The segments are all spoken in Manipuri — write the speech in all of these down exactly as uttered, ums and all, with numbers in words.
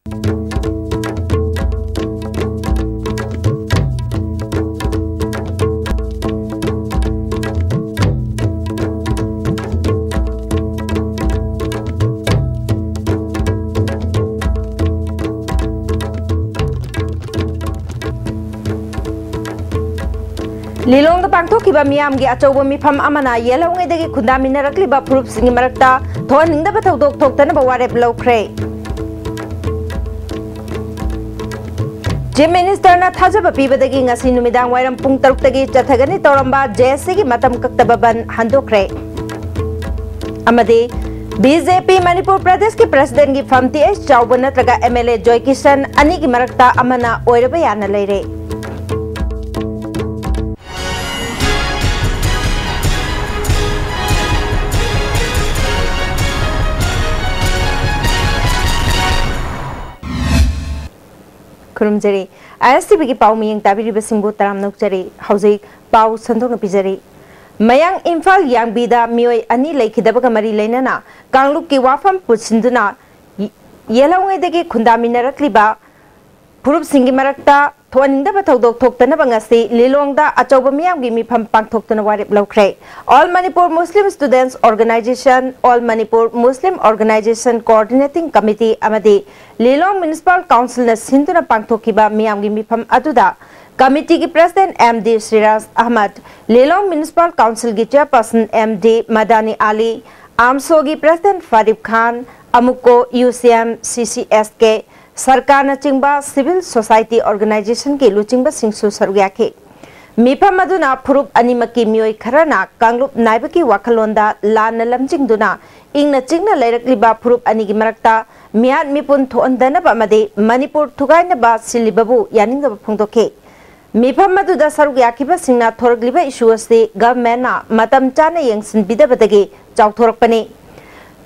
ꯂꯤꯂꯣꯡꯗ ꯄꯥꯡꯊꯣꯛꯈꯤꯕ ꯃꯤꯌꯥꯝꯒꯤ ꯑꯆꯧꯕ ꯃꯤꯐꯝ ꯑꯃꯅ ꯌꯦꯜꯍꯧꯉꯩꯗꯒꯤ ꯈꯨꯟꯗꯥꯃꯤꯟꯅꯔꯛꯂꯤꯕ ꯐꯨꯔꯨꯞꯁꯤꯡꯒꯤ ꯃꯔꯛꯇ ꯊꯣꯛꯍꯟꯅꯤꯡꯗꯕ ꯊꯧꯗꯣꯛ ꯊꯣꯛꯇꯅꯕ ꯋꯥꯔꯦꯞ ꯂꯧꯈ꯭ꯔꯦ꯫ ꯆꯤꯐ ꯃꯤꯅꯤꯁꯇꯔꯅ ꯊꯥꯖꯕ ꯄꯤꯕꯗꯒꯤ ꯉꯁꯤ ꯅꯨꯃꯤꯗꯥꯡ ꯋꯥꯏꯔꯝ ꯄꯨꯡ ꯇꯔꯨꯛꯇꯒꯤ ꯆꯠꯊꯒꯅꯤ ꯇꯧꯔꯝꯕ ꯖꯦ ꯑꯦꯁ ꯁꯤꯒꯤ ꯃꯇꯝ ꯀꯛꯇꯕ ꯕꯟ ꯍꯟꯗꯣꯛꯈ꯭ꯔꯦ꯫ ꯑꯃꯗꯤ ꯕꯤ ꯖꯦ ꯄꯤ ꯃꯅꯤꯄꯨꯔ ꯄ꯭ꯔꯗꯦꯁꯀꯤ ꯄ꯭ꯔꯁꯤꯗꯦꯟꯒꯤ ꯐꯝ ꯇꯤ ꯑꯩꯆ ꯆꯥꯎꯕ ꯅꯠꯇ꯭ꯔꯒ ꯑꯦꯝ ꯑꯦꯜ ꯑꯦ ꯖꯣꯏ ꯀꯤꯁꯟ ꯑꯅꯤꯒꯤ ꯃꯔꯛꯇ ꯑꯃꯅ ꯑꯣꯏꯔꯕ ꯌꯥꯅ ꯂꯩꯔꯦ꯫ ꯈꯨꯔꯨꯝꯖꯔꯤ꯫ ꯑꯥꯏ ꯑꯦꯁ ꯇꯤ ꯚꯤꯒꯤ ꯄꯥꯎ ꯃꯤꯌꯦꯡ ꯇꯥꯕꯤꯔꯤꯕꯁꯤꯡꯕꯨ ꯇꯔꯥꯝꯅ ꯑꯣꯛꯆꯔꯤ꯫ ꯍꯧꯖꯤꯛ ꯄꯥꯎ ꯁꯟꯗꯣꯛꯅ ꯄꯤꯖꯔꯤ꯫ ꯃꯌꯥꯡ ꯏꯝꯐꯥꯜ ꯌꯥꯡꯕꯤꯗ ꯃꯤꯑꯣꯏ ꯑꯅꯤ ꯂꯩꯈꯤꯗꯕꯒ ꯃꯔꯤ ꯂꯩꯅꯅ ꯀꯥꯡꯂꯨꯞꯀꯤ ꯋꯥꯐꯝ ꯄꯨꯠꯁꯤꯟꯗꯨꯅ ꯌꯦꯜꯍꯧꯉꯩꯗꯒꯤ ꯈꯨꯟꯗꯥꯃꯤꯟꯅꯔꯛꯂꯤꯕ ꯐꯨꯔꯨꯞꯁꯤꯡꯒꯤ ꯃꯔꯛꯇ ꯊꯣꯛꯍꯟꯅꯤꯡꯗꯕ ꯊꯧꯗꯣꯛ ꯊꯣꯛꯇꯅꯕ ꯉꯁꯤ ꯂꯤꯂꯣꯡꯗ ꯑꯆꯧꯕ ꯃꯤꯌꯥꯝꯒꯤ ꯃꯤꯐꯝ ꯄꯥꯡꯊꯣꯛꯇꯨꯅ ꯋꯥꯔꯦꯞ ꯂꯧꯈ꯭ꯔꯦ꯫ All Manipur Muslim Students Organization, All Manipur Muslim Organization Coordinating Committee ꯑꯃꯗꯤ ꯂꯤꯂꯣꯡ ꯃ꯭ꯌꯨꯅꯤꯁꯤꯄꯥꯜ ꯀꯥꯎꯟꯁꯤꯜꯅ ꯁꯤꯟꯗꯨꯅ ꯄꯥꯡꯊꯣꯛꯈꯤꯕ ꯃꯤꯌꯥꯝꯒꯤ ꯃꯤꯐꯝ ꯑꯗꯨꯗ ꯀꯃꯤꯇꯤꯒꯤ president M D Siraj Ahmad, ꯂꯤꯂꯣꯡ ꯃ꯭ꯌꯨꯅꯤꯁꯤꯄꯥꯜ ꯀꯥꯎꯟꯁꯤꯜꯒꯤ ꯆꯦꯌꯔꯄꯔꯁꯟ ꯑꯦꯝ ꯗꯤ ꯃꯗꯥꯅꯤ ꯑꯂꯤ, ꯑꯥꯝꯁꯣꯒꯤ ꯄ꯭ꯔꯁꯤꯗꯦꯟꯠ ꯐꯥꯔꯤꯕ ꯈꯥꯟ, ꯑꯃꯨꯀꯣ, ꯌꯨ ꯁꯤ ꯑꯦꯝ, ꯁꯤ ꯁꯤ ꯑꯦꯁ ꯀꯦ, ꯁꯔꯀꯥꯔꯅꯆꯤꯡꯕ ꯁꯤꯚꯤꯜ ꯁꯣꯁꯥꯏꯇꯤ ꯑꯣꯔꯒꯅꯥꯏꯖꯦꯁꯟꯒꯤ ꯂꯨꯆꯤꯡꯕꯁꯤꯡꯁꯨ ꯁꯔꯨꯛ ꯌꯥꯈꯤ꯫ ꯃꯤꯐꯝ ꯑꯗꯨꯅ ꯐꯨꯔꯨꯞ ꯑꯅꯤꯃꯛꯀꯤ ꯃꯤꯑꯣꯏ ꯈꯔꯅ ꯀꯥꯡꯂꯨꯞ ꯅꯥꯏꯕꯒꯤ ꯋꯥꯈꯜꯂꯣꯟꯗ ꯂꯥꯟꯅ ꯂꯝꯖꯤꯡꯗꯨꯅ ꯏꯪꯅ ꯆꯤꯛꯅ ꯂꯩꯔꯛꯂꯤꯕ ꯐꯨꯔꯨꯞ ꯑꯅꯤꯒꯤ ꯃꯔꯛꯇ ꯃꯤꯍꯥꯠ ꯃꯤꯄꯨꯟ ꯊꯣꯛꯍꯟꯗꯅꯕ ꯑꯃꯗꯤ ꯃꯅꯤꯄꯨꯔ ꯊꯨꯒꯥꯏꯅꯕ ꯁꯤꯜꯂꯤꯕꯕꯨ ꯌꯥꯅꯤꯡꯗꯕ ꯐꯣꯡꯗꯣꯛꯈꯤ꯫ ꯃꯤꯐꯝ ꯑꯗꯨꯗ ꯁꯔꯨꯛ ꯌꯥꯈꯤꯕꯁꯤꯡꯅ ꯊꯣꯔꯛꯂꯤꯕ ꯏꯁꯨ ꯑꯁꯤ ꯒꯚꯔꯟꯃꯦꯟꯠꯅ ꯃꯇꯝ ꯆꯥꯅ ꯌꯦꯡꯁꯤꯟꯕꯤꯗꯕꯗꯒꯤ ꯆꯥꯎꯊꯣꯔꯛꯄꯅꯤ꯫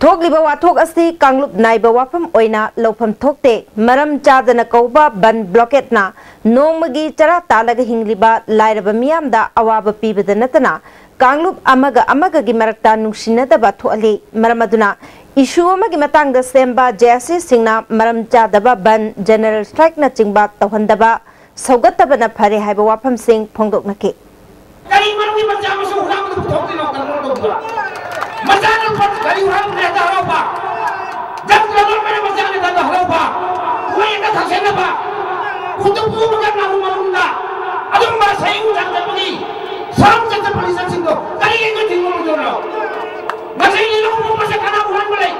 ꯊꯣꯛꯂꯤꯕ ꯋꯥꯊꯣꯛ ꯑꯁꯤ ꯀꯥꯡꯂꯨꯞ ꯅꯥꯏꯕ ꯋꯥꯐꯝ ꯑꯣꯏꯅ ꯂꯧꯐꯝ ꯊꯣꯛꯇꯦ꯫ ꯃꯔꯝ ꯆꯥꯗꯅ ꯀꯧꯕ ꯕꯟ ꯕ꯭ꯂꯣꯀꯦꯠꯅ ꯅꯣꯡꯃꯒꯤ ꯆꯔꯥ ꯇꯥꯜꯂꯒ ꯍꯤꯡꯂꯤꯕ ꯂꯥꯏꯔꯕ ꯃꯤꯌꯥꯝꯗ ꯑꯋꯥꯕ ꯄꯤꯕꯗ ꯅꯠꯇꯅ ꯀꯥꯡꯂꯨꯞ ꯑꯃꯒ ꯑꯃꯒꯒꯤ ꯃꯔꯛꯇ ꯅꯨꯡꯁꯤꯅꯗꯕ ꯊꯣꯛꯍꯜꯂꯤ꯫ ꯃꯔꯝ ꯑꯗꯨꯅ ꯏꯁꯨ ꯑꯃꯒꯤ ꯃꯇꯥꯡꯗ ꯁꯦꯝꯕ ꯖꯦ ꯑꯦꯁ ꯁꯤꯁꯤꯡꯅ ꯃꯔꯝ ꯆꯥꯗꯕ ꯕꯟ, ꯖꯦꯅꯔꯦꯜ ꯁ꯭ꯇ꯭ꯔꯥꯏꯛꯅꯆꯤꯡꯕ ꯇꯧꯍꯟꯗꯕ, ꯁꯧꯒꯠꯇꯕꯅ ꯐꯔꯦ ꯍꯥꯏꯕ ꯋꯥꯐꯝꯁꯤꯡ ꯐꯣꯡꯗꯣꯛꯅꯈꯤ꯫ ꯀꯔꯤ ꯃꯔꯝꯒꯤ ꯃꯆꯥ ꯃꯁꯨ ꯍꯨꯔꯥꯟꯕꯗ ꯄꯨꯊꯣꯛꯇꯣꯏꯅꯣ ꯀꯟꯇ꯭ꯔꯣꯜ ꯇꯧꯗꯕ? ꯃꯆꯥꯅ ꯀꯔꯤ ꯍꯨꯔꯥꯟꯕꯅ ꯍꯦꯛꯇ ꯍꯔꯥꯎꯕ? ꯗ꯭ꯔꯒ ꯂꯂꯣꯟꯕꯅ ꯃꯆꯥꯅ ꯍꯦꯛꯇ ꯍꯔꯥꯎꯕ? ꯃꯣꯏ ꯍꯦꯛꯇ ꯊꯛꯁꯦꯟꯅꯕ? ꯈꯨꯠꯇ ꯄꯨꯕꯒ ꯅꯥꯍꯨꯝ ꯃꯅꯨꯡꯗ ꯑꯗꯨꯝꯕ ꯁꯌꯨꯝ ꯆꯪꯖꯕꯒꯤ ꯁꯥꯝ ꯆꯠꯇ ꯄꯨꯂꯤꯁꯁꯤꯡꯗꯣ ꯀꯔꯤꯒꯤ ꯊꯤꯡꯕ ꯉꯝꯗꯣꯏꯅꯣ? ꯉꯁꯤ ꯂꯤꯂꯣꯡ ꯄꯣꯛꯄꯁꯦ ꯀꯅꯥ ꯍꯨꯔꯥꯟꯕ ꯂꯩ?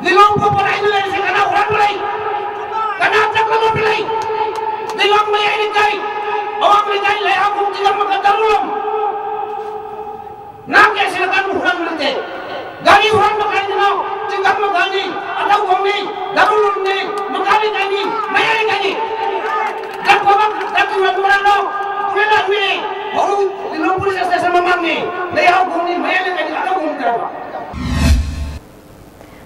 ꯂꯤꯂꯣꯡ ꯄꯣꯛꯄ ꯂꯥꯏꯅ ꯂꯩꯔꯤꯁꯦ ꯀꯅꯥ ꯍꯨꯔꯥꯟꯕ ꯂꯩ? ꯀꯅꯥ ꯆꯠꯄ ꯂꯣꯠꯄ ꯂꯩ? ꯂꯤꯂꯣꯡ ꯃꯌꯥꯏ ꯂꯩꯀꯥꯏ, ꯑꯋꯥꯡ ꯂꯩꯀꯥꯏ, ꯂꯩꯍꯥꯎ ꯈꯨꯝ ꯇꯤꯂꯝ ꯃꯈꯥ ꯇꯔꯨꯛ ꯂꯣꯝ꯫ ꯅꯥꯝ ꯀꯌꯥ ꯁꯤꯜꯂꯀꯥꯟ ꯍꯨꯔꯥꯟꯕ ꯅꯠꯇꯦ꯫ ꯒꯥꯔꯤ ꯍꯨꯔꯥꯟꯕ ꯀꯥꯏꯗꯅꯣ? ꯆꯤꯡꯈꯝ ꯃꯈꯥꯅꯤ, ꯑꯇꯧꯈꯣꯡꯅꯤ, ꯗꯔꯨꯂꯣꯝꯅꯤ, ꯃꯈꯥ ꯂꯩꯀꯥꯏꯅꯤ, ꯃꯌꯥꯏ ꯂꯩꯀꯥꯏꯅꯤ꯫ ꯗ꯭ꯔꯒ ꯐꯕ, ꯗ꯭ꯔꯒ ꯍꯨꯔꯥꯟꯕ ꯀꯅꯥꯅꯣ? ꯄꯨꯂꯤꯁ ꯂꯥꯛꯄꯤꯔꯦ꯫ ꯍꯧꯔꯨ, ꯂꯤꯂꯣꯡ ꯄꯨꯂꯤꯁ ꯁ꯭ꯇꯦꯁꯟ ꯃꯃꯥꯡꯅꯤ, ꯂꯩꯍꯥꯎ ꯈꯨꯝꯅꯤ, ꯃꯌꯥꯏ ꯂꯩꯀꯥꯏꯅꯤ, ꯑꯇꯧꯈꯣꯡꯅꯤ ꯇꯧꯔꯕ꯫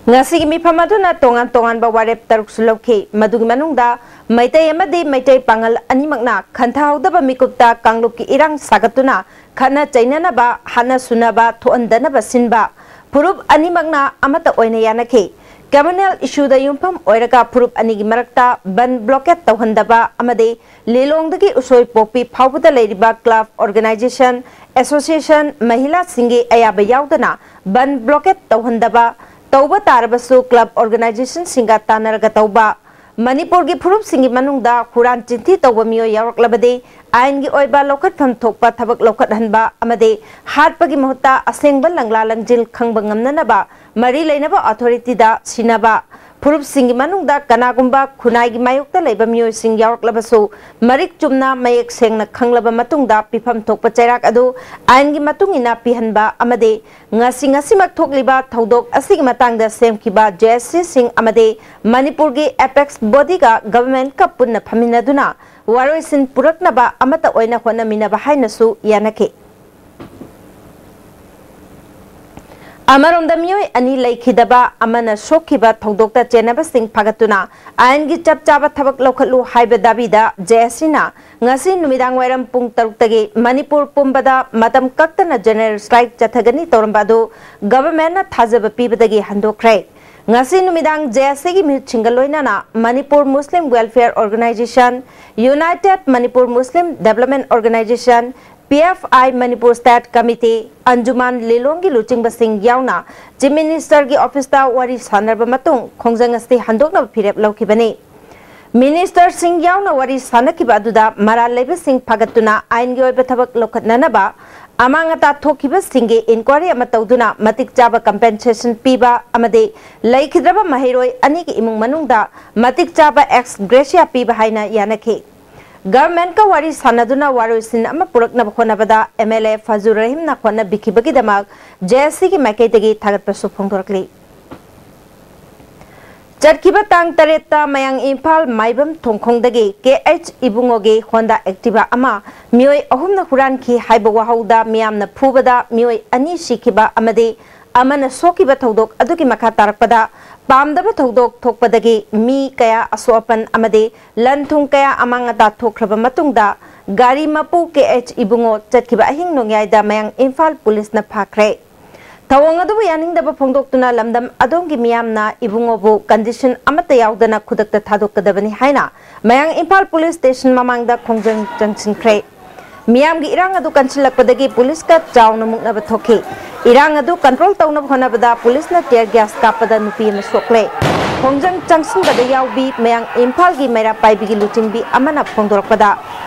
ꯉꯁꯤꯒꯤ ꯃꯤꯐꯝ ꯑꯗꯨꯅ ꯇꯣꯉꯥꯟ ꯇꯣꯉꯥꯟꯕ ꯋꯥꯔꯦꯞ ꯇꯔꯨꯛꯁꯨ ꯂꯧꯈꯤ꯫ ꯃꯗꯨꯒꯤ ꯃꯅꯨꯡꯗ ꯃꯩꯇꯩ ꯑꯃꯗꯤ ꯃꯩꯇꯩ ꯄꯥꯉꯜ ꯑꯅꯤꯃꯛꯅ ꯈꯟꯊꯍꯧꯗꯕ ꯃꯤꯀꯨꯞꯇ ꯀꯥꯡꯂꯨꯞꯀꯤ ꯏꯔꯥꯡ ꯁꯥꯒꯠꯇꯨꯅ ꯈꯠꯅ ꯆꯩꯅꯅꯕ, ꯍꯥꯠꯅ ꯁꯨꯅꯕ ꯊꯣꯛꯍꯟꯗꯅꯕ ꯁꯤꯟꯕ ꯐꯨꯔꯨꯞ ꯑꯅꯤꯃꯛꯅ ꯑꯃꯠꯇ ꯑꯣꯏꯅ ꯌꯥꯅꯈꯤ꯫ ꯀꯝꯃ꯭ꯌꯨꯅꯦꯜ ꯏꯁꯨꯗ ꯌꯨꯝꯐꯝ ꯑꯣꯏꯔꯒ ꯐꯨꯔꯨꯞ ꯑꯅꯤꯒꯤ ꯃꯔꯛꯇ ꯕꯟ ꯕ꯭ꯂꯣꯀꯦꯠ ꯇꯧꯍꯟꯗꯕ ꯑꯃꯗꯤ ꯂꯤꯂꯣꯡꯗꯒꯤ ꯎꯁꯣꯏ ꯄꯣꯛꯄꯤ ꯐꯥꯎꯕꯗ ꯂꯩꯔꯤꯕ ꯀ꯭ꯂꯕ, ꯑꯣꯔꯒꯅꯥꯏꯖꯦꯁꯟ, ꯑꯦꯁꯣꯁꯤꯌꯦꯁꯟ, ꯃꯍꯤꯂꯥꯁꯤꯡꯒꯤ ꯑꯌꯥꯕ ꯌꯥꯎꯗꯅ ꯕꯟ ꯕ꯭ꯂꯣꯀꯦꯠ ꯇꯧꯍꯟꯗꯕ, ꯇꯧꯕ ꯇꯥꯔꯕꯁꯨ ꯀ꯭ꯂꯕ, ꯑꯣꯔꯒꯅꯥꯏꯖꯦꯁꯟꯁꯤꯡꯒ ꯇꯥꯟꯅꯔꯒ ꯇꯧꯕ꯫ ꯃꯅꯤꯄꯨꯔꯒꯤ ꯐꯨꯔꯨꯞꯁꯤꯡꯒꯤ ꯃꯅꯨꯡꯗ ꯍꯨꯔꯥꯟ ꯆꯤꯟꯊꯤ ꯇꯧꯕ ꯃꯤꯑꯣꯏ ꯌꯥꯎꯔꯛꯂꯕꯗꯤ ꯑꯥꯏꯟꯒꯤ ꯑꯣꯏꯕ ꯂꯧꯈꯠꯐꯝ ꯊꯣꯛꯄ ꯊꯕꯛ ꯂꯧꯈꯠꯍꯟꯕ ꯑꯃꯗꯤ ꯍꯥꯠꯄꯒꯤ ꯃꯍꯨꯠꯇ ꯑꯁꯦꯡꯕ ꯂꯪꯂꯥ ꯂꯪꯖꯤꯜ ꯈꯪꯕ ꯉꯝꯅꯅꯕ ꯃꯔꯤ ꯂꯩꯅꯕ ꯑꯣꯊꯣꯔꯤꯇꯤꯗ ꯁꯤꯟꯅꯕ꯫ ꯐꯨꯔꯨꯞꯁꯤꯡꯒꯤ ꯃꯅꯨꯡꯗ ꯀꯅꯥꯒꯨꯝꯕ ꯈꯨꯟꯅꯥꯏꯒꯤ ꯃꯥꯌꯣꯛꯇ ꯂꯩꯕ ꯃꯤꯑꯣꯏꯁꯤꯡ ꯌꯥꯎꯔꯛꯂꯕꯁꯨ ꯃꯔꯤꯛ ꯆꯨꯝꯅ ꯃꯌꯦꯛ ꯁꯦꯡꯅ ꯈꯪꯂꯕ ꯃꯇꯨꯡꯗ ꯄꯤꯐꯝ ꯊꯣꯛꯄ ꯆꯩꯔꯥꯛ ꯑꯗꯨ ꯑꯥꯏꯟꯒꯤ ꯃꯇꯨꯡ ꯏꯟꯅ ꯄꯤꯍꯟꯕ ꯑꯃꯗꯤ ꯉꯁꯤ ꯉꯁꯤꯃꯛ ꯊꯣꯛꯂꯤꯕ ꯊꯧꯗꯣꯛ ꯑꯁꯤꯒꯤ ꯃꯇꯥꯡꯗ ꯁꯦꯝꯈꯤꯕ ꯖꯦ ꯑꯦꯁ ꯁꯤꯁꯤꯡ ꯑꯃꯗꯤ ꯃꯅꯤꯄꯨꯔꯒꯤ ꯑꯦꯄꯦꯛꯁ ꯕꯣꯗꯤꯒ ꯒꯚꯔꯟꯃꯦꯟꯠꯀ ꯄꯨꯟꯅ ꯐꯝꯃꯤꯟꯅꯗꯨꯅ ꯋꯥꯔꯣꯏꯁꯤꯟ ꯄꯨꯔꯛꯅꯕ ꯑꯃꯠꯇ ꯑꯣꯏꯅ ꯍꯣꯠꯅꯃꯤꯟꯅꯕ ꯍꯥꯏꯅꯁꯨ ꯌꯥꯅꯈꯤ꯫ ꯑꯃꯔꯣꯝꯗ, ꯃꯤꯑꯣꯏ ꯑꯅꯤ ꯂꯩꯈꯤꯗꯕ ꯑꯃꯅ ꯁꯣꯛꯈꯤꯕ ꯊꯧꯗꯣꯛꯇ ꯆꯦꯟꯅꯕꯁꯤꯡ ꯐꯥꯒꯠꯇꯨꯅ ꯑꯥꯏꯟꯒꯤ ꯆꯞ ꯆꯥꯕ ꯊꯕꯛ ꯂꯧꯈꯠꯂꯨ ꯍꯥꯏꯕ ꯗꯥꯕꯤꯗ ꯖꯦ ꯑꯦꯁ ꯁꯤꯅ ꯉꯁꯤ ꯅꯨꯃꯤꯗꯥꯡ ꯋꯥꯏꯔꯝ ꯄꯨꯡ ꯇꯔꯨꯛꯇꯒꯤ ꯃꯅꯤꯄꯨꯔ ꯄꯨꯝꯕꯗ ꯃꯇꯝ ꯀꯛꯇꯅ ꯖꯦꯅꯔꯦꯜ ꯁ꯭ꯇ꯭ꯔꯥꯏꯛ ꯆꯠꯊꯒꯅꯤ ꯇꯧꯔꯝꯕ ꯑꯗꯨ ꯒꯚꯔꯟꯃꯦꯟꯠꯅ ꯊꯥꯖꯕ ꯄꯤꯕꯗꯒꯤ ꯍꯟꯗꯣꯛꯈ꯭ꯔꯦ꯫ ꯉꯁꯤ ꯅꯨꯃꯤꯗꯥꯡ ꯖꯦ ꯑꯦꯁ ꯁꯤꯒꯤ ꯃꯤꯍꯨꯠꯁꯤꯡꯒ ꯂꯣꯏꯅꯅ ꯃꯅꯤꯄꯨꯔ ꯃꯨꯁꯂꯤꯝ ꯋꯦꯜꯐꯤꯌꯔ ꯑꯣꯔꯒꯅꯥꯏꯖꯦꯁꯟ, ꯌꯨꯅꯥꯏꯇꯦꯗ ꯃꯅꯤꯄꯨꯔ ꯃꯨꯁꯂꯤꯝ ꯗꯦꯕꯂꯞꯃꯦꯟꯠ ꯑꯣꯔꯒꯅꯥꯏꯖꯦꯁꯟ, ꯄꯤ ꯑꯦꯐ ꯑꯥꯏ, ꯃꯅꯤꯄꯨꯔ ꯁ꯭ꯇꯦꯠ ꯀꯃꯤꯇꯤ, ꯑꯟꯖꯨꯃꯥꯟ ꯂꯤꯂꯣꯡꯒꯤ ꯂꯨꯆꯤꯡꯕꯁꯤꯡ ꯌꯥꯎꯅ ꯆꯤꯐ ꯃꯤꯅꯤꯁꯇꯔꯒꯤ ꯑꯣꯐꯤꯁꯇ ꯋꯥꯔꯤ ꯁꯥꯟꯅꯔꯕ ꯃꯇꯨꯡ ꯈꯣꯡꯖꯪ ꯑꯁꯤ ꯍꯟꯗꯣꯛꯅꯕ ꯐꯤꯔꯦꯞ ꯂꯧꯈꯤꯕꯅꯤ꯫ ꯃꯤꯅꯤꯁꯇꯔꯁꯤꯡ ꯌꯥꯎꯅ ꯋꯥꯔꯤ ꯁꯥꯟꯅꯈꯤꯕ ꯑꯗꯨꯗ ꯃꯔꯥꯜ ꯂꯩꯕꯁꯤꯡ ꯐꯥꯒꯠꯇꯨꯅ ꯑꯥꯏꯟꯒꯤ ꯑꯣꯏꯕ ꯊꯕꯛ ꯂꯧꯈꯠꯅꯅꯕ, ꯑꯃꯥꯡ ꯑꯇꯥ ꯊꯣꯛꯈꯤꯕꯁꯤꯡꯒꯤ ꯏꯟꯀ꯭ꯋꯥꯏꯔꯤ ꯑꯃ ꯇꯧꯗꯨꯅ ꯃꯇꯤꯛ ꯆꯥꯕ ꯀꯝꯄꯦꯟꯁꯦꯁꯟ ꯄꯤꯕ ꯑꯃꯗꯤ ꯂꯩꯈꯤꯗ꯭ꯔꯕ ꯃꯍꯩꯔꯣꯏ ꯑꯅꯤꯒꯤ ꯏꯃꯨꯡ ꯃꯅꯨꯡꯗ ꯃꯇꯤꯛ ꯆꯥꯕ ꯑꯦꯛꯁ ꯒ꯭ꯔꯦꯁꯤꯌꯥ ꯄꯤꯕ ꯍꯥꯏꯅ ꯌꯥꯅꯈꯤ꯫ ꯒꯚꯔꯟꯃꯦꯟꯠꯀ ꯋꯥꯔꯤ ꯁꯥꯟꯅꯗꯨꯅ ꯋꯥꯔꯣꯏꯁꯤꯟ ꯑꯃ ꯄꯨꯔꯛꯅꯕ ꯍꯣꯠꯅꯕꯗ ꯑꯦꯝ ꯑꯦꯜ ꯑꯦ ꯐꯖꯨꯔ ꯔꯍꯤꯝꯅ ꯍꯣꯠꯅꯕꯤꯈꯤꯕꯒꯤꯗꯃꯛ ꯖꯦ ꯑꯦꯁ ꯁꯤꯒꯤ ꯃꯥꯏꯀꯩꯗꯒꯤ ꯊꯥꯒꯠꯄꯁꯨ ꯐꯣꯡꯗꯣꯔꯛꯂꯤ꯫ ꯆꯠꯈꯤꯕ ꯇꯥꯡ ꯇꯔꯦꯠꯇ ꯃꯌꯥꯡ ꯏꯝꯐꯥꯜ ꯃꯥꯏꯕꯝ ꯊꯣꯡꯈꯣꯡꯗꯒꯤ ꯀꯦ ꯑꯩꯆ ꯏꯕꯨꯡꯉꯣꯒꯤ ꯍꯣꯟꯗꯥ ꯑꯦꯛꯇꯤꯚꯥ ꯑꯃ ꯃꯤꯑꯣꯏ ꯑꯍꯨꯝꯅ ꯍꯨꯔꯥꯟꯈꯤ ꯍꯥꯏꯕ ꯋꯥꯍꯧꯗ ꯃꯤꯌꯥꯝꯅ ꯐꯨꯕꯗ ꯃꯤꯑꯣꯏ ꯑꯅꯤ ꯁꯤꯈꯤꯕ ꯑꯃꯗꯤ ꯑꯃꯅ ꯁꯣꯛꯈꯤꯕ ꯊꯧꯗꯣꯛ ꯑꯗꯨꯒꯤ ꯃꯈꯥ ꯇꯥꯔꯛꯄꯗ ꯄꯥꯝꯗꯕ ꯊꯧꯗꯣꯛ ꯊꯣꯛꯄꯗꯒꯤ ꯃꯤ ꯀꯌꯥ ꯑꯁꯣꯛ ꯑꯄꯟ ꯑꯃꯗꯤ ꯂꯟ ꯊꯨꯝ ꯀꯌꯥ ꯑꯃꯥꯡ ꯑꯇꯥ ꯊꯣꯛꯈ꯭ꯔꯕ ꯃꯇꯨꯡꯗ ꯒꯥꯔꯤ ꯃꯄꯨ ꯀꯦ ꯑꯩꯆ ꯏꯕꯨꯡꯉꯣ ꯆꯠꯈꯤꯕ ꯑꯍꯤꯡ ꯅꯣꯡꯌꯥꯏꯗ ꯃꯌꯥꯡ ꯏꯝꯐꯥꯜ ꯄꯨꯂꯤꯁꯅ ꯐꯥꯈ꯭ꯔꯦ꯫ ꯊꯧꯑꯣꯡ ꯑꯗꯨꯕꯨ ꯌꯥꯅꯤꯡꯗꯕ ꯐꯣꯡꯗꯣꯛꯇꯨꯅ ꯂꯝꯗꯝ ꯑꯗꯣꯝꯒꯤ ꯃꯤꯌꯥꯝꯅ ꯏꯕꯨꯡꯉꯣꯕꯨ ꯀꯟꯗꯤꯁꯟ ꯑꯃꯠꯇ ꯌꯥꯎꯗꯅ ꯈꯨꯗꯛꯇ ꯊꯥꯗꯣꯛꯀꯗꯕꯅꯤ ꯍꯥꯏꯅ ꯃꯌꯥꯡ ꯏꯝꯐꯥꯜ ꯄꯨꯂꯤꯁ ꯁ꯭ꯇꯦꯁꯟ ꯃꯃꯥꯡꯗ ꯈꯣꯡꯖꯪ ꯆꯪꯁꯤꯟꯈ꯭ꯔꯦ꯫ ꯃꯤꯌꯥꯝꯒꯤ ꯏꯔꯥꯡ ꯑꯗꯨ ꯀꯟꯁꯤꯜꯂꯛꯄꯗꯒꯤ ꯄꯨꯂꯤꯁꯀ ꯆꯥꯎꯅ ꯃꯨꯛꯅꯕ ꯊꯣꯛꯈꯤ꯫ ꯏꯔꯥꯡ ꯑꯗꯨ ꯀꯟꯇ꯭ꯔꯣꯜ ꯇꯧꯅꯕ ꯍꯣꯠꯅꯕꯗ ꯄꯨꯂꯤꯁꯅ ꯇꯤꯌꯔ ꯒ꯭ꯌꯥꯁ ꯀꯥꯞꯄꯗ ꯅꯨꯄꯤ ꯑꯃ ꯁꯣꯛꯂꯦ꯫ ꯈꯣꯡꯖꯪ ꯆꯪꯁꯤꯟꯕꯗ ꯌꯥꯎꯕꯤ ꯃꯌꯥꯡ ꯏꯝꯐꯥꯜꯒꯤ ꯃꯩꯔꯥ ꯄꯥꯏꯕꯤꯒꯤ ꯂꯨꯆꯤꯡꯕꯤ ꯑꯃꯅ ꯐꯣꯡꯗꯣꯔꯛꯄꯗ,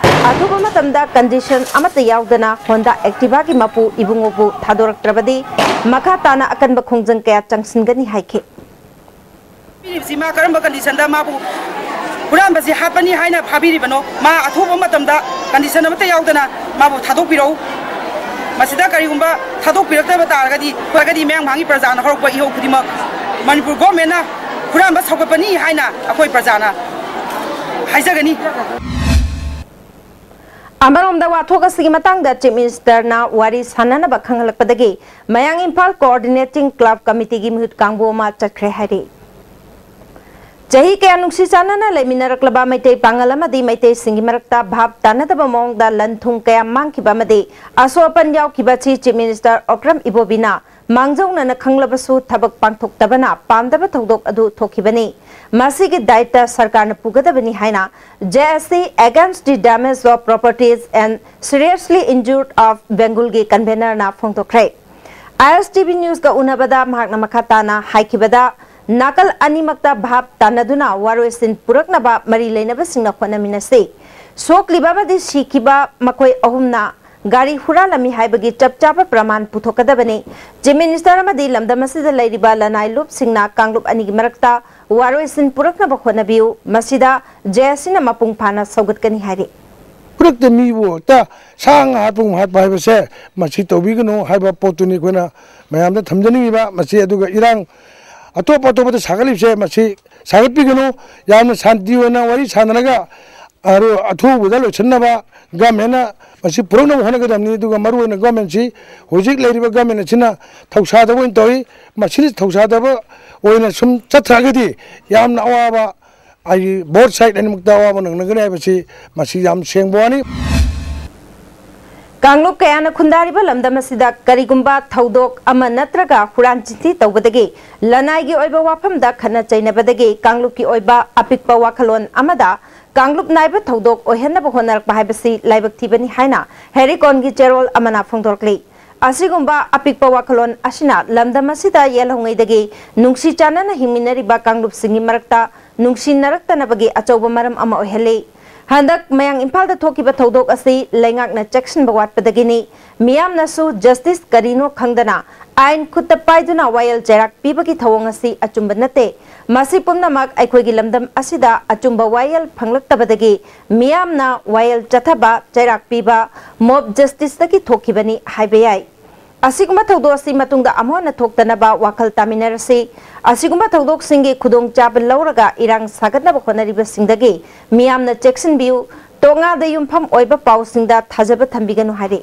ꯑꯊꯨꯕ ꯃꯇꯝꯗ ꯀꯟꯗꯤꯁꯟ ꯑꯃꯠꯇ ꯌꯥꯎꯗꯅ ꯍꯣꯟꯗꯥ ꯑꯦꯛꯇꯤꯚꯥꯒꯤ ꯃꯄꯨ ꯏꯕꯨꯡꯉꯣꯕꯨ ꯊꯥꯗꯣꯔꯛꯇ꯭ꯔꯕꯗꯤ ꯃꯈꯥ ꯇꯥꯅ ꯑꯀꯟꯕ ꯈꯣꯡꯖꯪ ꯀꯌꯥ ꯆꯪꯁꯤꯟꯒꯅꯤ ꯍꯥꯏꯈꯤ꯫ ꯄꯤꯔꯤꯕꯁꯤ ꯃꯥ ꯀꯔꯝꯕ ꯀꯟꯗꯤꯁꯟꯗ ꯃꯥꯕꯨ ꯍꯨꯔꯥꯟꯕꯁꯤ ꯍꯥꯠꯄꯅꯤ ꯍꯥꯏꯅ ꯐꯥꯕꯤꯔꯤꯕꯅꯣ? ꯃꯥ ꯑꯊꯨꯕ ꯃꯇꯝꯗ ꯀꯟꯗꯤꯁꯟ ꯑꯃꯠꯇ ꯌꯥꯎꯗꯅ ꯃꯥꯕꯨ ꯊꯥꯗꯣꯛꯄꯤꯔꯛꯎ꯫ ꯃꯁꯤꯗ ꯀꯔꯤꯒꯨꯝꯕ ꯊꯥꯗꯣꯛꯄꯤꯔꯛꯇꯕ ꯇꯥꯔꯒꯗꯤ, ꯑꯣꯏꯔꯒꯗꯤ ꯃꯌꯥꯡ ꯏꯝꯐꯥꯜꯒꯤ ꯄ꯭ꯔꯖꯥꯅ ꯍꯧꯔꯛꯄ ꯏꯍꯧ ꯈꯨꯗꯤꯡꯃꯛ ꯃꯅꯤꯄꯨꯔ ꯒꯣꯔꯃꯦꯟꯅ ꯍꯨꯔꯥꯟꯕ ꯁꯧꯒꯠꯄꯅꯤ ꯍꯥꯏꯅ ꯑꯩꯈꯣꯏ ꯄ꯭ꯔꯖꯥꯅ ꯍꯥꯏꯖꯒꯅꯤ꯫ ꯑꯃꯔꯣꯝꯗ, ꯋꯥꯊꯣꯛ ꯑꯁꯤꯒꯤ ꯃꯇꯥꯡꯗ Chief Minister ꯅ ꯋꯥꯔꯤ ꯁꯥꯟꯅꯅꯕ ꯈꯪꯍꯜꯂꯛꯄꯗꯒꯤ ꯃꯌꯥꯡ ꯏꯝꯐꯥꯜ Coordinating Club Committee ꯒꯤ ꯃꯤꯍꯨꯠ ꯀꯥꯡꯕꯨ ꯑꯃ ꯆꯠꯈ꯭ꯔꯦ ꯍꯥꯏꯔꯤ꯫ ꯆꯍꯤ ꯀꯌꯥ ꯅꯨꯡꯁꯤ ꯆꯥꯟꯅꯅ ꯂꯩꯃꯤꯟꯅꯔꯛꯂꯕ ꯃꯩꯇꯩ ꯄꯥꯉꯜ ꯑꯃꯗꯤ ꯃꯩꯇꯩꯁꯤꯡꯒꯤ ꯃꯔꯛꯇ ꯚꯥꯞ ꯇꯥꯅꯗꯕ ꯃꯑꯣꯡꯗ ꯂꯟ ꯊꯨꯝ ꯀꯌꯥ ꯃꯥꯡꯈꯤꯕ ꯑꯃꯗꯤ ꯑꯁꯣꯛ ꯑꯄꯟ ꯌꯥꯎꯈꯤꯕ ꯑꯁꯤ Chief Minister Okram Ibobi ꯅ ꯃꯥꯡꯖꯧꯅꯅ ꯈꯪꯂꯕꯁꯨ ꯊꯕꯛ ꯄꯥꯡꯊꯣꯛꯇꯕꯅ ꯄꯥꯝꯗꯕ ꯊꯧꯗꯣꯛ ꯑꯗꯨ ꯊꯣꯛꯈꯤꯕꯅꯤ꯫ ꯃꯁꯤꯒꯤ ꯗꯥꯏꯇ ꯁꯔꯀꯥꯔꯅ ꯄꯨꯒꯗꯕꯅꯤ ꯍꯥꯏꯅ J S C Against the Damage of Properties and Seriously Injured of Bengal ꯒꯤ convener ꯅ ꯐꯣꯡꯗꯣꯛꯈ꯭ꯔꯦ꯫ I S T V News ꯀ ꯎꯅꯕꯗ ꯃꯍꯥꯛꯅ ꯃꯈꯥ ꯇꯥꯅ ꯍꯥꯏꯈꯤꯕꯗ, ꯅꯥꯀꯜ ꯑꯅꯤꯃꯛꯇ ꯚꯥꯞ ꯇꯥꯅꯗꯨꯅ ꯋꯥꯔꯣꯏꯁꯤꯟ ꯄꯨꯔꯛꯅꯕ ꯃꯔꯤ ꯂꯩꯅꯕꯁꯤꯡꯅ ꯍꯣꯠꯅꯃꯤꯟꯅꯁꯤ꯫ ꯁꯣꯛꯂꯤꯕ ꯑꯃꯗꯤ ꯁꯤꯈꯤꯕ ꯃꯈꯣꯏ ꯑꯍꯨꯝꯅ ꯒꯥꯔꯤ ꯍꯨꯔꯥꯜꯂꯝꯃꯤ ꯍꯥꯏꯕꯒꯤ ꯆꯞ ꯆꯥꯕ ꯄ꯭ꯔꯃꯥꯟ ꯄꯨꯊꯣꯛꯀꯗꯕꯅꯤ꯫ Chief Minister ꯑꯃꯗꯤ ꯂꯝꯗꯝ ꯑꯁꯤꯗ ꯂꯩꯔꯤꯕ ꯂꯅꯥꯏ ꯂꯨꯞꯁꯤꯡꯅ ꯀꯥꯡꯂꯨꯞ ꯑꯅꯤꯒꯤ ꯃꯔꯛꯇ ꯋꯥꯔꯣꯏꯁꯤꯟ ꯄꯨꯔꯛꯅꯕ ꯍꯣꯠꯅꯕꯤꯌꯨ, ꯃꯁꯤꯗ J S C ꯅ ꯃꯄꯨꯡ ꯐꯥꯅ ꯁꯧꯒꯠꯀꯅꯤ ꯍꯥꯏꯔꯤ꯫ ꯈꯨꯗꯛꯇ ꯃꯤꯕꯨ ꯍꯦꯛꯇ ꯁꯥ ꯉꯥ ꯍꯥꯠꯄꯒꯨꯝ ꯍꯥꯠꯄ ꯍꯥꯏꯕꯁꯦ ꯃꯁꯤ ꯇꯧꯕꯤꯒꯅꯨ ꯍꯥꯏꯕ ꯄꯣꯠꯇꯨꯅꯤ ꯑꯩꯈꯣꯏꯅ ꯃꯌꯥꯝꯗ ꯊꯝꯖꯅꯤꯡꯉꯤꯕ꯫ ꯃꯁꯤ ꯑꯗꯨꯒ ꯏꯔꯥꯡ ꯑꯇꯣꯞ ꯑꯇꯣꯞꯄꯗ ꯁꯥꯒꯠꯂꯤꯕꯁꯦ ꯃꯁꯤ ꯁꯥꯒꯠꯄꯤꯒꯅꯨ꯫ ꯌꯥꯝꯅ ꯁꯥꯟꯇꯤ ꯑꯣꯏꯅ ꯋꯥꯔꯤ ꯁꯥꯟꯅꯔꯒ ꯑꯔꯨ-, ꯑꯊꯨꯕꯗ ꯂꯣꯏꯁꯤꯟꯅꯕ government ꯅ ꯃꯁꯤ ꯄꯨꯔꯛꯅꯕ ꯍꯣꯠꯅꯒꯗꯕꯅꯤ꯫ ꯑꯗꯨꯒ ꯃꯔꯨꯑꯣꯏꯅ government ꯁꯤ ꯍꯧꯖꯤꯛ ꯂꯩꯔꯤꯕ government ꯑꯁꯤꯅ ꯊꯧꯁꯥꯗꯕ ꯑꯣꯏꯅ ꯇꯧꯏ꯫ ꯃꯁꯤꯅ ꯊꯧꯁꯥꯗꯕ ꯑꯣꯏꯅ ꯁꯨꯝ ꯆꯠꯊꯔꯒꯗꯤ ꯌꯥꯝꯅ ꯑꯋꯥꯕ, ꯑꯩꯒꯤ both side ꯑꯅꯤꯃꯛꯇ ꯑꯋꯥꯕ ꯅꯪꯅꯒꯅꯤ ꯍꯥꯏꯕꯁꯤ ꯃꯁꯤ ꯌꯥꯝ ꯁꯦꯡꯕ ꯋꯥꯅꯤ꯫ ꯀꯥꯡꯂꯨꯞ ꯀꯌꯥꯅ ꯈꯨꯟꯗꯥꯔꯤꯕ ꯂꯝꯗꯝ ꯑꯁꯤꯗ ꯀꯔꯤꯒꯨꯝꯕ ꯊꯧꯗꯣꯛ ꯑꯃ ꯅꯠꯇ꯭ꯔꯒ ꯍꯨꯔꯥꯟ ꯆꯤꯟꯊꯤ ꯇꯧꯕꯗꯒꯤ, ꯂꯅꯥꯏꯒꯤ ꯑꯣꯏꯕ ꯋꯥꯐꯝꯗ ꯈꯠꯅ ꯆꯩꯅꯕꯗꯒꯤ ꯀꯥꯡꯂꯨꯞꯀꯤ ꯑꯣꯏꯕ ꯑꯄꯤꯛꯄ ꯋꯥꯈꯜꯂꯣꯟ ꯑꯃꯗ ꯀꯥꯡꯂꯨꯞ ꯅꯥꯏꯕ ꯊꯧꯗꯣꯛ ꯑꯣꯏꯍꯟꯅꯕ ꯍꯣꯠꯅꯔꯛꯄ ꯍꯥꯏꯕꯁꯤ ꯂꯥꯏꯕꯛ ꯊꯤꯕꯅꯤ ꯍꯥꯏꯅ ꯍꯦꯔꯤꯀꯣꯟꯒꯤ ꯆꯦꯔꯣꯜ ꯑꯃꯅ ꯐꯣꯡꯗꯣꯔꯛꯂꯤ꯫ ꯑꯁꯤꯒꯨꯝꯕ ꯑꯄꯤꯛꯄ ꯋꯥꯈꯜꯂꯣꯟ ꯑꯁꯤꯅ ꯂꯝꯗꯝ ꯑꯁꯤꯗ ꯌꯦꯜꯍꯧꯉꯩꯗꯒꯤ ꯅꯨꯡꯁꯤ ꯆꯥꯟꯅꯅ ꯍꯤꯡꯃꯤꯟꯅꯔꯤꯕ ꯀꯥꯡꯂꯨꯞꯁꯤꯡꯒꯤ ꯃꯔꯛꯇ ꯅꯨꯡꯁꯤꯅꯔꯛꯇꯅꯕꯒꯤ ꯑꯆꯧꯕ ꯃꯔꯝ ꯑꯃ ꯑꯣꯏꯍꯜꯂꯤ꯫ ꯍꯟꯗꯛ ꯃꯌꯥꯡ ꯏꯝꯐꯥꯜꯗ ꯊꯣꯛꯈꯤꯕ ꯊꯧꯗꯣꯛ ꯑꯁꯤ ꯂꯩꯉꯥꯛꯅ ꯆꯦꯛꯁꯤꯟꯕ ꯋꯥꯠꯄꯗꯒꯤꯅꯤ꯫ ꯃꯤꯌꯥꯝꯅꯁꯨ justice ꯀꯔꯤꯅꯣ ꯈꯪꯗꯅ ꯑꯥꯏꯟ ꯈꯨꯠꯇ ꯄꯥꯏꯗꯨꯅ ꯋꯥꯌꯦꯜ ꯆꯩꯔꯥꯛ ꯄꯤꯕꯒꯤ ꯊꯧꯑꯣꯡ ꯑꯁꯤ ꯑꯆꯨꯝꯕ ꯅꯠꯇꯦ꯫ ꯃꯁꯤ ꯄꯨꯝꯅꯃꯛ ꯑꯩꯈꯣꯏꯒꯤ ꯂꯝꯗꯝ ꯑꯁꯤꯗ ꯑꯆꯨꯝꯕ ꯋꯥꯌꯦꯜ ꯐꯪꯂꯛꯇꯕꯗꯒꯤ ꯃꯤꯌꯥꯝꯅ ꯋꯥꯌꯦꯜ ꯆꯠꯊꯕ, ꯆꯩꯔꯥꯛ ꯄꯤꯕ, mob justice ꯇꯒꯤ ꯊꯣꯛꯈꯤꯕꯅꯤ ꯍꯥꯏꯕ ꯌꯥꯏ꯫ ꯑꯁꯤꯒꯨꯝꯕ ꯊꯧꯗꯣꯛ ꯑꯁꯤ ꯃꯇꯨꯡꯗ ꯑꯃꯨꯛ ꯍꯟꯅ ꯊꯣꯛꯇꯅꯕ ꯋꯥꯈꯜ ꯇꯥꯃꯤꯟꯅꯔꯁꯤ꯫ ꯑꯁꯤꯒꯨꯝꯕ ꯊꯧꯗꯣꯛꯁꯤꯡꯒꯤ ꯈꯨꯗꯣꯡꯆꯥꯕ ꯂꯧꯔꯒ ꯏꯔꯥꯡ ꯁꯥꯒꯠꯅꯕ ꯍꯣꯠꯅꯔꯤꯕꯁꯤꯡꯗꯒꯤ ꯃꯤꯌꯥꯝꯅ ꯆꯦꯛꯁꯤꯟꯕꯤꯌꯨ꯫ ꯇꯣꯉꯥꯗ ꯌꯨꯝꯐꯝ ꯑꯣꯏꯕ ꯄꯥꯎꯁꯤꯡꯗ ꯊꯥꯖꯕ ꯊꯝꯕꯤꯒꯅꯨ ꯍꯥꯏꯔꯤ꯫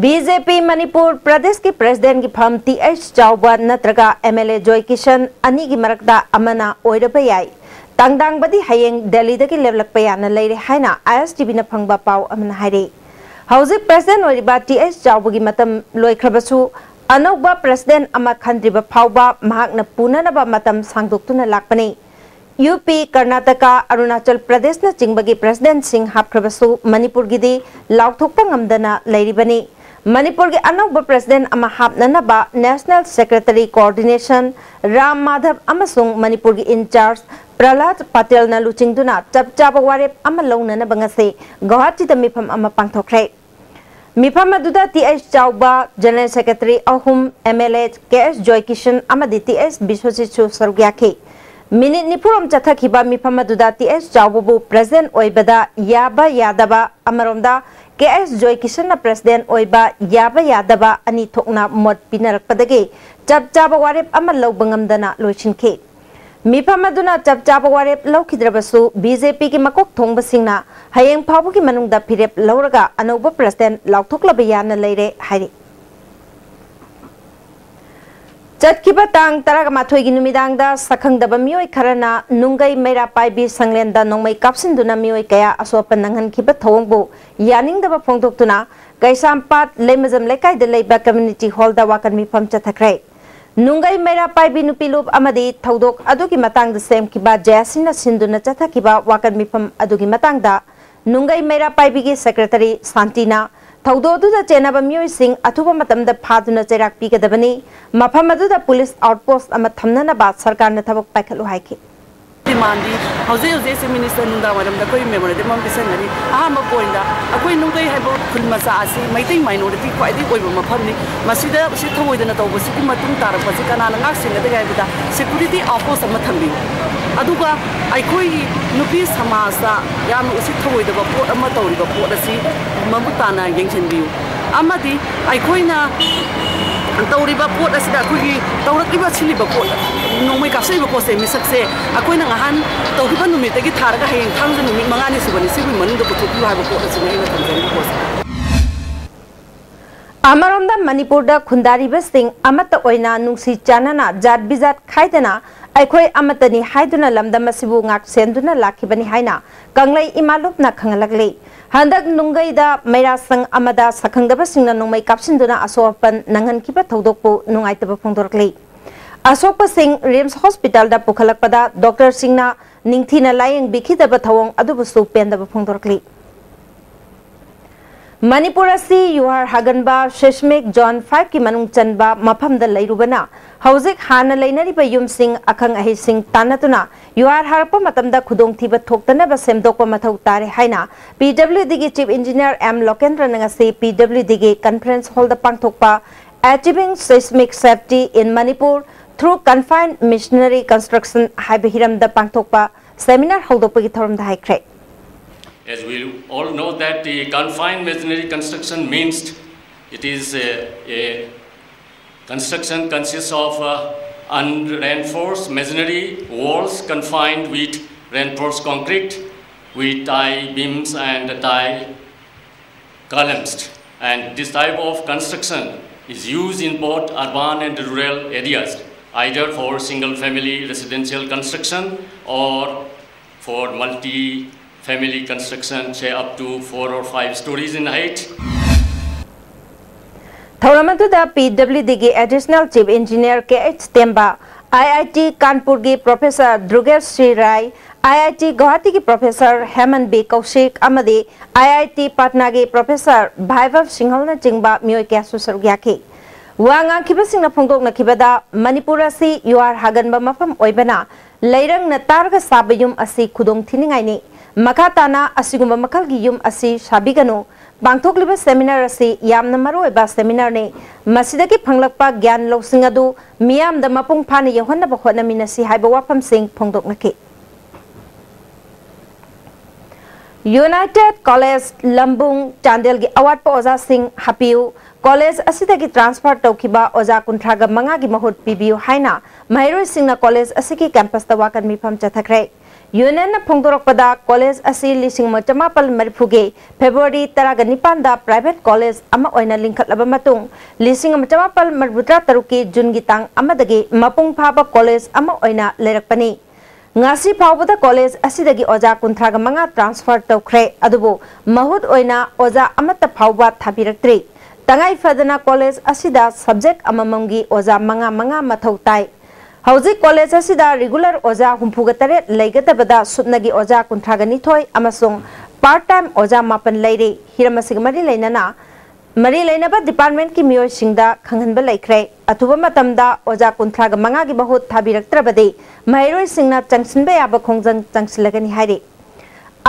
ꯕꯤ ꯖꯦ ꯄꯤ ꯃꯅꯤꯄꯨꯔ ꯄ꯭ꯔꯗꯦꯁꯀꯤ ꯄ꯭ꯔꯦꯁꯤꯗꯦꯟꯒꯤ ꯐꯝ ꯇꯤ ꯑꯩꯆ ꯆꯥꯎꯕ ꯅꯠꯇ꯭ꯔꯒ ꯑꯦꯝ ꯑꯦꯜ ꯑꯦ ꯖꯣꯏ ꯀꯤꯁꯟ ꯑꯅꯤꯒꯤ ꯃꯔꯛꯇ ꯑꯃꯅ ꯑꯣꯏꯔꯕ ꯌꯥꯏ꯫ ꯇꯥꯡꯗꯥꯡꯕꯗꯤ ꯍꯌꯦꯡ ꯗꯦꯜꯂꯤꯗꯒꯤ ꯂꯦꯞꯂꯛꯄ ꯌꯥꯅ ꯂꯩꯔꯦ ꯍꯥꯏꯅ ꯑꯥꯏ ꯑꯦꯁ ꯇꯤ ꯚꯤꯅ ꯐꯪꯕ ꯄꯥꯎ ꯑꯃꯅ ꯍꯥꯏꯔꯤ꯫ ꯍꯧꯖꯤꯛ ꯄ꯭ꯔꯦꯁꯤꯗꯦꯟ ꯑꯣꯏꯔꯤꯕ ꯇꯤ ꯑꯩꯆ ꯆꯥꯎꯕꯒꯤ ꯃꯇꯝ ꯂꯣꯏꯈ꯭ꯔꯕꯁꯨ, ꯑꯅꯧꯕ ꯄ꯭ꯔꯦꯁꯤꯗꯦꯟ ꯑꯃ ꯈꯟꯗ꯭ꯔꯤꯕ ꯐꯥꯎꯕ ꯃꯍꯥꯛꯅ ꯄꯨꯅꯅꯕ ꯃꯇꯝ ꯁꯥꯡꯗꯣꯛꯇꯨꯅ ꯂꯥꯛꯄꯅꯤ꯫ ꯌꯨ ꯄꯤ, ꯀꯔꯅꯥꯇꯀꯥ, ꯑꯔꯨꯅꯥꯆꯜ ꯄ꯭ꯔꯗꯦꯁꯅꯆꯤꯡꯕꯒꯤ ꯄ꯭ꯔꯦꯁꯤꯗꯦꯟꯁꯤꯡ ꯍꯥꯞꯈ꯭ꯔꯕꯁꯨ ꯃꯅꯤꯄꯨꯔꯒꯤꯗꯤ ꯂꯥꯎꯊꯣꯛꯄ ꯉꯝꯗꯅ ꯂꯩꯔꯤꯕꯅꯤ꯫ ꯃꯅꯤꯄꯨꯔꯒꯤ ꯑꯅꯧꯕ ꯄ꯭ꯔꯦꯁꯤꯗꯦꯟ ꯑꯃ ꯍꯥꯞꯅꯅꯕ national secretary coordination Ram Madhab ꯑꯃꯁꯨꯡ ꯃꯅꯤꯄꯨꯔꯒꯤ ꯏꯟꯆꯥꯔꯖ ꯄ꯭ꯔꯍꯂꯥꯗ ꯄꯇꯦꯜꯅ ꯂꯨꯆꯤꯡꯗꯨꯅ ꯆꯞ ꯆꯥꯕ ꯋꯥꯔꯦꯞ ꯑꯃ ꯂꯧꯅꯅꯕ ꯉꯁꯤ ꯒꯧꯍꯥꯇꯤꯗ ꯃꯤꯐꯝ ꯑꯃ ꯄꯥꯡꯊꯣꯛꯈ꯭ꯔꯦ꯫ ꯃꯤꯐꯝ ꯑꯗꯨꯗ ꯇꯤ ꯑꯩꯆ ꯆꯥꯎꯕ, ꯖꯦꯅꯔꯦꯜ ꯁꯦꯀ꯭ꯔꯦꯇꯔꯤ ꯑꯍꯨꯝ, ꯑꯦꯝ ꯑꯦꯜ ꯑꯦ ꯀꯦ ꯑꯦꯁ ꯖꯣꯏꯀꯤꯁꯟ ꯑꯃꯗꯤ ꯇꯤ ꯑꯩꯆ ꯕꯤꯁ꯭ꯋꯖꯤꯠꯁꯨ ꯁꯔꯨꯛ ꯌꯥꯈꯤ꯫ ꯃꯤꯅꯤꯠ ꯅꯤꯐꯨ ꯔꯣꯝ ꯆꯠꯊꯈꯤꯕ ꯃꯤꯐꯝ ꯑꯗꯨꯗ ꯇꯤ ꯑꯩꯆ ꯆꯥꯎꯕꯕꯨ ꯄ꯭ꯔꯦꯁꯤꯗꯦꯟ ꯑꯣꯏꯕꯗ ꯌꯥꯕ ꯌꯥꯗꯕ, ꯑꯃꯔꯣꯝꯗ ꯀꯦ ꯑꯦꯁ ꯖꯣꯏꯀꯤꯁꯟꯅ ꯄ꯭ꯔꯦꯁꯤꯗꯦꯟ ꯑꯣꯏꯕ ꯌꯥꯕ ꯌꯥꯗꯕ ꯑꯅꯤ ꯊꯣꯛꯅ ꯃꯣꯠ ꯄꯤꯅꯔꯛꯄꯗꯒꯤ ꯆꯞ ꯆꯥꯕ ꯋꯥꯔꯦꯞ ꯑꯃ ꯂꯧꯕ ꯉꯝꯗꯅ ꯂꯣꯏꯁꯤꯟꯈꯤ꯫ ꯃꯤꯐꯝ ꯑꯗꯨꯅ ꯆꯞ ꯆꯥꯕ ꯋꯥꯔꯦꯞ ꯂꯧꯈꯤꯗ꯭ꯔꯕꯁꯨ, ꯕꯤ ꯖꯦ ꯄꯤꯒꯤ ꯃꯀꯣꯛ ꯊꯣꯡꯕꯁꯤꯡꯅ ꯍꯌꯦꯡ ꯐꯥꯎꯕꯒꯤ ꯃꯅꯨꯡꯗ ꯐꯤꯔꯦꯞ ꯂꯧꯔꯒ ꯑꯅꯧꯕ ꯄ꯭ꯔꯦꯁꯤꯗꯦꯟ ꯂꯥꯎꯊꯣꯛꯂꯕ ꯌꯥꯅ ꯂꯩꯔꯦ ꯍꯥꯏꯔꯤ꯫ ꯆꯠꯈꯤꯕ ꯇꯥꯡ ꯇꯔꯥꯃꯥꯊꯣꯏꯒꯤ ꯅꯨꯃꯤꯗꯥꯡꯗ ꯁꯛꯈꯪꯗꯕ ꯃꯤꯑꯣꯏ ꯈꯔꯅ ꯅꯨꯡꯒꯩ ꯃꯩꯔꯥ ꯄꯥꯏꯕꯤ ꯁꯪꯂꯦꯟꯗ ꯅꯣꯡꯃꯩ ꯀꯥꯞꯁꯤꯟꯗꯨꯅ ꯃꯤꯑꯣꯏ ꯀꯌꯥ ꯑꯁꯣꯛ ꯑꯄꯟ ꯅꯪꯍꯟꯈꯤꯕ ꯊꯧꯑꯣꯡꯕꯨ ꯌꯥꯅꯤꯡꯗꯕ ꯐꯣꯡꯗꯣꯛꯇꯨꯅ ꯀꯩꯁꯥꯝꯄꯥꯠ ꯂꯩꯃꯖꯝ ꯂꯩꯀꯥꯏꯗ ꯂꯩꯕ ꯀꯝꯃ꯭ꯌꯨꯅꯤꯇꯤ ꯍꯣꯜꯗ ꯋꯥꯀꯠ ꯃꯤꯐꯝ ꯆꯠꯊꯈ꯭ꯔꯦ꯫ ꯅꯨꯡꯒꯩ ꯃꯩꯔꯥ ꯄꯥꯏꯕꯤ ꯅꯨꯄꯤ ꯂꯨꯞ ꯑꯃꯗꯤ ꯊꯧꯗꯣꯛ ꯑꯗꯨꯒꯤ ꯃꯇꯥꯡꯗ ꯁꯦꯝꯈꯤꯕ ꯖꯦ ꯑꯦꯁ ꯁꯤꯅ ꯁꯤꯟꯗꯨꯅ ꯆꯠꯊꯈꯤꯕ ꯋꯥꯀꯠ ꯃꯤꯐꯝ ꯑꯗꯨꯒꯤ ꯃꯇꯥꯡꯗ ꯅꯨꯡꯒꯩ ꯃꯩꯔꯥ ꯄꯥꯏꯕꯤꯒꯤ ꯁꯦꯀ꯭ꯔꯦꯇꯔꯤ ꯁꯥꯟꯇꯤꯅ ꯊꯧꯗꯣꯛ ꯑꯗꯨꯗ ꯆꯦꯟꯅꯕ ꯃꯤꯑꯣꯏꯁꯤꯡ ꯑꯊꯨꯕ ꯃꯇꯝꯗ ꯐꯥꯗꯨꯅ ꯆꯩꯔꯥꯛ ꯄꯤꯒꯗꯕꯅꯤ, ꯃꯐꯝ ꯑꯗꯨꯗ ꯄꯨꯂꯤꯁ ꯑꯥꯎꯠꯄꯣꯁꯠ ꯑꯃ ꯊꯝꯅꯅꯕ ꯁꯔꯀꯥꯔꯅ ꯊꯕꯛ ꯄꯥꯏꯈꯠꯂꯨ ꯍꯥꯏꯈꯤ꯫ ꯗꯤꯃꯥꯟꯗꯤ ꯍꯧꯖꯤꯛ ꯍꯧꯖꯤꯛ ꯆꯤꯐ ꯃꯤꯅꯤꯁꯇꯔ ꯅꯨꯡꯗꯥꯡ ꯋꯥꯏꯔꯝꯗ ꯑꯩꯈꯣꯏ ꯃꯦꯃꯣꯔꯦꯟꯗꯝ ꯑꯃ ꯄꯤꯁꯟꯒꯅꯤ꯫ ꯑꯍꯥꯟꯕ ꯄꯣꯏꯟꯗ, ꯑꯩꯈꯣꯏ ꯅꯨꯡꯒꯩ ꯍꯥꯏꯕ ꯈꯨꯜ ꯃꯆꯥ ꯑꯁꯤ ꯃꯩꯇꯩ ꯃꯥꯏꯅꯣꯔꯤꯇꯤ ꯈ꯭ꯋꯥꯏꯗꯒꯤ ꯑꯣꯏꯕ ꯃꯐꯝꯅꯤ꯫ ꯃꯁꯤꯗ ꯁꯤ ꯊꯑꯣꯏꯗꯅ ꯇꯧꯕꯁꯤꯒꯤ ꯃꯇꯨꯡ ꯇꯥꯔꯛꯄꯁꯤ ꯀꯅꯥꯅ ꯉꯥꯛ ꯁꯦꯟꯒꯗꯒꯦ ꯍꯥꯏꯕꯗ ꯁꯦꯀ꯭ꯌꯨꯔꯤꯇꯤ ꯑꯥꯎꯠꯄꯣꯁꯠ ꯑꯃ ꯊꯝꯕꯤꯌꯨ꯫ ꯑꯗꯨꯒ ꯑꯩꯈꯣꯏꯒꯤ ꯅꯨꯄꯤ ꯁꯃꯥꯖꯇ ꯌꯥꯝꯅ ꯎꯁꯤꯠ ꯊꯑꯣꯏꯗꯕ ꯄꯣꯠ ꯑꯃ ꯇꯧꯔꯤꯕ ꯄꯣꯠ ꯑꯁꯤ ꯃꯃꯨꯠ ꯇꯥꯅ ꯌꯦꯡꯁꯤꯟꯕꯤꯌꯨ꯫ ꯑꯃꯗꯤ ꯑꯩꯈꯣꯏꯅ ꯇꯧꯔꯤꯕ ꯄꯣꯠ ꯑꯁꯤꯗ ꯑꯩꯈꯣꯏꯒꯤ ꯇꯧꯔꯛꯂꯤꯕ ꯁꯤꯜꯂꯤꯕ ꯄꯣꯠ, ꯅꯣꯡꯃꯩ ꯀꯥꯞꯁꯤꯜꯂꯤꯕ ꯄꯣꯠꯁꯦ, ꯃꯤꯁꯛꯁꯦ ꯑꯩꯈꯣꯏꯅ ꯉꯍꯥꯟ ꯇꯧꯈꯤꯕ ꯅꯨꯃꯤꯠꯇꯒꯤ ꯊꯥꯔꯒ ꯍꯌꯦꯡ ꯊꯥꯡꯖ ꯅꯨꯃꯤꯠ ꯃꯉꯥꯅꯤ ꯁꯨꯕꯅꯤ, ꯁꯤꯒꯤ ꯃꯅꯨꯡꯗ ꯄꯨꯊꯣꯛꯄꯤꯌꯨ ꯍꯥꯏꯕ ꯄꯣꯠ ꯑꯁꯤꯅꯤ ꯑꯩꯅ ꯊꯝꯖꯅꯤꯡꯕ ꯄꯣꯠꯁꯦ꯫ ꯑꯃꯔꯣꯝꯗ ꯃꯅꯤꯄꯨꯔꯗ ꯈꯨꯟꯗꯥꯔꯤꯕꯁꯤꯡ ꯑꯃꯠꯇ ꯑꯣꯏꯅ ꯅꯨꯡꯁꯤ ꯆꯥꯟꯅꯅ ꯖꯥꯠ ꯕꯤꯖꯥꯠ ꯈꯥꯏꯗꯅ ꯑꯩꯈꯣꯏ ꯑꯃꯠꯇꯅꯤ ꯍꯥꯏꯗꯨꯅ ꯂꯝꯗꯝ ꯑꯁꯤꯕꯨ ꯉꯥꯛ ꯁꯦꯟꯗꯨꯅ ꯂꯥꯛꯈꯤꯕꯅꯤ ꯍꯥꯏꯅ ꯀꯪꯂꯩ ꯏꯃꯥ ꯂꯨꯞꯅ ꯈꯪꯍꯜꯂꯛꯂꯤ꯫ ꯍꯟꯗꯛ ꯅꯨꯡꯒꯩꯗ ꯃꯩꯔꯥ ꯁꯪ ꯑꯃꯗ ꯁꯛꯈꯪꯗꯕꯁꯤꯡꯅ ꯅꯣꯡꯃꯩ ꯀꯥꯞꯁꯤꯟꯗꯨꯅ ꯑꯁꯣꯛ ꯑꯄꯟ ꯅꯪꯍꯟꯈꯤꯕ ꯊꯧꯗꯣꯛꯄꯨ ꯅꯨꯡꯉꯥꯏꯇꯕ ꯐꯣꯡꯗꯣꯔꯛꯂꯤ꯫ ꯑꯁꯣꯛꯄꯁꯤꯡ ꯔꯤꯝꯁ ꯍꯣꯁꯄꯤꯇꯥꯜꯗ ꯄꯨꯈꯠꯂꯛꯄꯗ ꯗꯣꯛꯇꯔꯁꯤꯡꯅ ꯅꯤꯡꯊꯤꯅ ꯂꯥꯌꯦꯡꯕꯤꯈꯤꯗꯕ ꯊꯧꯑꯣꯡ ꯑꯗꯨꯕꯨꯁꯨ ꯄꯦꯟꯗꯕ ꯐꯣꯡꯗꯣꯔꯛꯂꯤ꯫ ꯃꯅꯤꯄꯨꯔ ꯑꯁꯤ ꯌꯨꯍꯥꯔ ꯍꯥꯒꯟꯕ seismic zone five ꯀꯤ ꯃꯅꯨꯡ ꯆꯟꯕ ꯃꯐꯝꯗ ꯂꯩꯔꯨꯕꯅ, ꯍꯧꯖꯤꯛ ꯍꯥꯟꯅ ꯂꯩꯅꯔꯤꯕ ꯌꯨꯝꯁꯤꯡ ꯑꯈꯪ ꯑꯍꯩꯁꯤꯡ ꯇꯥꯟꯅꯗꯨꯅ ꯌꯨꯍꯥꯔ ꯍꯥꯔꯛꯄ ꯃꯇꯝꯗ ꯈꯨꯗꯣꯡꯊꯤꯕ ꯊꯣꯛꯇꯅꯕ ꯁꯦꯝꯗꯣꯛꯄ ꯃꯊꯧ ꯇꯥꯔꯦ ꯍꯥꯏꯅ P W D ꯒꯤ Chief Engineer M ꯂꯣꯀꯦꯟꯗ꯭ꯔꯅ ꯉꯁꯤ P W D ꯒꯤ conference hall ꯗ ꯄꯥꯡꯊꯣꯛꯄ Achieving Seismic Safety in Manipur Through Confined Masonry Construction ꯍꯥꯏꯕ ꯍꯤꯔꯝꯗ ꯄꯥꯡꯊꯣꯛꯄ seminar ꯍꯧꯗꯣꯛꯄꯒꯤ ꯊꯧꯔꯝꯗ ꯍꯥꯏꯈ꯭ꯔꯦ꯫ As we all know that the confined masonry construction means it is a, a construction consists of uh, unreinforced masonry walls confined with reinforced concrete with tie beams and tie columns. And this type of construction is used in both urban and rural areas, either for single family residential construction or for multi family construction, say up to four or five stories in height. ꯊꯧꯔꯝ ꯑꯗꯨꯗ P W D ꯒꯤ Additional Chief Engineer K H ꯇꯦꯝꯕ, I I T ꯀꯥꯟꯄꯨꯔꯒꯤ Professor Dhrugesh C Rai, I I T ꯒꯨꯋꯥꯍꯥꯇꯤꯒꯤ Professor ꯍꯦꯃꯟ ꯕꯤ ꯀꯧꯁꯤꯛ ꯑꯃꯗꯤ I I T ꯄꯠꯅꯥꯒꯤ Professor ꯚꯥꯏꯚꯕ ꯁꯤꯡꯍꯜꯅꯆꯤꯡꯕ ꯃꯤꯑꯣꯏ ꯀꯌꯥꯁꯨ ꯁꯔꯨꯛ ꯌꯥꯈꯤ꯫ ꯋꯥ ꯉꯥꯡꯈꯤꯕꯁꯤꯡꯅ ꯐꯣꯡꯗꯣꯛꯅꯈꯤꯕꯗ, ꯃꯅꯤꯄꯨꯔ ꯑꯁꯤ ꯌꯨꯍꯥꯔ ꯍꯥꯒꯟꯕ ꯃꯐꯝ ꯑꯣꯏꯕꯅ, ꯂꯩꯔꯪꯅ ꯇꯥꯔꯒ ꯁꯥꯕ ꯌꯨꯝ ꯑꯁꯤ ꯈꯨꯗꯣꯡ ꯊꯤꯅꯤꯡꯉꯥꯏꯅꯤ꯫ ꯃꯈꯥ ꯇꯥꯅ ꯑꯁꯤꯒꯨꯝꯕ ꯃꯈꯜꯒꯤ ꯌꯨꯝ ꯑꯁꯤ ꯁꯥꯕꯤꯒꯅꯨ꯫ ꯄꯥꯡꯊꯣꯛꯂꯤꯕ seminar ꯑꯁꯤ ꯌꯥꯝꯅ ꯃꯔꯨꯑꯣꯏꯕ seminar ꯅꯤ꯫ ꯃꯁꯤꯗꯒꯤ ꯐꯪꯂꯛꯄ ꯒ꯭ꯌꯥꯟ ꯂꯧꯁꯤꯡ ꯑꯗꯨ ꯃꯤꯌꯥꯝꯗ ꯃꯄꯨꯡ ꯐꯥꯅ ꯌꯧꯍꯟꯅꯕ ꯍꯣꯠꯅꯃꯤꯟꯅꯁꯤ ꯍꯥꯏꯕ ꯋꯥꯐꯝꯁꯤꯡ ꯐꯣꯡꯗꯣꯛꯅꯈꯤ꯫ United College Lambung Chandelꯒꯤ ꯑꯋꯥꯠꯄ ꯑꯣꯖꯥꯁꯤꯡ ꯍꯥꯞꯄꯤꯌꯨ, college ꯑꯁꯤꯗꯒꯤ transfer ꯇꯧꯈꯤꯕ ꯑꯣꯖꯥ ꯀꯨꯟꯊ꯭ꯔꯥꯒ ꯃꯉꯥꯒꯤ ꯃꯍꯨꯠ ꯄꯤꯕꯤꯌꯨ ꯍꯥꯏꯅ ꯃꯍꯩꯔꯣꯏꯁꯤꯡꯅ college ꯑꯁꯤꯒꯤ campusꯇ ꯋꯥꯀꯠ ꯃꯤꯐꯝ ꯆꯠꯊꯈ꯭ꯔꯦ꯫ Unionꯅ ꯐꯣꯡꯗꯣꯔꯛꯄꯗ college ꯑꯁꯤ ꯂꯤꯁꯤꯡ ꯑꯃ ꯆꯃꯥꯄꯜ ꯃꯔꯤꯐꯨꯒꯤ February ꯇꯔꯥꯒ ꯅꯤꯄꯥꯟꯗ private college ꯑꯃ ꯑꯣꯏꯅ ꯂꯤꯡꯈꯠꯂꯕ ꯃꯇꯨꯡ, ꯂꯤꯁꯤꯡ ꯑꯃ ꯆꯃꯥꯄꯜ ꯃꯔꯤꯐꯨꯇꯔꯥ ꯇꯔꯨꯛꯀꯤ Juneꯒꯤ ꯇꯥꯡ ꯑꯃꯗꯒꯤ ꯃꯄꯨꯡ ꯐꯥꯕ college ꯑꯃ ꯑꯣꯏꯅ ꯂꯩꯔꯛꯄꯅꯤ꯫ ꯉꯁꯤ ꯐꯥꯎꯕꯗ college ꯑꯁꯤꯗꯒꯤ ꯑꯣꯖꯥ ꯀꯨꯟꯊ꯭ꯔꯥꯒ ꯃꯉꯥ transfer ꯇꯧꯈ꯭ꯔꯦ, ꯑꯗꯨꯕꯨ ꯃꯍꯨꯠ ꯑꯣꯏꯅ ꯑꯣꯖꯥ ꯑꯃꯠꯇ ꯐꯥꯎꯕ ꯊꯥꯕꯤꯔꯛꯇ꯭ꯔꯤ꯫ ꯇꯉꯥꯏ ꯐꯗꯅ college ꯑꯁꯤꯗ subject ꯑꯃꯃꯝꯒꯤ ꯑꯣꯖꯥ ꯃꯉꯥ ꯃꯉꯥ ꯃꯊꯧ ꯇꯥꯏ꯫ ꯍꯧꯖꯤꯛ college ꯑꯁꯤꯗ regular ꯑꯣꯖꯥ ꯍꯨꯝꯐꯨꯒ ꯇꯔꯦꯠ ꯂꯩꯒꯗꯕꯗ ꯁꯨꯞꯅꯒꯤ ꯑꯣꯖꯥ ꯀꯨꯟꯊ꯭ꯔꯥꯒ ꯅꯤꯊꯣꯏ ꯑꯃꯁꯨꯡ part time ꯑꯣꯖꯥ ꯃꯥꯄꯟ ꯂꯩꯔꯤ꯫ ꯍꯤꯔꯝ ꯑꯁꯤꯒ ꯃꯔꯤ ꯂꯩꯅꯅ ꯃꯔꯤ ꯂꯩꯅꯕ departmentꯀꯤ ꯃꯤꯑꯣꯏꯁꯤꯡꯗ ꯈꯪꯍꯟꯕ ꯂꯩꯈ꯭ꯔꯦ꯫ ꯑꯊꯨꯕ ꯃꯇꯝꯗ ꯑꯣꯖꯥ ꯀꯨꯟꯊ꯭ꯔꯥꯒ ꯃꯉꯥꯒꯤ ꯃꯍꯨꯠ ꯊꯥꯕꯤꯔꯛꯇ꯭ꯔꯕꯗꯤ ꯃꯍꯩꯔꯣꯏꯁꯤꯡꯅ ꯆꯪꯁꯤꯟꯕ ꯌꯥꯕ ꯈꯣꯡꯖꯪ ꯆꯪꯁꯤꯜꯂꯒꯅꯤ ꯍꯥꯏꯔꯤ꯫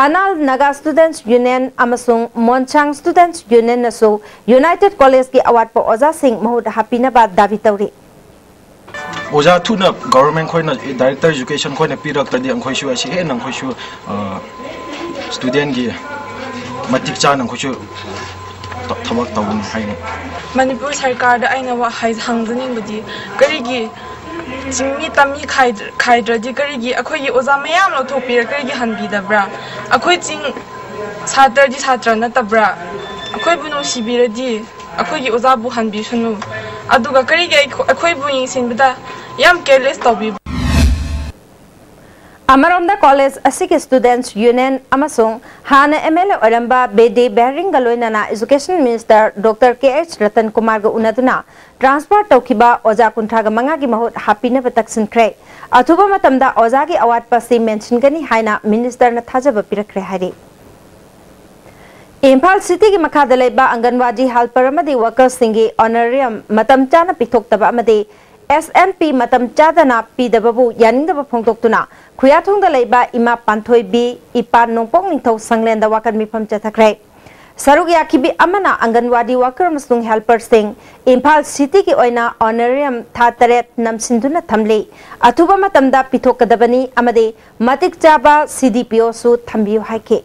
Anal Naga Students Union ꯑꯃꯁꯨꯡ Monsang Students Unionꯅꯁꯨ United Collegeꯀꯤ ꯑꯋꯥꯠꯄ ꯑꯣꯖꯥꯁꯤꯡ ꯃꯍꯨꯠ ꯍꯥꯞꯄꯤꯅꯕ ꯗꯥꯕꯤ ꯇꯧꯔꯤ꯫ ꯑꯣꯖꯥ ꯊꯨꯅ government ꯈꯣꯏꯅ, director education ꯈꯣꯏꯅ ꯄꯤꯔꯛꯇ꯭ꯔꯗꯤ ꯑꯩꯈꯣꯏꯁꯨ ꯑꯁꯤ ꯍꯦꯟꯅ ꯑꯩꯈꯣꯏꯁꯨ studentꯀꯤ ꯃꯇꯤꯛ ꯆꯥꯅ ꯑꯩꯈꯣꯏꯁꯨ ꯊꯕꯛ ꯇꯧꯒꯅꯤ ꯍꯥꯏꯅ꯫ ꯃꯅꯤꯄꯨꯔ ꯁꯔꯀꯥꯔꯗ ꯑꯩꯅ ꯋꯥ-, ꯍꯥꯏ-, ꯍꯪꯖꯅꯤꯡꯕꯗꯤ, ꯀꯔꯤꯒꯤ ꯆꯤꯡꯃꯤ ꯇꯝꯃꯤ ꯈꯥꯏꯗ꯭ꯔ-, ꯈꯥꯏꯗ꯭ꯔꯗꯤ ꯀꯔꯤꯒꯤ ꯑꯩꯈꯣꯏꯒꯤ ꯑꯣꯖꯥ ꯃꯌꯥꯝ ꯂꯧꯊꯣꯛꯄꯤꯔ ꯀꯔꯤꯒꯤ ꯍꯟꯕꯤꯗꯕ꯭ꯔꯥ? ꯑꯩꯈꯣꯏ ꯆꯤꯡ ꯁꯥꯇ꯭ꯔꯗꯤ ꯁꯥꯇ꯭ꯔ ꯅꯠꯇꯕ꯭ꯔꯥ? ꯑꯩꯈꯣꯏꯕꯨ ꯅꯨꯡꯁꯤꯕꯤꯔꯗꯤ ꯑꯩꯈꯣꯏꯒꯤ ꯑꯣꯖꯥꯕꯨ ꯍꯟꯕꯤꯁꯅꯨ꯫ ꯑꯗꯨꯒ ꯀꯔꯤꯒꯤ ꯑꯩꯈꯣ-, ꯑꯩꯈꯣꯏꯕꯨ ꯌꯦꯡꯁꯤꯟꯕꯗ ꯌꯥꯝ careless ꯇꯧꯕꯤꯕ? ꯑꯃꯔꯣꯝꯗ college ꯑꯁꯤꯒꯤ Students Union ꯑꯃꯁꯨꯡ ꯍꯥꯟꯅ MLA ꯑꯣꯏꯔꯝꯕ ꯕꯦꯗꯦ ꯕꯦꯍꯔꯤꯡꯒ ꯂꯣꯏꯅꯅ Education Minister Doctor ꯀꯦ ꯑꯩꯆ ꯔꯇꯟ ꯀꯨꯃꯥꯔꯒ ꯎꯅꯗꯨꯅ transfer ꯇꯧꯈꯤꯕ ꯑꯣꯖꯥ ꯀꯨꯟꯊ꯭ꯔꯥꯒ ꯃꯉꯥꯒꯤ ꯃꯍꯨꯠ ꯍꯥꯞꯄꯤꯅꯕ ꯇꯛꯁꯤꯟꯈ꯭ꯔꯦ꯫ ꯑꯊꯨꯕ ꯃꯇꯝꯗ ꯑꯣꯖꯥꯒꯤ ꯑꯋꯥꯠꯄ ꯑꯁꯤ ꯃꯦꯟꯁꯤꯟꯒꯅꯤ ꯍꯥꯏꯅ ministerꯅ ꯊꯥꯖꯕ ꯄꯤꯔꯛꯈ꯭ꯔꯦ ꯍꯥꯏꯔꯤ꯫ ꯏꯝꯐꯥꯜ cityꯒꯤ ꯃꯈꯥꯗ ꯂꯩꯕ ꯑꯪꯒꯟꯋꯥꯗꯤ helper ꯑꯃꯗꯤ workerꯁꯤꯡꯒꯤ honorarium ꯃꯇꯝ ꯆꯥꯅ ꯄꯤꯊꯣꯛꯇꯕ ꯑꯃꯗꯤ S N P ꯃꯇꯝ ꯆꯥꯗꯅ ꯄꯤꯗꯕꯕꯨ ꯌꯥꯅꯤꯡꯗꯕ ꯐꯣꯡꯗꯣꯛꯇꯨꯅ ꯈꯨꯌꯥꯊꯣꯡꯗ ꯂꯩꯕ ꯏꯃꯥ ꯄꯥꯟꯊꯣꯏꯕꯤ, ꯏꯄꯥ ꯅꯣꯡꯄꯣꯛ ꯅꯤꯡꯊꯧ ꯁꯪꯂꯦꯟꯗ ꯋꯥꯀꯠ ꯃꯤꯐꯝ ꯆꯠꯊꯈ꯭ꯔꯦ꯫ ꯁꯔꯨꯛ ꯌꯥꯈꯤꯕꯤ ꯑꯃꯅ ꯑꯪꯒꯟꯋꯥꯗꯤ worker ꯑꯃꯁꯨꯡ helperꯁꯤꯡ ꯏꯝꯐꯥꯜ cityꯒꯤ ꯑꯣꯏꯅ honorarium ꯊꯥ ꯇꯔꯦꯠ ꯅꯝꯁꯤꯟꯗꯨꯅ ꯊꯝꯂꯤ꯫ ꯑꯊꯨꯕ ꯃꯇꯝꯗ ꯄꯤꯊꯣꯛꯀꯗꯕꯅꯤ ꯑꯃꯗꯤ ꯃꯇꯤꯛ ꯆꯥꯕ C D P Oꯁꯨ ꯊꯝꯕꯤꯌꯨ ꯍꯥꯏꯈꯤ꯫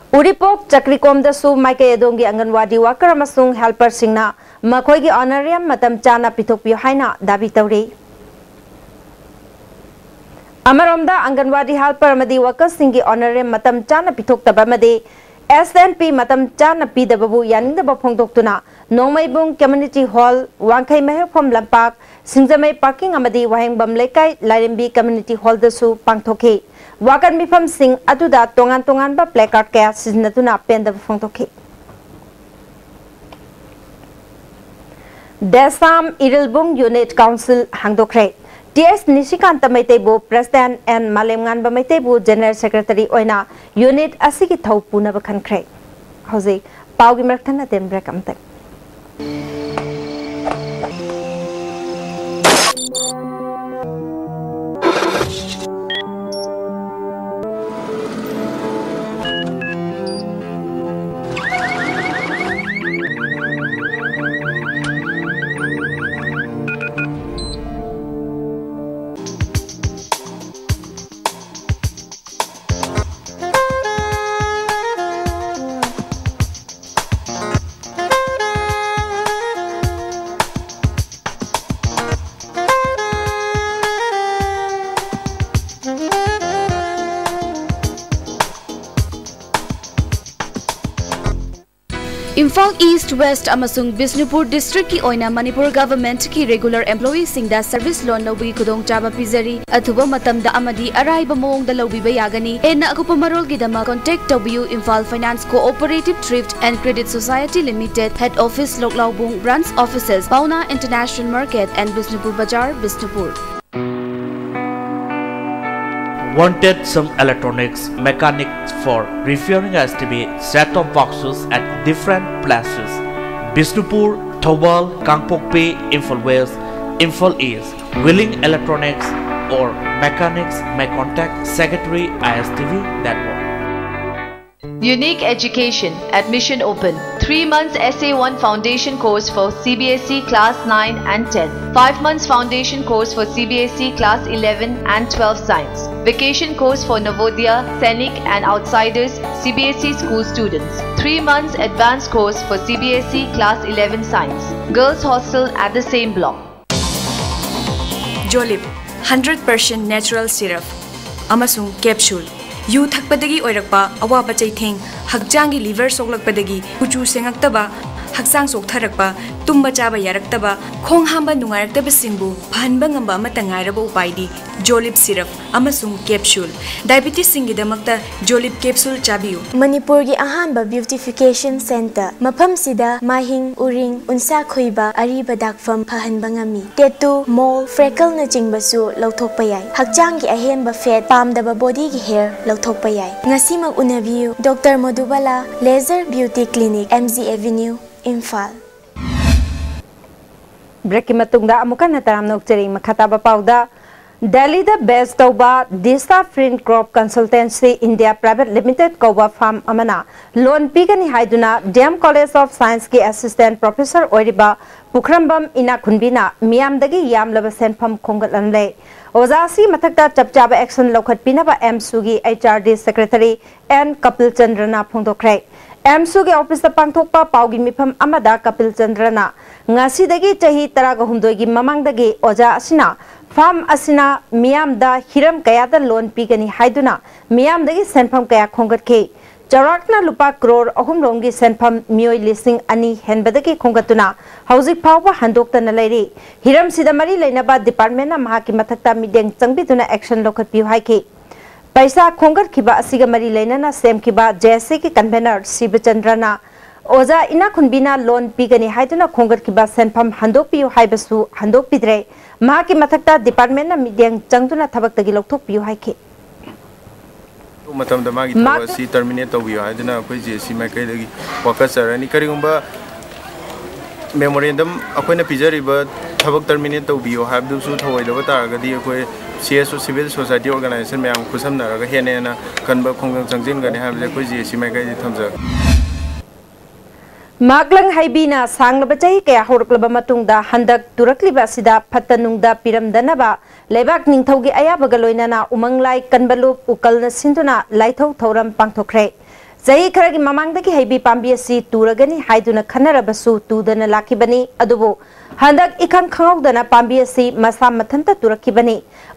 ꯎꯔꯤꯄꯣꯛ ꯆꯀ꯭ꯔꯤꯀꯣꯝꯗꯁꯨ ꯃꯥꯏꯀꯩ ꯑꯗꯣꯝꯒꯤ ꯑꯪꯒꯟꯋꯥꯗꯤ ꯋꯥꯀꯔ ꯑꯃꯁꯨꯡ ꯍꯦꯜꯄꯔꯁꯤꯡꯅ ꯃꯈꯣꯏꯒꯤ ꯑꯣꯅꯔꯤꯌꯝ ꯃꯇꯝ ꯆꯥꯅ ꯄꯤꯊꯣꯛꯄꯤꯌꯨ ꯍꯥꯏꯅ ꯗꯥꯕꯤ ꯇꯧꯔꯤ꯫ ꯑꯃꯔꯣꯝꯗ, ꯑꯪꯒꯟꯋꯥꯗꯤ ꯍꯦꯜꯄꯔ ꯑꯃꯗꯤ ꯋꯥꯀꯔꯁꯤꯡꯒꯤ ꯑꯣꯅꯔꯤꯌꯝ ꯃꯇꯝ ꯆꯥꯅ ꯄꯤꯊꯣꯛꯇꯕ ꯑꯃꯗꯤ ꯑꯦꯁ ꯑꯦꯟ ꯄꯤ ꯃꯇꯝ ꯆꯥꯅ ꯄꯤꯗꯕꯕꯨ ꯌꯥꯅꯤꯡꯗꯕ ꯐꯣꯡꯗꯣꯛꯇꯨꯅ ꯅꯣꯡꯃꯩꯕꯨꯡ ꯀꯝꯃ꯭ꯌꯨꯅꯤꯇꯤ ꯍꯣꯜ, ꯋꯥꯡꯈꯩ ꯃꯍꯩꯔꯣꯛꯐꯝ ꯂꯝꯄꯥꯛ, ꯁꯤꯡꯖꯃꯩ ꯄꯥꯔꯀꯤꯡ ꯑꯃꯗꯤ ꯋꯥꯍꯦꯡꯕꯝ ꯂꯩꯀꯥꯏ ꯂꯥꯏꯔꯦꯝꯕꯤ ꯀꯝꯃ꯭ꯌꯨꯅꯤꯇꯤ ꯍꯣꯜꯗꯁꯨ ꯄꯥꯡꯊꯣꯛꯈꯤ꯫ ꯋꯥꯀꯠ ꯃꯤꯐꯝꯁꯤꯡ ꯑꯗꯨꯗ ꯇꯣꯉꯥꯟ ꯇꯣꯉꯥꯟꯕ placard ꯀꯌꯥ ꯁꯤꯖꯤꯟꯅꯗꯨꯅ ꯄꯦꯟꯗꯕ ꯐꯣꯡꯗꯣꯛꯈꯤ꯫ ꯗꯦꯁꯥꯝ ꯏꯔꯤꯜꯕꯨꯡ ꯌꯨꯅꯤꯠ ꯀꯥꯎꯟꯁꯤꯜ ꯍꯥꯡꯗꯣꯛꯈ꯭ꯔꯦ꯫ ꯇꯤ ꯑꯦꯁ ꯅꯤꯁꯤꯀꯥꯟꯇ ꯃꯩꯇꯩꯕꯨ ꯄ꯭ꯔꯦꯁꯤꯗꯦꯟꯠ ꯑꯦꯟ ꯃꯥꯂꯦꯝꯉꯥꯟꯕ ꯃꯩꯇꯩꯕꯨ ꯖꯦꯅꯔꯦꯜ ꯁꯦꯀ꯭ꯔꯦꯇꯔꯤ ꯑꯣꯏꯅ ꯌꯨꯅꯤꯠ ꯑꯁꯤꯒꯤ ꯊꯧ ꯄꯨꯅꯕ ꯈꯟꯈ꯭ꯔꯦ꯫ ꯍꯧꯖꯤꯛ ꯄꯥꯎꯒꯤ ꯃꯔꯛ ꯊꯠꯅ ꯇꯦꯟ ꯕ꯭ꯔꯦꯛ ꯑꯃꯇꯪ꯫ ꯏꯝꯐꯥꯜ ꯏꯁ꯭ꯠ, ꯋꯦꯁ꯭ꯠ ꯑꯃꯁꯨꯡ ꯕꯤꯁꯅꯨꯄꯨꯔ ꯗꯤꯁꯇ꯭ꯔꯤꯛꯀꯤ ꯑꯣꯏꯅ ꯃꯅꯤꯄꯨꯔ ꯒꯚꯔꯟꯃꯦꯟꯠꯀꯤ ꯔꯦꯒꯨꯂꯔ ꯑꯦꯝꯄ꯭ꯂꯣꯌꯤꯁꯤꯡꯗ ꯁꯔꯚꯤꯁ ꯂꯣꯟ ꯂꯧꯕꯒꯤ ꯈꯨꯗꯣꯡꯆꯥꯕ ꯄꯤꯖꯔꯤ꯫ ꯑꯊꯨꯕ ꯃꯇꯝꯗ ꯑꯃꯗꯤ ꯑꯔꯥꯏꯕ ꯃꯑꯣꯡꯗ ꯂꯧꯕꯤꯕ ꯌꯥꯒꯅꯤ꯫ ꯍꯦꯟꯅ ꯑꯀꯨꯞꯄ ꯃꯔꯣꯜꯒꯤꯗꯃꯛ contact ꯇꯧꯕꯤꯌꯨ, Imphal Finance Cooperative Thrift and Credit Society Limited, Head Office, ꯂꯣꯛꯂꯥꯎꯕꯨꯡ, Branch Offices, Paona International Market and Bishnupur Bazar, Bishnupur. Wanted some electronics mechanics for repairing S T V set-top boxes at different places: Bishnupur, Thoubal, Kangpokpi, Imphal West, Imphal East. Willing Electronics or mechanics may contact Secretary I S T V Network. Unique Education, admission open. Three months S A one foundation course for C B S E class nine and ten. Five months foundation course for C B S E class eleven and twelve science. Vacation course for Navodaya, Sainik and outsiders C B S E school students. Three months advanced course for C B S E class eleven science. Girls hostel at the same block. Jolib, hundred percent natural syrup ꯑꯃꯁꯨꯡ capsule꯫ ꯌꯨ ꯊꯛꯄꯗꯒꯤ ꯑꯣꯏꯔꯛꯄ ꯑꯋꯥꯕ ꯆꯩꯊꯦꯡ, ꯍꯛꯆꯥꯡꯒꯤ liver ꯁꯣꯛꯂꯛꯄꯗꯒꯤ ꯀꯨꯆꯨ ꯁꯦꯡꯉꯛꯇꯕ, ꯍꯛꯆꯥꯡ ꯆꯣꯛꯊꯔꯛꯄ, ꯇꯨꯝꯕ ꯆꯥꯕ ꯌꯥꯔꯛꯇꯕ, ꯈꯣꯡ ꯍꯥꯝꯕ ꯅꯨꯡꯉꯥꯏꯔꯛꯇꯕꯁꯤꯡꯕꯨ ꯐꯍꯟꯕ ꯉꯝꯕ ꯑꯃꯠꯇ ꯉꯥꯏꯔꯕ ꯎꯄꯥꯏꯗꯤ Jolib syrup ꯑꯃꯁꯨꯡ capsule꯫ Diabetesꯁꯤꯡꯒꯤꯗꯃꯛꯇ Jolib capsule ꯆꯥꯕꯤꯌꯨ꯫ ꯃꯅꯤꯄꯨꯔꯒꯤ ꯑꯍꯥꯟꯕ beautification center꯫ ꯃꯐꯝꯁꯤꯗ ꯃꯥꯏꯍꯤꯡ, ꯎꯔꯤꯡ, ꯎꯟꯁꯥ ꯈꯨꯏꯕ, ꯑꯔꯤꯕ ꯗꯥꯛꯐꯝ ꯐꯍꯟꯕ ꯉꯝꯃꯤ꯫ Tattoo, mole, freckleꯅꯆꯤꯡꯕꯁꯨ ꯂꯧꯊꯣꯛꯄ ꯌꯥꯏ꯫ ꯍꯛꯆꯥꯡꯒꯤ ꯑꯍꯦꯟꯕ fat, ꯄꯥꯝꯗꯕ bodyꯒꯤ hair ꯂꯧꯊꯣꯛꯄ ꯌꯥꯏ꯫ ꯉꯁꯤꯃꯛ ꯎꯅꯕꯤꯌꯨ꯫ Doctor Madhubala, Laser Beauty Clinic, M G Avenue, Imphal. Breakꯀꯤ ꯃꯇꯨꯡꯗ ꯑꯃꯨꯛ ꯍꯟꯅ ꯇꯔꯥꯝꯅ ꯑꯣꯛꯆꯔꯤ꯫ ꯃꯈꯥ ꯇꯥꯕ ꯄꯥꯎꯗ, ꯗꯦꯜꯂꯤꯗ base ꯇꯧꯕ Dista Print Crop Consultancy India Private Limited ꯀꯧꯕ firm ꯑꯃꯅ loan ꯄꯤꯒꯅꯤ ꯍꯥꯏꯗꯨꯅ D M College of Scienceꯀꯤ assistant professor ꯑꯣꯏꯔꯤꯕ ꯄꯨꯈ꯭ꯔꯝꯕꯝ ꯏꯅꯥꯈꯨꯟꯕꯤꯅ ꯃꯤꯌꯥꯝꯗꯒꯤ ꯌꯥꯝꯂꯕ ꯁꯦꯟꯐꯝ ꯈꯣꯝꯒꯠꯂꯝꯂꯦ꯫ ꯑꯣꯖꯥ ꯑꯁꯤꯒꯤ ꯃꯊꯛꯇ ꯆꯞ ꯆꯥꯕ action ꯂꯧꯈꯠꯄꯤꯅꯕ AMSUꯒꯤ H R D secretary N Kapil ꯆꯟꯗ꯭ꯔꯅ ꯐꯣꯡꯗꯣꯛꯈ꯭ꯔꯦ꯫ AMSUꯒꯤ officeꯇ ꯄꯥꯡꯊꯣꯛꯄ ꯄꯥꯎꯒꯤ ꯃꯤꯐꯝ ꯑꯃꯗ ꯀꯄꯤꯜ ꯆꯟꯗ꯭ꯔꯅ ꯉꯁꯤꯗꯒꯤ ꯆꯍꯤ ꯇꯔꯥꯒ ꯍꯨꯝꯗꯣꯏꯒꯤ ꯃꯃꯥꯡꯗꯒꯤ ꯑꯣꯖꯥ ꯑꯁꯤꯅ firm ꯑꯁꯤꯅ ꯃꯤꯌꯥꯝꯗ ꯍꯤꯔꯝ ꯀꯌꯥꯗ loan ꯄꯤꯒꯅꯤ ꯍꯥꯏꯗꯨꯅ ꯃꯤꯌꯥꯝꯗꯒꯤ ꯁꯦꯟꯐꯝ ꯀꯌꯥ ꯈꯣꯝꯒꯠꯈꯤ꯫ ꯆꯥꯎꯔꯥꯛꯅ ꯂꯨꯄꯥ ꯀ꯭ꯔꯣꯔ ꯑꯍꯨꯝ ꯔꯣꯝꯒꯤ ꯁꯦꯟꯐꯝ ꯃꯤꯑꯣꯏ ꯂꯤꯁꯤꯡ ꯑꯅꯤ ꯍꯦꯟꯕꯗꯒꯤ ꯈꯣꯝꯒꯠꯇꯨꯅ ꯍꯧꯖꯤꯛ ꯐꯥꯎꯕ ꯍꯟꯗꯣꯛꯇꯅ ꯂꯩꯔꯤ꯫ ꯍꯤꯔꯝꯁꯤꯗ ꯃꯔꯤ ꯂꯩꯅꯕ departmentꯅ ꯃꯍꯥꯛꯀꯤ ꯃꯊꯛꯇ ꯃꯤꯠꯌꯦꯡ ꯆꯪꯕꯤꯗꯨꯅ action ꯂꯧꯈꯠꯄꯤꯌꯨ ꯍꯥꯏꯈꯤ꯫ ꯄꯩꯁꯥ ꯈꯣꯝꯒꯠꯈꯤꯕ ꯑꯁꯤꯒ ꯃꯔꯤ ꯂꯩꯅꯅ ꯁꯦꯝꯈꯤꯕ J S Cꯒꯤ convener ꯁꯤꯕꯆꯟꯗ꯭ꯔꯅ ꯑꯣꯖꯥ ꯏꯅꯥꯈꯨꯟꯕꯤꯅ loan ꯄꯤꯒꯅꯤ ꯍꯥꯏꯗꯨꯅ ꯈꯣꯝꯒꯠꯈꯤꯕ ꯁꯦꯟꯐꯝ ꯍꯟꯗꯣꯛꯄꯤꯌꯨ ꯍꯥꯏꯕꯁꯨ ꯍꯟꯗꯣꯛꯄꯤꯗ꯭ꯔꯦ꯫ ꯃꯍꯥꯛꯀꯤ ꯃꯊꯛꯇ departmentꯅ ꯃꯤꯠꯌꯦꯡ ꯆꯪꯗꯨꯅ ꯊꯕꯛꯇꯒꯤ ꯂꯧꯊꯣꯛꯄꯤꯌꯨ ꯍꯥꯏꯈꯤ꯫ ꯃꯇꯝꯗ ꯃꯥꯒꯤ ꯊꯕꯛ ꯃꯥ- ꯑꯁꯤ terminate ꯇꯧꯕꯤꯌꯨ ꯍꯥꯏꯗꯨꯅ ꯑꯩꯈꯣꯏ J S C ꯃꯥꯏꯀꯩꯗꯒꯤ ꯋꯥꯀꯠꯆꯔꯅꯤ꯫ ꯀꯔꯤꯒꯨꯝꯕ memorandum ꯑꯩꯈꯣꯏꯅ ꯄꯤꯖꯔꯤꯕ ꯊꯕꯛ terminate ꯇꯧꯕꯤꯌꯨ ꯍꯥꯏꯕꯗꯨꯁꯨ ꯊꯧꯑꯣꯏꯗꯕ ꯇꯥꯔꯒꯗꯤ ꯑꯩꯈꯣꯏ C S O, civil society organization ꯃꯌꯥꯝ ꯈꯨꯠꯁꯝꯅꯔꯒ ꯍꯦꯟꯅ ꯍꯦꯟꯅ ꯀꯟꯕ ꯈꯣꯡꯖꯪ ꯆꯪꯁꯤꯟꯒꯅꯤ ꯍꯥꯏꯕꯁꯦ ꯑꯩꯈꯣꯏ J S C ꯃꯥꯏꯀꯩꯗꯒꯤ ꯊꯝꯖꯒꯦ꯫ ꯃꯥꯛꯂꯪ ꯍꯩꯕꯤꯅ ꯁꯥꯡꯂꯕ ꯆꯍꯤ ꯀꯌꯥ ꯍꯧꯔꯛꯂꯕ ꯃꯇꯨꯡꯗ ꯍꯟꯗꯛ ꯇꯨꯔꯛꯂꯤꯕ ꯑꯁꯤꯗ ꯐꯠꯇ ꯅꯨꯡꯗ ꯄꯤꯔꯝꯗꯅꯕ ꯂꯩꯕꯥꯛ ꯅꯤꯡꯊꯧꯒꯤ ꯑꯌꯥꯕꯒ ꯂꯣꯏꯅꯅ ꯎꯃꯪ ꯂꯥꯏ ꯀꯟꯕ ꯂꯨꯞ ꯎꯀꯜꯅ ꯁꯤꯟꯗꯨꯅ ꯂꯥꯏꯊꯧ ꯊꯧꯔꯝ ꯄꯥꯡꯊꯣꯛꯈ꯭ꯔꯦ꯫ ꯆꯍꯤ ꯈꯔꯒꯤ ꯃꯃꯥꯡꯗꯒꯤ ꯍꯩꯕꯤ ꯄꯥꯝꯕꯤ ꯑꯁꯤ ꯇꯨꯔꯒꯅꯤ ꯍꯥꯏꯗꯨꯅ ꯈꯟꯅꯔꯕꯁꯨ ꯇꯨꯗꯅ ꯂꯥꯛꯈꯤꯕꯅꯤ꯫ ꯑꯗꯨꯕꯨ ꯍꯟꯗꯛ ꯏꯈꯪ ꯈꯪꯍꯧꯗꯅ ꯄꯥꯝꯕꯤ ꯑꯁꯤ ꯃꯁꯥ ꯃꯊꯟꯇ ꯇꯨꯔꯛꯈꯤꯕꯅꯤ꯫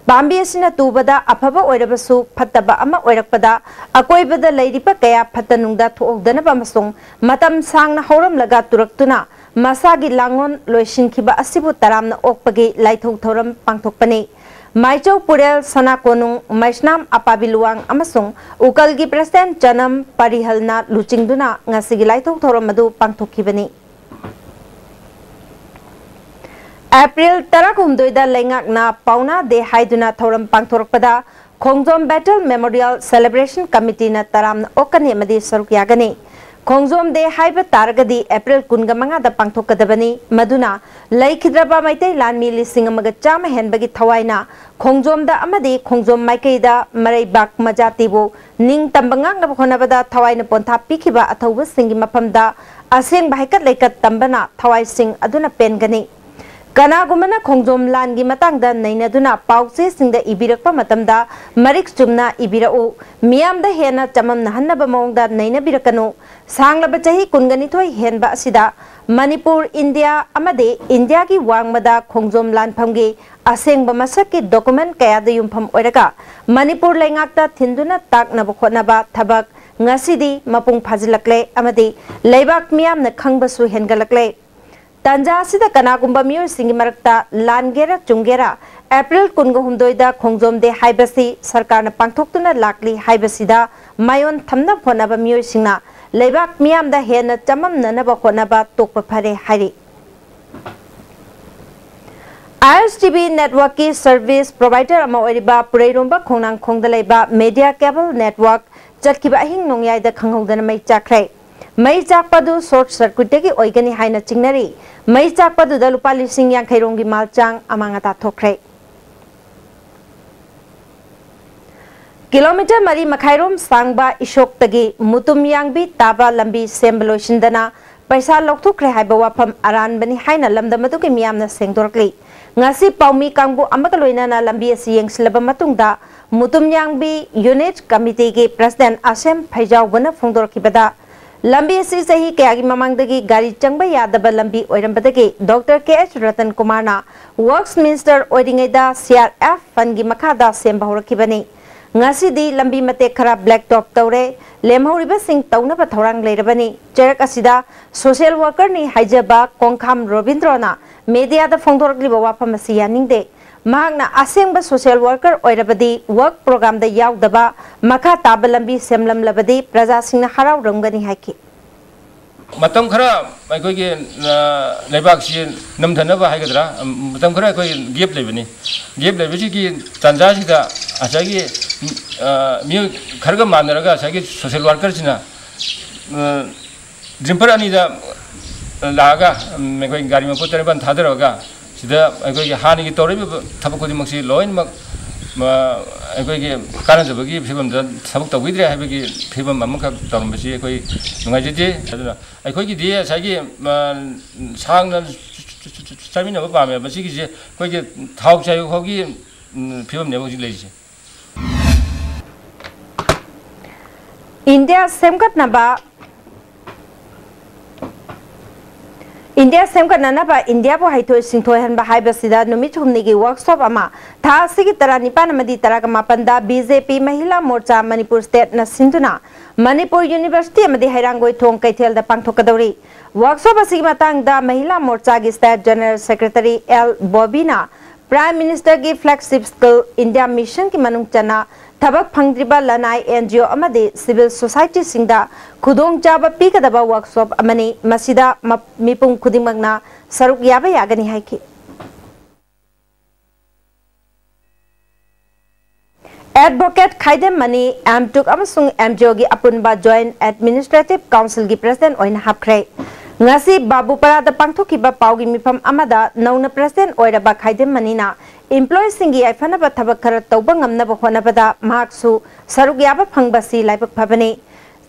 ꯄꯥꯝꯕꯤ ꯑꯁꯤꯅ ꯇꯨꯕꯗ ꯑꯐꯕ ꯑꯣꯏꯔꯕꯁꯨ ꯐꯠꯇꯕ ꯑꯃ ꯑꯣꯏꯔꯛꯄꯗ ꯑꯀꯣꯏꯕꯗ ꯂꯩꯔꯤꯕ ꯀꯌꯥ ꯐꯠꯇ ꯅꯨꯡꯗ ꯊꯣꯛꯍꯧꯗꯅꯕ ꯑꯃꯁꯨꯡ ꯃꯇꯝ ꯁꯥꯡꯅ ꯍꯧꯔꯝꯂꯒ ꯇꯨꯔꯛꯇꯨꯅ ꯃꯁꯥꯒꯤ ꯂꯥꯡꯂꯣꯟ ꯂꯣꯏꯁꯤꯟꯈꯤꯕ ꯑꯁꯤꯕꯨ ꯇꯔꯥꯝꯅ ꯑꯣꯛꯄꯒꯤ ꯂꯥꯏꯊꯧ ꯊꯧꯔꯝ ꯄꯥꯡꯊꯣꯛꯄꯅꯤ꯫ ꯃꯥꯏꯆꯧ ꯄꯨꯔꯦꯜ, ꯁꯅꯥ ꯀꯣꯅꯨꯡ, ꯃꯩꯁꯅꯥꯝ ꯑꯄꯥꯕꯤ ꯂꯨꯋꯥꯡ ꯑꯃꯁꯨꯡ ꯎꯀꯜꯒꯤ ꯄ꯭ꯔꯁꯤꯗꯦꯟ ꯆꯅꯝ ꯄꯔꯤꯍꯜꯅ ꯂꯨꯆꯤꯡꯗꯨꯅ ꯉꯁꯤꯒꯤ ꯂꯥꯏꯊꯧ ꯊꯧꯔꯝ ꯑꯗꯨ ꯄꯥꯡꯊꯣꯛꯈꯤꯕꯅꯤ꯫ ꯑꯦꯄ꯭ꯔꯤꯜ ꯇꯔꯥꯍꯨꯝꯗꯣꯏꯗ ꯂꯩꯉꯥꯛꯅ ꯄꯥꯎꯅꯥ ꯗꯦ ꯍꯥꯏꯗꯨꯅ ꯊꯧꯔꯝ ꯄꯥꯡꯊꯣꯔꯛꯄꯗ ꯈꯣꯡꯖꯣꯝ ꯕꯦꯇꯜ ꯃꯦꯃꯣꯔꯤꯌꯦꯜ ꯁꯦꯂꯦꯕ꯭ꯔꯦꯁꯟ ꯀꯃꯤꯇꯤꯅ ꯇꯔꯥꯝꯅ ꯑꯣꯛꯀꯅꯤ ꯑꯃꯗꯤ ꯁꯔꯨꯛ ꯌꯥꯒꯅꯤ꯫ ꯈꯣꯡꯖꯣꯝ ꯗꯦ ꯍꯥꯏꯕ ꯇꯥꯔꯒꯗꯤ ꯑꯦꯄ꯭ꯔꯤꯜ ꯀꯨꯟꯒ ꯃꯉꯥꯗ ꯄꯥꯡꯊꯣꯛꯀꯗꯕꯅꯤ꯫ ꯃꯗꯨꯅ ꯂꯩꯈꯤꯗ꯭ꯔꯕ ꯃꯩꯇꯩ ꯂꯥꯟꯃꯤ ꯂꯤꯁꯤꯡ ꯑꯃꯒ ꯆꯥꯝꯃ ꯍꯦꯟꯕꯒꯤ ꯊꯋꯥꯏꯅ ꯈꯣꯡꯖꯣꯝꯗ ꯑꯃꯗꯤ ꯈꯣꯡꯖꯣꯝ ꯃꯥꯏꯀꯩꯗ ꯃꯔꯩꯕꯥꯛ ꯃꯖꯥꯇꯤꯕꯨ ꯅꯤꯡꯇꯝꯕ ꯉꯥꯛꯅꯕ ꯍꯣꯠꯅꯕꯗ ꯊꯋꯥꯏꯅ ꯄꯣꯟꯊꯥ ꯄꯤꯈꯤꯕ ꯑꯊꯧꯕꯁꯤꯡꯒꯤ ꯃꯐꯝꯗ ꯑꯁꯦꯡꯕ ꯍꯩꯀꯠ ꯂꯩꯀꯠ ꯇꯝꯕꯅ ꯊꯋꯥꯏꯁꯤꯡ ꯑꯗꯨꯅ ꯄꯦꯟꯒꯅꯤ꯫ ꯀꯅꯥꯒꯨꯝꯕꯅ ꯈꯣꯡꯖꯣꯝ ꯂꯥꯟꯒꯤ ꯃꯇꯥꯡꯗ ꯅꯩꯅꯗꯨꯅ ꯄꯥꯎꯆꯦꯁꯤꯡꯗ ꯏꯕꯤꯔꯛꯄ ꯃꯇꯝꯗ ꯃꯔꯤꯛ ꯆꯨꯝꯅ ꯏꯕꯤꯔꯛꯎ꯫ ꯃꯤꯌꯥꯝꯗ ꯍꯦꯟꯅ ꯆꯃꯝꯅꯍꯟꯅꯕ ꯃꯑꯣꯡꯗ ꯅꯩꯅꯕꯤꯔꯛꯀꯅꯨ꯫ ꯁꯥꯡꯂꯕ ꯆꯍꯤ ꯀꯨꯟꯒꯅꯤꯊꯣꯏ ꯍꯦꯟꯕ ꯑꯁꯤꯗ ꯃꯅꯤꯄꯨꯔ, ꯏꯟꯗꯤꯌꯥ ꯑꯃꯗꯤ ꯏꯟꯗꯤꯌꯥꯒꯤ ꯋꯥꯡꯃꯗ ꯈꯣꯡꯖꯣꯝ ꯂꯥꯟꯐꯝꯒꯤ ꯑꯁꯦꯡꯕ ꯃꯁꯛꯀꯤ ꯗꯣꯀꯨꯃꯦꯟ ꯀꯌꯥꯗ ꯌꯨꯝꯐꯝ ꯑꯣꯏꯔꯒ ꯃꯅꯤꯄꯨꯔ ꯂꯩꯉꯥꯛꯇ ꯊꯤꯟꯗꯨꯅ ꯇꯥꯛꯅꯕ ꯍꯣꯠꯅꯕ ꯊꯕꯛ ꯉꯁꯤꯗꯤ ꯃꯄꯨꯡ ꯐꯥꯖꯤꯜꯂꯛꯂꯦ ꯑꯃꯗꯤ ꯂꯩꯕꯥꯛ ꯃꯤꯌꯥꯝꯅ ꯈꯪꯕꯁꯨ ꯍꯦꯟꯒꯠꯂꯛꯂꯦ꯫ ꯇꯥꯟꯖꯥ ꯑꯁꯤꯗ ꯀꯅꯥꯒꯨꯝꯕ ꯃꯤꯑꯣꯏꯁꯤꯡꯒꯤ ꯃꯔꯛꯇ ꯂꯥꯟꯒꯦꯔꯥ ꯆꯨꯝꯒꯦꯔꯥ, ꯑꯦꯄ꯭ꯔꯤꯜ ꯀꯨꯟꯒ ꯍꯨꯝꯗꯣꯏꯗ ꯈꯣꯡꯖꯣꯝ ꯗꯦ ꯍꯥꯏꯕꯁꯤ ꯁꯔꯀꯥꯔꯅ ꯄꯥꯡꯊꯣꯛꯇꯨꯅ ꯂꯥꯛꯂꯤ ꯍꯥꯏꯕꯁꯤꯗ ꯃꯥꯏꯑꯣꯟ ꯊꯝꯅꯕ ꯍꯣꯠꯅꯕ ꯃꯤꯑꯣꯏꯁꯤꯡꯅ ꯂꯩꯕꯥꯛ ꯃꯤꯌꯥꯝꯗ ꯍꯦꯟꯅ ꯆꯃꯝꯅꯅꯕ ꯍꯣꯠꯅꯕ ꯇꯣꯛꯄ ꯐꯔꯦ ꯍꯥꯏꯔꯤ꯫ ꯑꯥꯏ ꯑꯦꯁ ꯇꯤ ꯚꯤ ꯅꯦꯠꯋꯥꯔꯛꯀꯤ ꯁꯔꯚꯤꯁ ꯄ꯭ꯔꯣꯚꯥꯏꯗꯔ ꯑꯃ ꯑꯣꯏꯔꯤꯕ ꯄꯨꯔꯩꯔꯣꯝꯕ ꯈꯣꯡꯅꯥꯡꯈꯣꯡꯗ ꯂꯩꯕ ꯃꯦꯗꯤꯌꯥ ꯀꯦꯕꯜ ꯅꯦꯠꯋꯥꯔꯛ ꯆꯠꯈꯤꯕ ꯑꯍꯤꯡ ꯅꯣꯡꯌꯥꯏꯗ ꯈꯪꯍꯧꯗꯅ ꯃꯩ ꯆꯥꯛꯈ꯭ꯔꯦ꯫ ꯃꯩ ꯆꯥꯛꯄ ꯑꯗꯨ ꯁꯣꯔꯠ ꯁꯔꯀ꯭ꯌꯨꯠꯇꯒꯤ ꯑꯣꯏꯒꯅꯤ ꯍꯥꯏꯅ ꯆꯤꯡꯅꯔꯤ꯫ ꯃꯩ ꯆꯥꯛꯄ ꯑꯗꯨꯗ ꯂꯨꯄꯥ ꯂꯤꯁꯤꯡ ꯌꯥꯡꯈꯩ ꯔꯣꯝꯒꯤ ꯃꯥꯜꯆꯥꯡ ꯑꯃꯥꯡ ꯑꯇꯥ ꯊꯣꯛꯈ꯭ꯔꯦ꯫ ꯀꯤꯂꯣꯃꯤꯇꯔ ꯃꯔꯤ ꯃꯈꯥꯏꯔꯣꯝ ꯁꯥꯡꯕ ꯏꯁꯣꯛꯇꯒꯤ ꯃꯨꯇꯨꯝ ꯌꯥꯡꯕꯤ ꯇꯥꯕ ꯂꯝꯕꯤ ꯁꯦꯝꯕ ꯂꯣꯏꯁꯤꯟꯗꯅ ꯄꯩꯁꯥ ꯂꯧꯊꯣꯛꯈ꯭ꯔꯦ ꯍꯥꯏꯕ ꯋꯥꯐꯝ ꯑꯔꯥꯟꯕꯅꯤ ꯍꯥꯏꯅ ꯂꯝꯗꯝ ꯑꯗꯨꯒꯤ ꯃꯤꯌꯥꯝꯅ ꯁꯦꯡꯗꯣꯔꯛꯂꯤ꯫ ꯉꯁꯤ ꯄꯥꯎꯃꯤ ꯀꯥꯡꯕꯨ ꯑꯃꯒ ꯂꯣꯏꯅꯅ ꯂꯝꯕꯤ ꯑꯁꯤ ꯌꯦꯡꯁꯤꯜꯂꯕ ꯃꯇꯨꯡꯗ, ꯃꯨꯇꯨꯝꯌꯥꯡꯕꯤ ꯌꯨꯅꯤꯠ ꯀꯃꯤꯇꯤꯒꯤ ꯄ꯭ꯔꯁꯤꯗꯦꯟ ꯑꯁꯦꯝ ꯐꯩꯖꯥꯎꯕꯅ ꯐꯣꯡꯗꯣꯔꯛꯈꯤꯕꯗ, ꯂꯝꯕꯤ ꯑꯁꯤ ꯆꯍꯤ ꯀꯌꯥꯒꯤ ꯃꯃꯥꯡꯗꯒꯤ ꯒꯥꯔꯤ ꯆꯪꯕ ꯌꯥꯗꯕ ꯂꯝꯕꯤ ꯑꯣꯏꯔꯝꯕꯗꯒꯤ ꯗꯣꯛꯇꯔ ꯀꯦ ꯑꯩꯆ ꯔꯇꯟ ꯀꯨꯃꯥꯔꯅ ꯋꯔꯛꯁ ꯃꯤꯅꯤꯁꯇꯔ ꯑꯣꯏꯔꯤꯉꯩꯗ ꯁꯤ ꯑꯥꯔ ꯑꯦꯐ ꯐꯟꯒꯤ ꯃꯈꯥꯗ ꯁꯦꯝꯕ ꯍꯧꯔꯛꯈꯤꯕꯅꯤ꯫ ꯉꯁꯤꯗꯤ ꯂꯝꯕꯤ ꯃꯇꯦꯛ ꯈꯔ ꯕ꯭ꯂꯦꯛ ꯇꯣꯞ ꯇꯧꯔꯦ, ꯂꯦꯝꯍꯧꯔꯤꯕꯁꯤꯡ ꯇꯧꯅꯕ ꯊꯧꯔꯥꯡ ꯂꯩꯔꯕꯅꯤ꯫ ꯆꯩꯔꯛ ꯑꯁꯤꯗ ꯁꯣꯁꯤꯌꯦꯜ ꯋꯥꯔꯀꯔꯅꯤ ꯍꯥꯏꯖꯕ ꯀꯣꯡꯈꯥꯝ ꯔꯣꯕꯤꯟꯗ꯭ꯔꯣꯅ ꯃꯦꯗꯤꯌꯥꯗ ꯐꯣꯡꯗꯣꯔꯛꯂꯤꯕ ꯋꯥꯐꯝ ꯑꯁꯤ ꯌꯥꯅꯤꯡꯗꯦ꯫ ꯃꯍꯥꯛꯅ ꯑꯁꯦꯡꯕ ꯁꯣꯁꯤꯌꯦꯜ ꯋꯥꯔꯀꯔ ꯑꯣꯏꯔꯕꯗꯤ ꯋꯔꯛ ꯄ꯭ꯔꯣꯒ꯭ꯔꯥꯝꯗ ꯌꯥꯎꯗꯕ, ꯃꯈꯥ ꯇꯥꯕ ꯂꯝꯕꯤ ꯁꯦꯝꯂꯝꯂꯕꯗꯤ ꯄ꯭ꯔꯖꯥꯁꯤꯡꯅ ꯍꯔꯥꯎꯔꯝꯒꯅꯤ ꯍꯥꯏꯈꯤ꯫ ꯃꯇꯝ ꯈꯔ ꯑꯩꯈꯣꯏꯒꯤ, ꯑ, ꯂꯩꯕꯥꯛꯁꯤ ꯅꯝꯊꯅꯕ ꯍꯥꯏꯒꯗ꯭ꯔꯥ, ꯃꯇꯝ ꯈꯔ ꯑꯩꯈꯣꯏ ꯒꯦꯞ ꯂꯩꯕꯅꯤ꯫ ꯒꯦꯞ ꯂꯩꯕꯁꯤꯒꯤ ꯇꯥꯟꯖꯥꯁꯤꯗ ꯉꯁꯥꯏꯒꯤ, ꯑ, ꯃꯤꯑꯣꯏ ꯈꯔꯒ ꯃꯥꯟꯅꯔꯒ ꯉꯁꯥꯏꯒꯤ ꯁꯣꯁꯤꯌꯦꯜ ꯋꯥꯔꯀꯔꯁꯤꯅ, ꯑ, ꯗ꯭ꯔꯤꯝꯄꯔ ꯑꯅꯤꯗ ꯂꯥꯛꯑꯒ, ꯎꯝ, ꯑꯩꯈꯣꯏ ꯒꯥꯔꯤ ꯃꯄꯣꯠ ꯇꯔꯦꯠ ꯅꯤꯄꯥꯜ ꯊꯥꯗꯔꯛꯑꯒ, ꯁꯤꯗ ꯑꯩꯈꯣꯏꯒꯤ ꯍꯥꯟꯅꯒꯤ ꯇꯧꯔꯛꯏꯕ ꯊꯕꯛ ꯈꯨꯗꯤꯡꯃꯛꯁꯤ ꯂꯣꯏꯅꯃꯛ, ꯃ-, ꯑꯩꯈꯣꯏꯒꯤ ꯀꯥꯟꯅꯖꯕꯒꯤ ꯐꯤꯕꯝꯗ ꯊꯕꯛ ꯇꯧꯕꯤꯗ꯭ꯔꯦ ꯍꯥꯏꯕꯒꯤ ꯐꯤꯕꯝ ꯑꯃꯈꯛ ꯇꯧꯔꯝꯕꯁꯤ ꯑꯩꯈꯣꯏ ꯅꯨꯡꯉꯥꯏꯖꯗꯦ꯫ ꯑꯗꯨꯅ ꯑꯩꯈꯣꯏꯒꯤꯗꯤ ꯉꯁꯥꯏꯒꯤ, ꯃ-, ꯁꯥꯡꯅ ꯆꯠꯃꯤꯟꯅꯕ ꯄꯥꯝꯃꯦ꯫ ꯃꯁꯤꯒꯤꯁꯦ ꯑꯩꯈꯣꯏꯒꯤ ꯊꯥꯎ ꯆꯥꯏꯕ ꯐꯥꯎꯒꯤ, ꯎꯝ, ꯐꯤꯕꯝꯅꯦꯕ ꯍꯧꯖꯤꯛ ꯂꯩꯔꯤꯁꯦ꯫ ꯏꯟꯗꯤꯌꯥ ꯁꯦꯝꯒꯠꯅꯕ, ꯏꯟꯗꯤꯌꯥ ꯁꯦꯝꯒꯠꯅꯅꯕ ꯏꯟꯗꯤꯌꯥꯕꯨ ꯍꯩꯊꯣꯏ ꯁꯤꯡꯊꯣꯏꯍꯟꯕ ꯍꯥꯏꯕꯁꯤꯗ ꯅꯨꯃꯤꯠ ꯍꯨꯝꯅꯤꯒꯤ ꯋꯔꯛꯁꯣꯞ ꯑꯃ ꯊꯥ ꯑꯁꯤꯒꯤ ꯇꯔꯥꯅꯤꯄꯥꯟ ꯑꯃꯗꯤ ꯇꯔꯥꯃꯥꯄꯟꯗ ꯕꯤ ꯖꯦ ꯄꯤ ꯃꯍꯤꯂꯥ ꯃꯣꯔꯆꯥ ꯃꯅꯤꯄꯨꯔ ꯁ꯭ꯇꯦꯠꯅ ꯁꯤꯟꯗꯨꯅ ꯃꯅꯤꯄꯨꯔ ꯌꯨꯅꯤꯚꯔꯁꯤꯇꯤ ꯑꯃꯗꯤ ꯍꯩꯔꯥꯡꯒꯣꯏꯊꯣꯡ ꯀꯩꯊꯦꯜꯗ ꯄꯥꯡꯊꯣꯛꯀꯗꯧꯔꯤ꯫ ꯋꯔꯛꯁꯣꯞ ꯑꯁꯤꯒꯤ ꯃꯇꯥꯡꯗ ꯃꯍꯤꯂꯥ ꯃꯣꯔꯆꯥꯒꯤ ꯁ꯭ꯇꯦꯠ ꯖꯦꯅꯔꯦꯜ ꯁꯦꯀ꯭ꯔꯦꯇꯔꯤ ꯑꯦꯜ ꯕꯣꯕꯤꯅ ꯄ꯭ꯔꯥꯏꯝ ꯃꯤꯅꯤꯁꯇꯔꯒꯤ ꯐ꯭ꯂꯦꯒꯁꯤꯞ ꯁ꯭ꯀꯤꯜ ꯏꯟꯗꯤꯌꯥ ꯃꯤꯁꯟꯒꯤ ꯃꯅꯨꯡ ꯆꯟꯅ ꯊꯕꯛ ꯐꯪꯗ꯭ꯔꯤꯕ ꯂꯅꯥꯏ ꯑꯦꯟ ꯖꯤ ꯑꯣ ꯑꯃꯗꯤ ꯁꯤꯚꯤꯜ ꯁꯣꯁꯥꯏꯇꯤꯁꯤꯡꯗ ꯈꯨꯗꯣꯡꯆꯥꯕ ꯄꯤꯒꯗꯕ ꯋꯔꯛꯁꯣꯞ ꯑꯃꯅꯤ꯫ ꯃꯁꯤꯗ ꯃ-, ꯃꯤꯄꯨꯝ ꯈꯨꯗꯤꯡꯃꯛꯅ ꯁꯔꯨꯛ ꯌꯥꯕ ꯌꯥꯒꯅꯤ ꯍꯥꯏꯈꯤ꯫ ꯑꯦꯗꯚꯣꯀꯦꯠ ꯈꯥꯏꯗꯦꯝ ꯃꯅꯤ ꯑꯦꯝ ꯇꯨꯛ ꯑꯃꯁꯨꯡ ꯑꯦꯝ ꯖꯤ ꯑꯣꯒꯤ ꯑꯄꯨꯟꯕ ꯖꯣꯏꯟꯠ ꯑꯦꯗꯃꯤꯅꯤꯁꯇ꯭ꯔꯦꯇꯤꯚ ꯀꯥꯎꯟꯁꯤꯜꯒꯤ ꯄ꯭ꯔꯁꯤꯗꯦꯟꯠ ꯑꯣꯏꯅ ꯍꯥꯞꯈ꯭ꯔꯦ꯫ ꯉꯁꯤ ꯕꯥꯕꯨꯄꯥꯔꯥꯗ ꯄꯥꯡꯊꯣꯛꯈꯤꯕ ꯄꯥꯎꯒꯤ ꯃꯤꯐꯝ ꯑꯃꯗ ꯅꯧꯅ ꯄ꯭ꯔꯁꯤꯗꯦꯟꯠ ꯑꯣꯏꯔꯕ ꯈꯥꯏꯗꯦꯝ ꯃꯅꯤꯅ ꯏꯝꯄ꯭ꯂꯣꯌꯤꯁꯤꯡꯒꯤ ꯌꯥꯏꯐꯅꯕ ꯊꯕꯛ ꯈꯔ ꯇꯧꯕ ꯉꯝꯅꯕ ꯍꯣꯠꯅꯕꯗ ꯃꯍꯥꯛꯁꯨ ꯁꯔꯨꯛ ꯌꯥꯕ ꯐꯪꯕꯁꯤ ꯂꯥꯏꯕꯛ ꯐꯕꯅꯤ꯫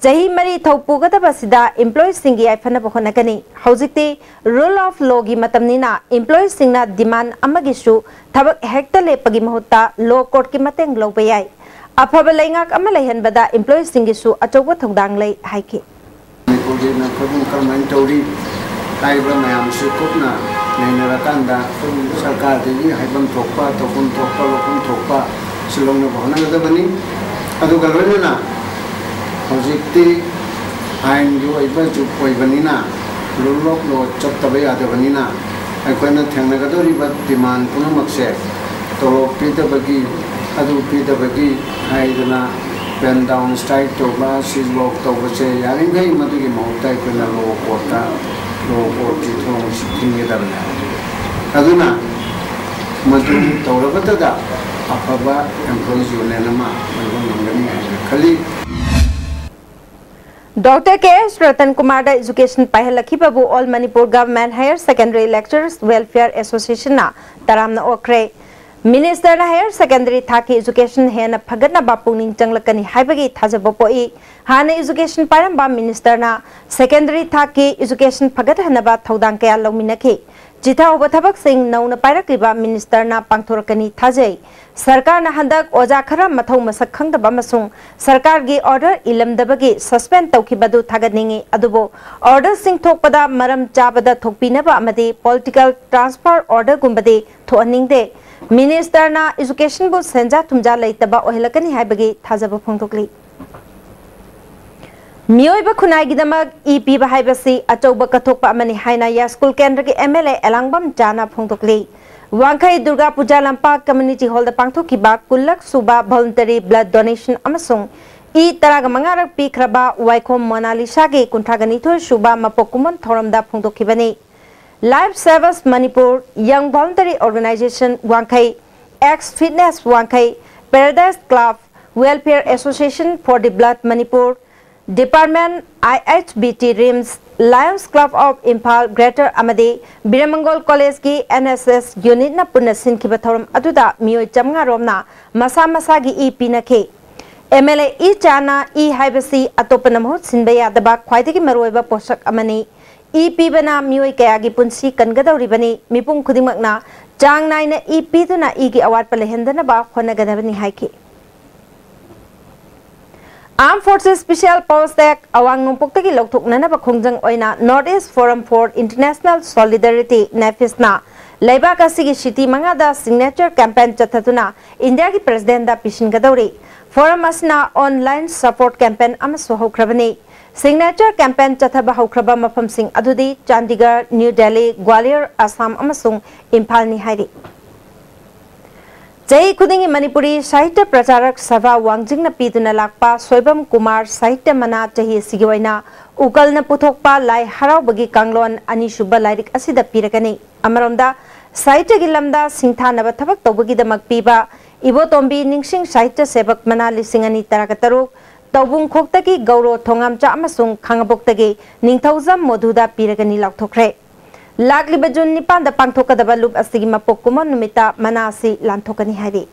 ꯆꯍꯤ ꯃꯔꯤ ꯊꯧ ꯄꯨꯒꯗꯕꯁꯤꯗ employeeꯁꯤꯡꯒꯤ ꯌꯥꯏꯐꯅꯕ ꯍꯣꯠꯅꯒꯅꯤ꯫ ꯍꯧꯖꯤꯛꯇꯤ rule of lawꯒꯤ ꯃꯇꯝꯅꯤꯅ employeeꯁꯤꯡꯅ demand ꯑꯃꯒꯤꯁꯨ ꯊꯕꯛ ꯍꯦꯛꯇ ꯂꯦꯞꯄꯒꯤ ꯃꯍꯨꯠꯇ law courtꯀꯤ ꯃꯇꯦꯡ ꯂꯧꯕ ꯌꯥꯏ꯫ ꯑꯐꯕ ꯂꯩꯉꯥꯛ ꯑꯃ ꯂꯩꯍꯟꯕꯗ employeeꯁꯤꯡꯒꯤꯁꯨ ꯑꯆꯧꯕ ꯊꯧꯗꯥꯡ ꯂꯩ ꯍꯥꯏꯈꯤ꯫ ꯃꯅꯤꯄꯨꯔꯒꯤ ꯅꯈꯣꯏꯕꯨ ꯀꯔꯝꯍꯥꯏꯅ ꯇꯧꯔꯤ? ꯍꯥꯏꯔꯤꯕ ꯃꯌꯥꯝꯁꯤ ꯀꯨꯞꯅ ꯅꯩꯅꯔꯀꯥꯟꯗ ꯁꯔꯀꯥꯔꯗꯒꯤ ꯍꯥꯏꯐꯝ ꯊꯣꯛꯄ, ꯇꯧꯐꯝ ꯊꯣꯛꯄ, ꯂꯧꯐꯝ ꯊꯣꯛꯄ ꯁꯤ ꯂꯧꯅꯕ ꯍꯣꯠꯅꯒꯗꯕꯅꯤ꯫ ꯑꯗꯨꯒ ꯂꯣꯏꯅꯅ ꯍꯧꯖꯤꯛꯇꯤ ꯑꯥꯏꯟꯒꯤ ꯑꯣꯏꯕ ꯖꯨꯒ ꯑꯣꯏꯕꯅꯤꯅ, rule of law ꯆꯠꯇꯕ ꯌꯥꯗꯕꯅꯤꯅ, ꯑꯩꯈꯣꯏꯅ ꯊꯦꯡꯅꯒꯗꯧꯔꯤꯕ demand ꯄꯨꯝꯅꯃꯛꯁꯦ ꯇꯣꯂꯣꯞ ꯄꯤꯗꯕꯒꯤ, ꯑꯗꯨ ꯄꯤꯗꯕꯒꯤ ꯍꯥꯏꯗꯅ pen down strike ꯇꯧꯕ, seize of ꯇꯧꯕꯁꯦ ꯌꯥꯔꯤꯈꯩ ꯃꯗꯨꯒꯤ ꯃꯍꯨꯠꯇ ꯑꯩꯈꯣꯏꯅ law courtꯇ, law courtꯀꯤ ꯊꯣꯡꯁꯤ ꯊꯤꯡꯒꯗꯕꯅꯦ꯫ ꯑꯗꯨꯅ ꯃꯗꯨ ꯇꯧꯔꯕꯇꯗ ꯑꯐꯕ employees union ꯑꯃ ꯑꯣꯏꯕ ꯉꯝꯒꯅꯤ ꯍꯥꯏꯅ ꯈꯜꯂꯤ꯫ Doctor K S Ratan ꯀꯨꯃꯥꯔꯗ education ꯄꯥꯏꯍꯜꯂꯛꯈꯤꯕꯕꯨ All Manipur Government Higher Secondary Lecturers Welfare Associationꯅ ꯇꯔꯥꯝꯅ ꯑꯣꯛꯈ꯭ꯔꯦ꯫ Ministerꯅ higher secondary ꯊꯥꯛꯀꯤ education ꯍꯦꯟꯅ ꯐꯒꯠꯅꯕ ꯄꯨꯛꯅꯤꯡ ꯆꯪꯂꯛꯀꯅꯤ ꯍꯥꯏꯕꯒꯤ ꯊꯥꯖꯕ ꯄꯣꯛꯏ꯫ ꯍꯥꯟꯅ education ꯄꯥꯏꯔꯝꯕ ministerꯅ secondary ꯊꯥꯛꯀꯤ education ꯐꯒꯠꯍꯟꯅꯕ ꯊꯧꯗꯥꯡ ꯀꯌꯥ ꯂꯧꯃꯤꯟꯅꯈꯤ꯫ ꯆꯤꯊꯍꯧꯕ ꯊꯕꯛꯁꯤꯡ ꯅꯧꯅ ꯄꯥꯏꯔꯛꯂꯤꯕ ministerꯅ ꯄꯥꯡꯊꯣꯔꯛꯀꯅꯤ ꯊꯥꯖꯩ꯫ ꯁꯔꯀꯥꯔꯅ ꯍꯟꯗꯛ ꯑꯣꯖꯥ ꯈꯔ ꯃꯊꯧ ꯃꯁꯛ ꯈꯪꯗꯕ ꯑꯃꯁꯨꯡ ꯁꯔꯀꯥꯔꯒꯤ order ꯏꯜꯂꯝꯗꯕꯒꯤ suspend ꯇꯧꯈꯤꯕꯗꯨ ꯊꯥꯒꯠꯅꯤꯡꯏ, ꯑꯗꯨꯕꯨ orderꯁꯤꯡ ꯊꯣꯛꯄꯗ ꯃꯔꯝ ꯆꯥꯕꯗ ꯊꯣꯛꯄꯤꯅꯕ ꯑꯃꯗꯤ political transfer orderꯒꯨꯝꯕꯗꯤ ꯊꯣꯛꯍꯟꯅꯤꯡꯗꯦ꯫ Ministerꯅ educationꯕꯨ ꯁꯦꯟꯖꯥ ꯊꯨꯝꯖꯥ ꯂꯩꯇꯕ ꯑꯣꯏꯍꯜꯂꯛꯀꯅꯤ ꯍꯥꯏꯕꯒꯤ ꯊꯥꯖꯕ ꯐꯣꯡꯗꯣꯛꯂꯤ꯫ ꯃꯤꯑꯣꯏꯕ ꯈꯨꯟꯅꯥꯏꯒꯤꯗꯃꯛ ꯏ ꯄꯤꯕ ꯍꯥꯏꯕꯁꯤ ꯑꯆꯧꯕ ꯀꯠꯊꯣꯛꯄ ꯑꯃꯅꯤ ꯍꯥꯏꯅ ꯌꯥꯏꯁ꯭ꯀꯨꯜ ꯀꯦꯟꯗ꯭ꯔꯒꯤ MLA ꯑꯦꯂꯥꯡꯕꯝ ꯆꯥꯅ ꯐꯣꯡꯗꯣꯛꯂꯤ꯫ ꯋꯥꯡꯈꯩ ꯗꯨꯔꯒꯥ ꯄꯨꯖꯥ ꯂꯝꯄꯥꯛ community hallꯗ ꯄꯥꯡꯊꯣꯛꯈꯤꯕ ꯀꯨꯟꯂꯛ ꯁꯨꯕ voluntary blood donation ꯑꯃꯁꯨꯡ ꯏ ꯇꯔꯥꯒ ꯃꯉꯥꯔꯛ ꯄꯤꯈ꯭ꯔꯕ ꯋꯥꯏꯈꯣꯝ ꯃꯣꯅꯥꯂꯤꯁꯥꯒꯤ ꯀꯨꯟꯊ꯭ꯔꯥꯒ ꯅꯤꯊꯣꯏ ꯁꯨꯕ ꯃꯄꯣꯛ ꯀꯨꯝꯑꯣꯟ ꯊꯧꯔꯝꯗ ꯐꯣꯡꯗꯣꯛꯈꯤꯕꯅꯤ꯫ Life Savers Manipur, Young Voluntary Organization ꯋꯥꯡꯈꯩ, X Fitness ꯋꯥꯡꯈꯩ, Paradise Club, Welfare Association for the Blood Manipur, Department, IHBT RIMS, Lions Club of Imphal Greater ꯑꯃꯗꯤ ꯕꯤꯔꯃꯪꯒꯣꯜ ꯀꯣꯂꯦꯖꯀꯤ NSS unitꯅ ꯄꯨꯟꯅ ꯁꯤꯟꯈꯤꯕ ꯊꯧꯔꯝ ꯑꯗꯨꯗ ꯃꯤꯑꯣꯏ ꯆꯥꯃꯉꯥ ꯔꯣꯝꯅ ꯃꯁꯥ ꯃꯁꯥꯒꯤ ꯏ ꯄꯤꯅꯈꯤ꯫ ꯑꯦꯝ ꯑꯦꯜ ꯑꯦ ꯏ ꯆꯥꯅ ꯏ ꯍꯥꯏꯕꯁꯤ ꯑꯇꯣꯞꯄꯅ ꯃꯍꯨꯠ ꯁꯤꯟꯕ ꯌꯥꯗꯕ ꯈ꯭ꯋꯥꯏꯗꯒꯤ ꯃꯔꯨꯑꯣꯏꯕ ꯄꯣꯠꯁꯛ ꯑꯃꯅꯤ꯫ ꯏ ꯄꯤꯕꯅ ꯃꯤꯑꯣꯏ ꯀꯌꯥꯒꯤ ꯄꯨꯟꯁꯤ ꯀꯟꯒꯗꯧꯔꯤꯕꯅꯤ꯫ ꯃꯤꯄꯨꯝ ꯈꯨꯗꯤꯡꯃꯛꯅ ꯆꯥꯡ ꯅꯥꯏꯅ ꯏ ꯄꯤꯗꯨꯅ ꯏꯒꯤ ꯑꯋꯥꯠꯄ ꯂꯩꯍꯟꯗꯅꯕ ꯍꯣꯠꯅꯒꯗꯕꯅꯤ ꯍꯥꯏꯈꯤ꯫ Armed Forces Special Powers Act ꯑꯋꯥꯡ ꯅꯣꯡꯄꯣꯛꯇꯒꯤ ꯂꯧꯊꯣꯛꯅꯅꯕ ꯈꯣꯡꯖꯪ ꯑꯣꯏꯅ North East Forum for International Solidarity, ꯅꯦꯐꯤꯁꯅ ꯂꯩꯕꯥꯛ ꯑꯁꯤꯒꯤ ꯁꯤꯇꯤ ꯃꯉꯥꯗ signature campaign ꯆꯠꯊꯗꯨꯅ ꯏꯟꯗꯤꯌꯥꯒꯤ ꯄ꯭ꯔꯦꯁꯤꯗꯦꯟꯗ ꯄꯤꯁꯤꯟꯒꯗꯧꯔꯤ꯫ Forum ꯑꯁꯤꯅ online support campaign ꯑꯃꯁꯨ ꯍꯧꯈ꯭ꯔꯕꯅꯤ꯫ Signature campaign ꯆꯠꯊꯕ ꯍꯧꯈ꯭ꯔꯕ ꯃꯐꯝꯁꯤꯡ ꯑꯗꯨꯗꯤ ꯆꯥꯟꯗꯤꯒꯔ, ꯅ꯭ꯌꯨ ꯗꯦꯜꯂꯤ, ꯒ꯭ꯋꯥꯂꯤꯌꯔ, ꯑꯁꯥꯝ ꯑꯃꯁꯨꯡ ꯏꯝꯐꯥꯜꯅꯤ ꯍꯥꯏꯔꯤ꯫ ꯆꯍꯤ ꯈꯨꯗꯤꯡꯒꯤ ꯃꯅꯤꯄꯨꯔꯤ ꯁꯥꯍꯤꯇ꯭ꯌ ꯄ꯭ꯔꯆꯥꯔꯛ ꯁꯚꯥ ꯋꯥꯡꯖꯤꯡꯅ ꯄꯤꯗꯨꯅ ꯂꯥꯛꯄ ꯁꯣꯏꯕꯝ ꯀꯨꯃꯥꯔ ꯁꯥꯍꯤꯇ꯭ꯌ ꯃꯅꯥ ꯆꯍꯤ ꯑꯁꯤꯒꯤ ꯑꯣꯏꯅ ꯎꯀꯜꯅ ꯄꯨꯊꯣꯛꯄ ꯂꯥꯏ ꯍꯔꯥꯎꯕꯒꯤ ꯀꯥꯡꯂꯣꯟ ꯑꯅꯤꯁꯨꯕ ꯂꯥꯏꯔꯤꯛ ꯑꯁꯤꯗ ꯄꯤꯔꯒꯅꯤ꯫ ꯑꯃꯔꯣꯝꯗ, ꯁꯥꯍꯤꯇ꯭ꯌꯒꯤ ꯂꯝꯗ ꯁꯤꯡꯊꯥꯅꯕ ꯊꯕꯛ ꯇꯧꯕꯒꯤꯗꯃꯛ ꯄꯤꯕ ꯏꯕꯣꯇꯣꯝꯕꯤ ꯅꯤꯡꯁꯤꯡ ꯁꯥꯍꯤꯇ꯭ꯌ ꯁꯦꯕꯛ ꯃꯅꯥ ꯂꯤꯁꯤꯡ ꯑꯅꯤ ꯇꯔꯥꯒ ꯇꯔꯨꯛ, ꯇꯧꯕꯨꯡꯈꯣꯛꯇꯒꯤ ꯒꯧꯔꯣ ꯊꯣꯉꯥꯝꯆꯥ ꯑꯃꯁꯨꯡ ꯈꯥꯉꯕꯣꯛꯇꯒꯤ ꯅꯤꯡꯊꯧꯖꯝ ꯃꯣꯙꯨꯗ ꯄꯤꯔꯒꯅꯤ ꯂꯥꯎꯊꯣꯛꯈ꯭ꯔꯦ꯫ ꯂꯥꯛꯂꯤꯕ ꯖꯨꯟ ꯅꯤꯄꯥꯟꯗ ꯄꯥꯡꯊꯣꯛꯀꯗꯕ ꯂꯨꯞ ꯑꯁꯤꯒꯤ ꯃꯄꯣꯛ ꯀꯨꯝꯑꯣꯟ ꯅꯨꯃꯤꯠꯇ ꯃꯅꯥ ꯑꯁꯤ ꯂꯥꯟꯊꯣꯛꯀꯅꯤ ꯍꯥꯏꯔꯤ꯫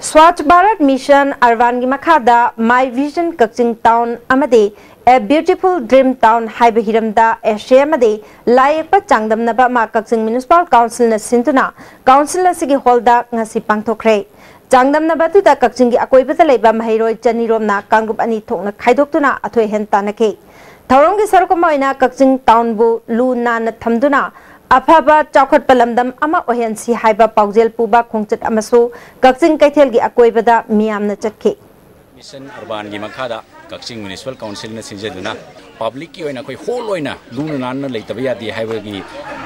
ꯁ꯭ꯋꯥꯆ ꯚꯥꯔꯠ ꯃꯤꯁꯟ ꯑꯔꯕꯥꯟꯒꯤ ꯃꯈꯥꯗ My Vision ꯀꯛꯆꯤꯡ ꯇꯥꯎꯟ ꯑꯃꯗꯤ A Beautiful Dream Town ꯍꯥꯏꯕ ꯍꯤꯔꯝꯗ essay ꯑꯃꯗꯤ ꯂꯥꯏ ꯌꯦꯛꯄ ꯆꯥꯡꯗꯝꯅꯕ ꯑꯃ ꯀꯛꯆꯤꯡ ꯃ꯭ꯌꯨꯅꯤꯁꯤꯄꯥꯜ ꯀꯥꯎꯟꯁꯤꯜꯅ ꯁꯤꯟꯗꯨꯅ ꯀꯥꯎꯟꯁꯤꯜ ꯑꯁꯤꯒꯤ ꯍꯣꯜꯗ ꯉꯁꯤ ꯄꯥꯡꯊꯣꯛꯈ꯭ꯔꯦ꯫ ꯆꯥꯡꯗꯝꯅꯕ ꯑꯗꯨꯗ ꯀꯛꯆꯤꯡꯒꯤ ꯑꯀꯣꯏꯕꯗ ꯂꯩꯕ ꯃꯍꯩꯔꯣꯏ ꯆꯅꯤꯔꯣꯝꯅ ꯀꯥꯡꯂꯨꯞ ꯑꯅꯤ ꯊꯣꯛꯅ ꯈꯥꯏꯗꯣꯛꯇꯨꯅ ꯑꯊꯣꯏ ꯑꯍꯦꯟ ꯇꯥꯟꯅꯈꯤ꯫ ꯊꯧꯔꯝꯒꯤ ꯁꯔꯨꯛ ꯑꯃ ꯑꯣꯏꯅ ꯀꯛꯆꯤꯡ ꯇꯥꯎꯟꯕꯨ ꯂꯨ ꯅꯥꯟꯅ ꯊꯝꯗꯨꯅ ꯑꯐꯕ ꯆꯥꯎꯈꯠꯄ ꯂꯝꯗꯝ ꯑꯃ ꯑꯣꯏꯍꯟꯁꯤ ꯍꯥꯏꯕ ꯄꯥꯎꯖꯦꯜ ꯄꯨꯕ ꯈꯣꯡꯆꯠ ꯑꯃꯁꯨ ꯀꯛꯆꯤꯡ ꯀꯩꯊꯦꯜꯒꯤ ꯑꯀꯣꯏꯕꯗ ꯃꯤꯌꯥꯝꯅ ꯆꯠꯈꯤ꯫ ꯃꯤꯁꯟ ꯑꯔꯕꯥꯟꯒꯤ ꯃꯈꯥꯗ ꯀꯛꯆꯤꯡ ꯃ꯭ꯌꯨꯅꯤꯁꯤꯄꯥꯜ ꯀꯥꯎꯟꯁꯤꯜꯅ ꯁꯤꯟꯖꯗꯨꯅ ꯄꯕ꯭ꯂꯤꯛꯀꯤ ꯑꯣꯏꯅ ꯑꯩꯈꯣꯏ ꯍꯣꯜ ꯑꯣꯏꯅ ꯂꯨꯅ ꯅꯥꯟꯅ ꯂꯩꯇꯕ ꯌꯥꯗꯦ ꯍꯥꯏꯕꯒꯤ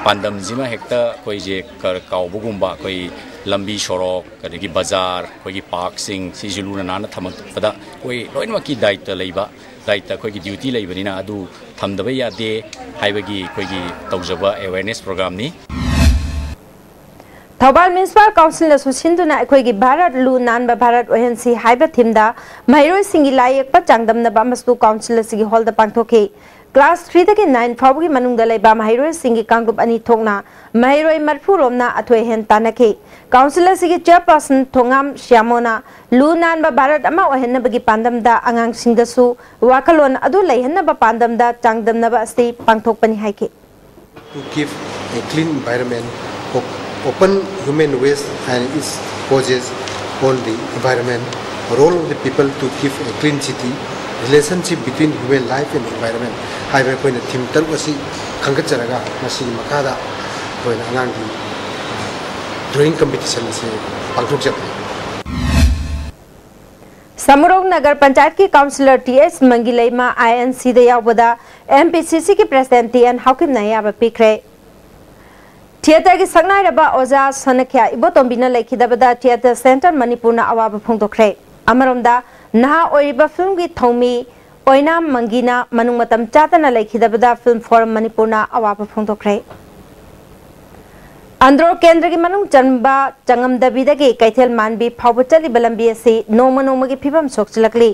ꯄꯥꯟꯗꯝꯁꯤꯃ ꯍꯦꯛꯇ ꯑꯩꯈꯣꯏꯁꯦ ꯀ-, ꯀꯥꯎꯕꯒꯨꯝꯕ, ꯑꯩꯈꯣꯏ ꯂꯝꯕꯤ ꯁꯣꯔꯣꯛ, ꯑꯗꯒꯤ ꯕꯖꯥꯔ, ꯑꯩꯈꯣꯏꯒꯤ ꯄꯥꯔꯛꯁꯤꯡ ꯁꯤꯁꯨ ꯂꯨꯅ ꯅꯥꯟꯅ ꯊꯝꯃꯛꯄꯗ ꯑꯩꯈꯣꯏ ꯂꯣꯏꯅꯃꯛꯀꯤ ꯗꯥꯏꯇ ꯂꯩꯕ, ꯗꯥꯏꯇ ꯑꯩꯈꯣꯏꯒꯤ ꯗ꯭ꯌꯨꯇꯤ ꯂꯩꯕꯅꯤꯅ ꯑꯗꯨ ꯊꯝꯗꯕ ꯌꯥꯗꯦ ꯍꯥꯏꯕꯒꯤ ꯑꯩꯈꯣꯏꯒꯤ ꯇꯧꯖꯕ ꯑꯦꯋꯦꯔꯅꯦꯁ ꯄ꯭ꯔꯣꯒ꯭ꯔꯥꯝꯅꯤ꯫ ꯊꯧꯕꯥꯜ ꯃ꯭ꯌꯨꯅꯤꯁꯤꯄꯥꯜ ꯀꯥꯎꯟꯁꯤꯜꯅꯁꯨ ꯁꯤꯟꯗꯨꯅ ꯑꯩꯈꯣꯏꯒꯤ ꯚꯥꯔꯠ ꯂꯨ ꯅꯥꯟꯕ ꯚꯥꯔꯠ ꯑꯣꯏꯍꯟꯁꯤ ꯍꯥꯏꯕ ꯊꯤꯝꯗ ꯃꯍꯩꯔꯣꯏꯁꯤꯡꯒꯤ ꯂꯥꯏ ꯌꯦꯛꯄ ꯆꯥꯡꯗꯝꯅꯕ ꯑꯃꯁꯨ ꯀꯥꯎꯟꯁꯤꯜ ꯑꯁꯤꯒꯤ ꯍꯣꯜꯗ ꯄꯥꯡꯊꯣꯛꯈꯤ꯫ class three ꯗꯒꯤ nine ꯐꯥꯎꯕꯒꯤ ꯃꯅꯨꯡꯗ ꯂꯩꯕ ꯃꯍꯩꯔꯣꯏꯁꯤꯡꯒꯤ ꯀꯥꯡꯂꯨꯞ ꯑꯅꯤ ꯊꯣꯛꯅ ꯃꯍꯩꯔꯣꯏ ꯃꯔꯤꯐꯨ ꯔꯣꯝꯅ ꯑꯊꯣꯏ ꯑꯍꯦꯟ ꯇꯥꯟꯅꯈꯤ꯫ Council ꯑꯁꯤꯒꯤ chairperson ꯊꯣꯉꯥꯝ ꯁ꯭ꯌꯥꯃꯣꯅ ꯂꯨ ꯅꯥꯟꯕ ꯚꯥꯔꯠ ꯑꯃ ꯑꯣꯏꯍꯟꯅꯕꯒꯤ ꯄꯥꯟꯗꯝꯗ ꯑꯉꯥꯡꯁꯤꯡꯗꯁꯨ ꯋꯥꯈꯜꯂꯣꯟ ꯑꯗꯨ ꯂꯩꯍꯟꯅꯕ ꯄꯥꯟꯗꯝꯗ ꯆꯥꯡꯗꯝꯅꯕ ꯑꯁꯤ ꯄꯥꯡꯊꯣꯛꯄꯅꯤ ꯍꯥꯏꯈꯤ꯫ To give a clean environment, op- open human waste and its causes on the environment, role of the people to keep a clean city, relationship between human life and environment ꯍꯥꯏꯕ ꯑꯩꯈꯣꯏꯅ theme ꯇꯔꯨꯛ ꯑꯁꯤ ꯈꯟꯒꯠꯆꯔꯒ ꯃꯁꯤꯒꯤ ꯃꯈꯥꯗ ꯑꯩꯈꯣꯏꯅ ꯑꯉꯥꯡꯒꯤ drawing competition ꯑꯁꯤ ꯄꯥꯡꯊꯣꯛꯆꯕꯅꯤ꯫ ꯁꯃꯨꯔꯧ ꯅꯒꯔ ꯄꯟꯆꯥꯌꯠꯀꯤ councillor T S Mangileima I N ꯁꯤꯗ ꯌꯥꯎꯕꯗ ꯑꯦꯝ ꯄꯤ ꯁꯤ ꯁꯤꯒꯤ president ꯇꯤ ꯑꯦꯟ ꯍꯥꯎꯀꯤꯝꯅ ꯑꯌꯥꯕ ꯄꯤꯈ꯭ꯔꯦ꯫ ꯊꯤꯌꯦꯇꯔꯒꯤ ꯁꯛꯅꯥꯏꯔꯕ ꯑꯣꯖꯥ ꯁꯅꯈ꯭ꯌꯥ ꯏꯕꯣꯇꯣꯝꯕꯤꯅ ꯂꯩꯈꯤꯗꯕꯗ ꯊꯤꯌꯦꯇꯔ ꯁꯦꯟꯇꯔ ꯃꯅꯤꯄꯨꯔꯅ ꯑꯋꯥꯕ ꯐꯣꯡꯗꯣꯛꯈ꯭ꯔꯦ꯫ ꯑꯃꯔꯣꯝꯗ, ꯅꯍꯥ ꯑꯣꯏꯔꯤꯕ ꯐꯤꯜꯝꯒꯤ ꯊꯧꯃꯤ ꯑꯣꯏꯅꯥꯝ ꯃꯪꯒꯤꯅ ꯃꯅꯨꯡ ꯃꯇꯝ ꯆꯥꯗꯅ ꯂꯩꯈꯤꯗꯕꯗ ꯐꯤꯜꯝ ꯐꯣꯔꯝ ꯃꯅꯤꯄꯨꯔꯅ ꯑꯋꯥꯕ ꯐꯣꯡꯗꯣꯛꯈ꯭ꯔꯦ꯫ ꯑꯟꯗ꯭ꯔꯣ ꯀꯦꯟꯗ꯭ꯔꯒꯤ ꯃꯅꯨꯡ ꯆꯟꯕ ꯆꯉꯝꯗꯕꯤꯗꯒꯤ ꯀꯩꯊꯦꯜ ꯃꯥꯟꯕꯤ ꯐꯥꯎꯕ ꯆꯠꯂꯤꯕ ꯂꯝꯕꯤ ꯑꯁꯤ ꯅꯣꯡꯃ ꯅꯣꯡꯃꯒꯤ ꯐꯤꯕꯝ ꯁꯣꯛꯆꯤꯜꯂꯛꯂꯤ꯫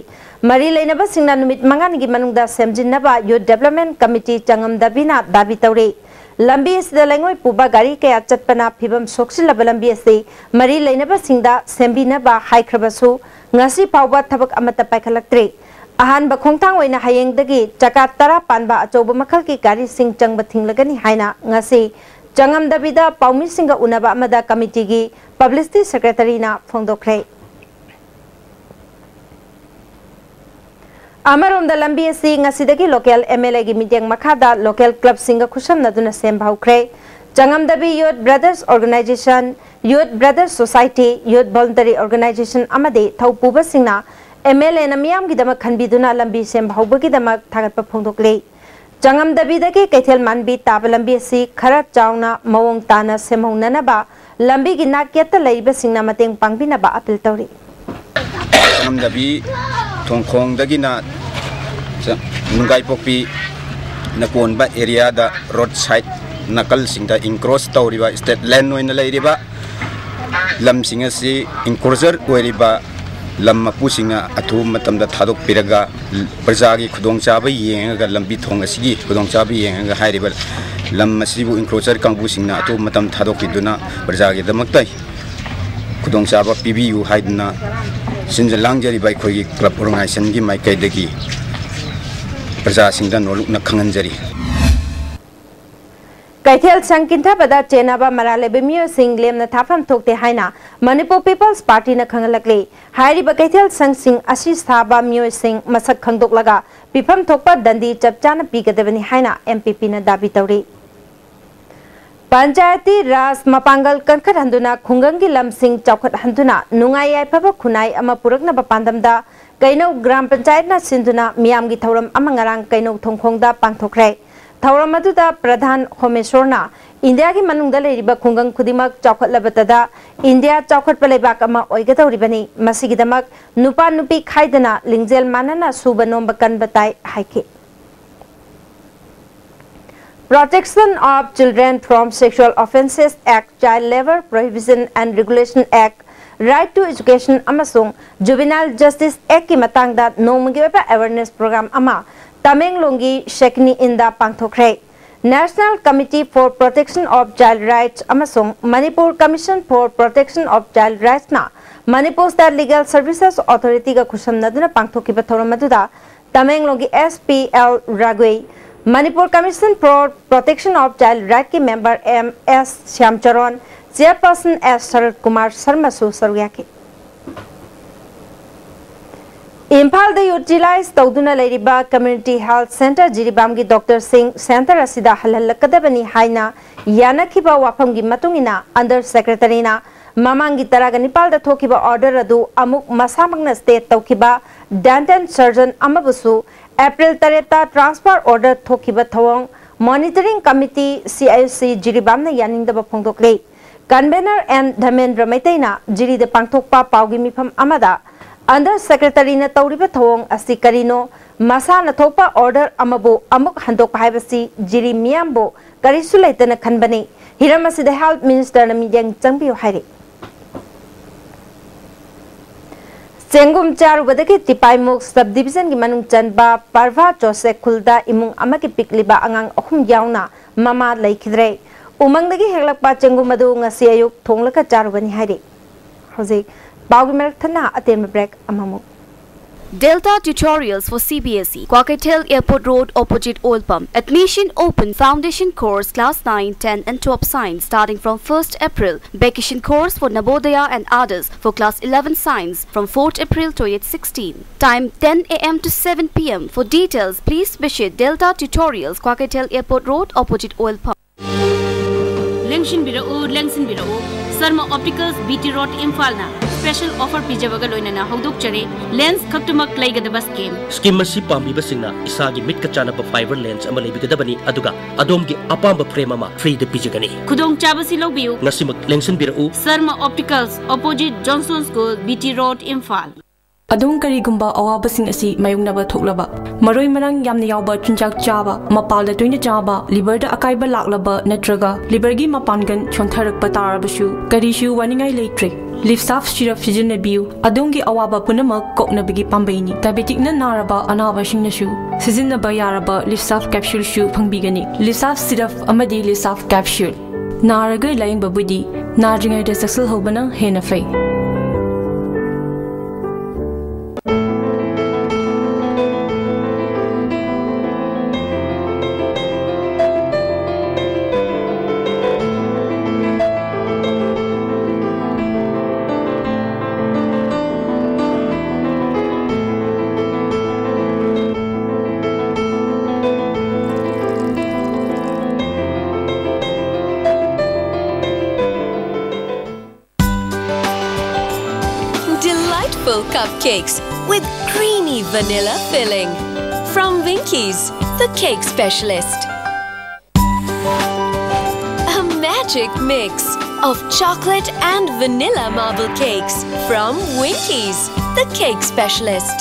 ꯃꯔꯤ ꯂꯩꯅꯕꯁꯤꯡꯅ ꯅꯨꯃꯤꯠ ꯃꯉꯥꯅꯤꯒꯤ ꯃꯅꯨꯡꯗ ꯁꯦꯝꯖꯤꯟꯅꯕ Youth Development Committee ꯆꯉꯝꯗꯕꯤꯅ ꯗꯥꯕꯤ ꯇꯧꯔꯤ꯫ ꯂꯝꯕꯤ ꯑꯁꯤꯗ ꯂꯩꯉꯣꯏ ꯄꯨꯕ ꯒꯥꯔꯤ ꯀꯌꯥ ꯆꯠꯄꯅ ꯐꯤꯕꯝ ꯁꯣꯛꯆꯤꯜꯂꯕ ꯂꯝꯕꯤ ꯑꯁꯤ ꯃꯔꯤ ꯂꯩꯅꯕꯁꯤꯡꯗ ꯁꯦꯝꯕꯤꯅꯕ ꯍꯥꯏꯈ꯭ꯔꯕꯁꯨ ꯉꯁꯤ ꯐꯥꯎꯕ ꯊꯕꯛ ꯑꯃꯠꯇ ꯄꯥꯏꯈꯠꯂꯛꯇ꯭ꯔꯤ꯫ ꯑꯍꯥꯟꯕ ꯈꯣꯡꯊꯥꯡ ꯑꯣꯏꯅ ꯍꯌꯦꯡꯗꯒꯤ ꯆꯀꯥ ꯇꯔꯥ ꯄꯥꯟꯕ ꯑꯆꯧꯕ ꯃꯈꯜꯒꯤ ꯒꯥꯔꯤꯁꯤꯡ ꯆꯪꯕ ꯊꯤꯡꯂꯒꯅꯤ ꯍꯥꯏꯅ ꯉꯁꯤ ꯆꯉꯝꯗꯕꯤꯗ ꯄꯥꯎꯃꯤꯁꯤꯡꯒ ꯎꯅꯕ ꯑꯃꯗ committee ꯒꯤ publicity secretary ꯅ ꯐꯣꯡꯗꯣꯛꯈ꯭ꯔꯦ꯫ ꯑꯃꯔꯣꯝꯗ, ꯂꯝꯕꯤ ꯑꯁꯤ ꯉꯁꯤꯗꯒꯤ local M L A ꯒꯤ ꯃꯤꯠꯌꯦꯡ ꯃꯈꯥꯗ local club ꯁꯤꯡꯒ ꯈꯨꯠꯁꯝꯅꯗꯨꯅ ꯁꯦꯝꯕ ꯍꯧꯈ꯭ꯔꯦ꯫ ꯆꯉꯝꯗꯕꯤ Youth Brothers Organisation, Youth Brothers Society, Youth Voluntary Organisation ꯑꯃꯗꯤ ꯊꯧ ꯄꯨꯕꯁꯤꯡꯅ M L A ꯅ ꯃꯤꯌꯥꯝꯒꯤꯗꯃꯛ ꯈꯟꯕꯤꯗꯨꯅ ꯂꯝꯕꯤ ꯁꯦꯝꯕ ꯍꯧꯕꯒꯤꯗꯃꯛ ꯊꯥꯒꯠꯄ ꯐꯣꯡꯗꯣꯛꯂꯤ꯫ ꯆꯉꯝꯗꯕꯤꯗꯒꯤ ꯀꯩꯊꯦꯜ ꯃꯥꯟꯕꯤ ꯇꯥꯕ ꯂꯝꯕꯤ ꯑꯁꯤ ꯈꯔ ꯆꯥꯎꯅ ꯃꯑꯣꯡ ꯇꯥꯅ ꯁꯦꯝꯍꯧꯅꯅꯕ ꯂꯝꯕꯤꯒꯤ ꯅꯥꯛ ꯌꯦꯠꯇ ꯂꯩꯔꯤꯕꯁꯤꯡꯅ ꯃꯇꯦꯡ ꯄꯥꯡꯕꯤꯅꯕ appeal ꯇꯧꯔꯤ꯫ ꯆꯉꯝꯗꯕꯤ ꯊꯣꯡꯈꯣꯡꯗꯒꯤꯅ ꯆ- ꯅꯨꯡꯒꯥꯏꯄꯣꯛꯄꯤ ꯅꯀꯣꯟꯕ area ꯗ road side ꯅꯥꯀꯜꯁꯤꯡꯗ encroach ꯇꯧꯔꯤꯕ state land ꯑꯣꯏꯅ ꯂꯩꯔꯤꯕ ꯂꯝꯁꯤꯡ ꯑꯁꯤ encroacher ꯑꯣꯏꯔꯤꯕ ꯂꯝ ꯃꯄꯨꯁꯤꯡꯅ ꯑꯊꯨꯕ ꯃꯇꯝꯗ ꯊꯥꯗꯣꯛꯄꯤꯔꯒ ꯄ꯭ꯔꯖꯥꯒꯤ ꯈꯨꯗꯣꯡꯆꯥꯕ ꯌꯦꯡꯉꯒ, ꯂꯝꯕꯤ ꯊꯣꯡ ꯑꯁꯤꯒꯤ ꯈꯨꯗꯣꯡꯆꯥꯕ ꯌꯦꯡꯉꯒ ꯍꯥꯏꯔꯤꯕ ꯂꯝ ꯑꯁꯤꯕꯨ encroacher ꯀꯥꯡꯕꯨꯁꯤꯡꯅ ꯑꯊꯨꯕ ꯃꯇꯝ ꯊꯥꯗꯣꯛꯄꯤꯗꯨꯅ ꯄ꯭ꯔꯖꯥꯒꯤꯗꯃꯛꯇ ꯈꯨꯗꯣꯡꯆꯥꯕ ꯄꯤꯕꯤꯌꯨ ꯍꯥꯏꯗꯨꯅ ꯁꯤꯟꯖ ꯂꯥꯡꯖꯔꯤꯕ ꯑꯩꯈꯣꯏꯒꯤ club organizationꯒꯤ ꯃꯥꯏꯀꯩꯗꯒꯤ ꯄ꯭ꯔꯖꯥꯁꯤꯡꯗ ꯅꯣꯜꯂꯨꯛꯅ ꯈꯪꯍꯟꯖꯔꯤ꯫ ꯀꯩꯊꯦꯜ ꯁꯪ ꯀꯤꯟꯊꯕꯗ ꯆꯦꯟꯅꯕ ꯃꯔꯥꯜ ꯂꯩꯕ ꯃꯤꯑꯣꯏꯁꯤꯡ ꯂꯦꯝꯅ ꯊꯥꯐꯝ ꯊꯣꯛꯇꯦ ꯍꯥꯏꯅ Manipur People's Partyꯅ ꯈꯪꯍꯜꯂꯛꯂꯤ꯫ ꯍꯥꯏꯔꯤꯕ ꯀꯩꯊꯦꯜ ꯁꯪꯁꯤꯡ ꯑꯁꯤ ꯁꯥꯕ ꯃꯤꯑꯣꯏꯁꯤꯡ ꯃꯁꯛ ꯈꯪꯗꯣꯛꯂꯒ ꯄꯤꯐꯝ ꯊꯣꯛꯄ ꯗꯟꯗꯤ ꯆꯞ ꯆꯥꯅ ꯄꯤꯒꯗꯕꯅꯤ ꯍꯥꯏꯅ MPPꯅ ꯗꯥꯕꯤ ꯇꯧꯔꯤ꯫ ꯄꯟꯆꯥꯌꯇꯤ ꯔꯥꯖ ꯃꯄꯥꯡꯒꯜ ꯀꯟꯈꯠꯍꯟꯗꯨꯅ ꯈꯨꯡꯒꯪꯒꯤ ꯂꯝꯁꯤꯡ ꯆꯥꯎꯈꯠꯍꯟꯗꯨꯅ ꯅꯨꯡꯉꯥꯏ ꯌꯥꯏꯐꯕ ꯈꯨꯟꯅꯥꯏ ꯑꯃ ꯄꯨꯔꯛꯅꯕ ꯄꯥꯟꯗꯝꯗ ꯀꯩꯅꯧ ꯒ꯭ꯔꯥꯝ ꯄꯟꯆꯥꯌꯠꯅ ꯁꯤꯟꯗꯨꯅ ꯃꯤꯌꯥꯝꯒꯤ ꯊꯧꯔꯝ ꯑꯃ ꯉꯔꯥꯡ ꯀꯩꯅꯧ ꯊꯣꯡꯈꯣꯡꯗ ꯄꯥꯡꯊꯣꯛꯈ꯭ꯔꯦ꯫ ꯊꯧꯔꯝ ꯑꯗꯨꯗ ꯄ꯭ꯔꯙꯥꯟ ꯍꯣꯃꯦꯁꯣꯔꯅ ꯏꯟꯗꯤꯌꯥꯒꯤ ꯃꯅꯨꯡꯗ ꯂꯩꯔꯤꯕ ꯈꯨꯡꯒꯪ ꯈꯨꯗꯤꯡꯃꯛ ꯆꯥꯎꯈꯠꯂꯕꯇꯗ ꯏꯟꯗꯤꯌꯥ ꯆꯥꯎꯈꯠꯄ ꯂꯩꯕꯥꯛ ꯑꯃ ꯑꯣꯏꯒꯗꯧꯔꯤꯕꯅꯤ꯫ ꯃꯁꯤꯒꯤꯗꯃꯛ ꯅꯨꯄꯥ ꯅꯨꯄꯤ ꯈꯥꯏꯗꯅ ꯂꯤꯡꯖꯦꯜ ꯃꯥꯟꯅꯅ ꯁꯨꯕ ꯅꯣꯝꯕ ꯀꯟꯕ ꯇꯥꯏ ꯍꯥꯏꯈꯤ꯫ Protection of Children from Sexual Offences Act, Child Labour Prohibition and Regulation Act, Right to Education ꯑꯃꯁꯨꯡ Juvenile Justice Actꯀꯤ ꯃꯇꯥꯡꯗ ꯅꯣꯡꯃꯒꯤ ꯑꯣꯏꯕ awareness program ꯑꯃ ꯇꯃꯦꯡꯂꯣꯡꯒꯤ ꯁꯦꯀꯅꯤ ꯏꯟꯗ ꯄꯥꯡꯊꯣꯛꯈ꯭ꯔꯦ꯫ National Committee for Protection of Child Rights ꯑꯃꯁꯨꯡ Manipur Commission for Protection of Child Rightsꯅ Manipur State Legal Services Authorityꯒ ꯈꯨꯠꯁꯝꯅꯗꯨꯅ ꯄꯥꯡꯊꯣꯛꯈꯤꯕ ꯊꯧꯔꯝ ꯑꯗꯨꯗ ꯇꯃꯦꯡꯂꯣꯡꯒꯤ SP L ꯔꯥꯒꯨꯏ, Manipur Commission for Protection of Child Rightꯀꯤ member M S ꯁ꯭ꯌꯥꯝꯆꯔꯣꯟ, chairperson S ꯁꯔꯠ ꯀꯨꯃꯥꯔ ꯁꯔꯃꯁꯨ ꯁꯔꯨꯛ ꯌꯥꯈꯤ꯫ ꯏꯝꯐꯥꯜꯗ utilize ꯇꯧꯗꯨꯅ ꯂꯩꯔꯤꯕ Community Health Centre ꯖꯤꯔꯤꯕꯥꯝꯒꯤ doctorꯁꯤꯡ centre ꯑꯁꯤꯗ ꯍꯜꯍꯜꯂꯛꯀꯗꯕꯅꯤ ꯍꯥꯏꯅ ꯌꯥꯅꯈꯤꯕ ꯋꯥꯐꯝꯒꯤ ꯃꯇꯨꯡ ꯏꯟꯅ under secretaryꯅ ꯃꯃꯥꯡꯒꯤ ꯇꯔꯥꯒ ꯅꯤꯄꯥꯜꯗ ꯊꯣꯛꯈꯤꯕ order ꯑꯗꯨ ꯑꯃꯨꯛ ꯃꯁꯥꯃꯛꯅ stay ꯇꯧꯈꯤꯕ dental surgeon ꯑꯃꯕꯨꯁꯨ April ꯇꯔꯦꯠꯇ transfer order ꯊꯣꯛꯈꯤꯕ ꯊꯧꯑꯣꯡ Monitoring Committee, CHC, ꯖꯤꯔꯤꯕꯥꯝꯅ ꯌꯥꯅꯤꯡꯗꯕ ꯐꯣꯡꯗꯣꯛꯂꯤ꯫ Convener N ꯙꯔꯃꯦꯟꯗ꯭ꯔ ꯃꯩꯇꯩꯅ ꯖꯤꯔꯤꯗ ꯄꯥꯡꯊꯣꯛꯄ ꯄꯥꯎꯒꯤ ꯃꯤꯐꯝ ꯑꯃꯗ under secretaryꯅ ꯇꯧꯔꯤꯕ ꯊꯧꯑꯣꯡ ꯑꯁꯤ ꯀꯔꯤꯅꯣ? ꯃꯁꯥꯅ ꯊꯣꯛꯄ order ꯑꯃꯕꯨ ꯑꯃꯨꯛ ꯍꯟꯗꯣꯛꯄ ꯍꯥꯏꯕꯁꯤ ꯖꯤꯔꯤ ꯃꯤꯌꯥꯝꯕꯨ ꯀꯔꯤꯁꯨ ꯂꯩꯇꯅ ꯈꯟꯕꯅꯤ꯫ ꯍꯤꯔꯝ ꯑꯁꯤꯗ health ministerꯅ ꯃꯤꯠꯌꯦꯡ ꯆꯪꯕꯤꯌꯨ ꯍꯥꯏꯔꯤ꯫ ꯆꯦꯡꯒꯨꯝ ꯆꯥꯔꯨꯕꯗꯒꯤ ꯇꯤꯄꯥꯏꯃꯨꯛ ꯁꯕ ꯗꯤꯕꯤꯖꯟꯒꯤ ꯃꯅꯨꯡ ꯆꯟꯕ ꯄꯔꯚꯥ ꯆꯣꯁꯦ ꯈꯨꯜꯗ ꯏꯃꯨꯡ ꯑꯃꯒꯤ ꯄꯤꯛꯂꯤꯕ ꯑꯉꯥꯡ ꯑꯍꯨꯝ ꯌꯥꯎꯅ ꯃꯃꯥ ꯂꯩꯈꯤꯗ꯭ꯔꯦ꯫ ꯎꯃꯪꯗꯒꯤ ꯍꯦꯛꯂꯛꯄ ꯆꯦꯡꯒꯨꯝ ꯑꯗꯨ ꯉꯁꯤ ꯑꯌꯨꯛ ꯊꯣꯡꯂꯒ ꯆꯥꯔꯨꯕꯅꯤ ꯍꯥꯏꯔꯤ꯫ ꯍꯧꯖꯤꯛ ꯄꯥꯎꯒꯤ ꯃꯔꯛ ꯊꯠꯅ ꯑꯇꯦꯟꯕ ꯕ꯭ꯔꯦꯛ ꯑꯃꯃꯨꯛ꯫ Delta Tutorials for C B S E, Kwakaithel Airport Road, opposite Oil Pump. Admission open. Foundation course, class nine, ten and twelve science, starting from first April. Vacation course for Navodaya and others for class eleven science from fourth April twenty sixteen. Time ten A M to seven P M. For details, please visit Delta Tutorials, Kwakaithel Airport Road, opposite Oil Pump. ꯂꯦꯡꯁꯤꯟꯕꯤꯔꯛꯎ, ꯂꯦꯡꯁꯤꯟꯕꯤꯔꯛꯎ꯫ Sharma opticals B T road ꯏꯝꯐꯥꯜꯅ ꯁ꯭ꯄꯦꯁꯦꯜ ꯑꯣꯐꯔ ꯄꯤꯖꯕꯒ ꯂꯣꯏꯅꯅ ꯍꯧꯗꯣꯛꯆꯔꯤ꯫ ꯂꯦꯟꯁ ꯈꯛꯇꯃꯛ ꯂꯩꯒꯗꯕ ꯁ꯭ꯀꯤꯝ꯫ ꯁ꯭ꯀꯤꯝ ꯑꯁꯤ ꯄꯥꯝꯕꯤꯕꯁꯤꯡꯅ ꯏꯁꯥꯒꯤ ꯃꯤꯠꯀ ꯆꯥꯟꯅꯕ ꯐꯥꯏꯕꯔ ꯂꯦꯟꯁ ꯑꯃ ꯂꯩꯕꯤꯒꯗꯕꯅꯤ, ꯑꯗꯨꯒ ꯑꯗꯣꯝꯒꯤ ꯑꯄꯥꯝꯕ ꯐ꯭ꯔꯦꯝ ꯑꯃ ꯐ꯭ꯔꯤꯗ ꯄꯤꯖꯒꯅꯤ꯫ ꯈꯨꯗꯣꯡꯆꯥꯕꯁꯤ ꯂꯧꯕꯤꯌꯨ꯫ ꯉꯁꯤꯃꯛ ꯂꯦꯡꯁꯤꯟꯕꯤꯔꯛꯎ꯫ Sharma opticals, opposite Johnson school, B T road, Imphal. ꯑꯗꯣꯝ ꯀꯔꯤꯒꯨꯝꯕ ꯑꯋꯥꯕꯁꯤꯡ ꯑꯁꯤ ꯃꯥꯌꯣꯛꯅꯕ ꯊꯣꯛꯂꯕ, ꯃꯔꯣꯏ ꯃꯔꯥꯡ ꯌꯥꯝꯅ ꯌꯥꯎꯕ ꯆꯤꯟꯖꯥꯛ ꯆꯥꯕ, ꯃꯄꯥꯜꯗ ꯇꯣꯏꯅ ꯆꯥꯕ, ꯂꯤꯚꯔꯗ ꯑꯀꯥꯏꯕ ꯂꯥꯛꯂꯕ ꯅꯠꯇ꯭ꯔꯒ ꯂꯤꯚꯔꯒꯤ ꯃꯄꯥꯡꯒꯜ ꯁꯣꯟꯊꯔꯛꯄ ꯇꯥꯔꯕꯁꯨ, ꯀꯔꯤꯁꯨ ꯋꯥꯅꯤꯡꯉꯥꯏ ꯂꯩꯇ꯭ꯔꯦ꯫ ꯂꯤꯞꯁꯥꯐ ꯁꯤꯔꯞ ꯁꯤꯖꯤꯟꯅꯕꯤꯌꯨ, ꯑꯗꯣꯝꯒꯤ ꯑꯋꯥꯕ ꯄꯨꯝꯅꯃꯛ ꯀꯣꯛꯅꯕꯒꯤ ꯄꯥꯝꯕꯩꯅꯤ꯫ ꯗꯥꯏꯕꯦꯇꯤꯛꯅ ꯅꯥꯔꯕ ꯑꯅꯥꯕꯁꯤꯡꯅꯁꯨ ꯁꯤꯖꯤꯟꯅꯕ ꯌꯥꯔꯕ ꯂꯤꯞꯁꯥꯐ ꯀꯦꯞꯁꯨꯜꯁꯨ ꯐꯪꯕꯤꯒꯅꯤ꯫ ꯂꯤꯞꯁꯥꯐ ꯁꯤꯔꯞ ꯑꯃꯗꯤ ꯂꯤꯞꯁꯥꯐ ꯀꯦꯞꯁꯨꯜ꯫ ꯅꯥꯔꯒ ꯂꯥꯌꯦꯡꯕꯕꯨꯗꯤ ꯅꯥꯗ꯭ꯔꯤꯉꯩꯗ ꯆꯦꯛꯁꯤꯜꯍꯧꯕꯅ ꯍꯦꯟꯅ ꯐꯩ꯫ Delightful cupcakes with creamy vanilla filling. From Winkies, the cake specialist. A magic mix of chocolate and vanilla marble cakes from Winkies, the cake specialist.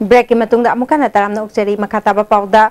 ꯕ꯭ꯔꯦꯛꯀꯤ ꯃꯇꯨꯡꯗ ꯑꯃꯨꯛ ꯍꯟꯅ ꯇꯔꯥꯝꯅ ꯑꯣꯛꯆꯔꯤ꯫ ꯃꯈꯥ ꯇꯥꯕ ꯄꯥꯎꯗ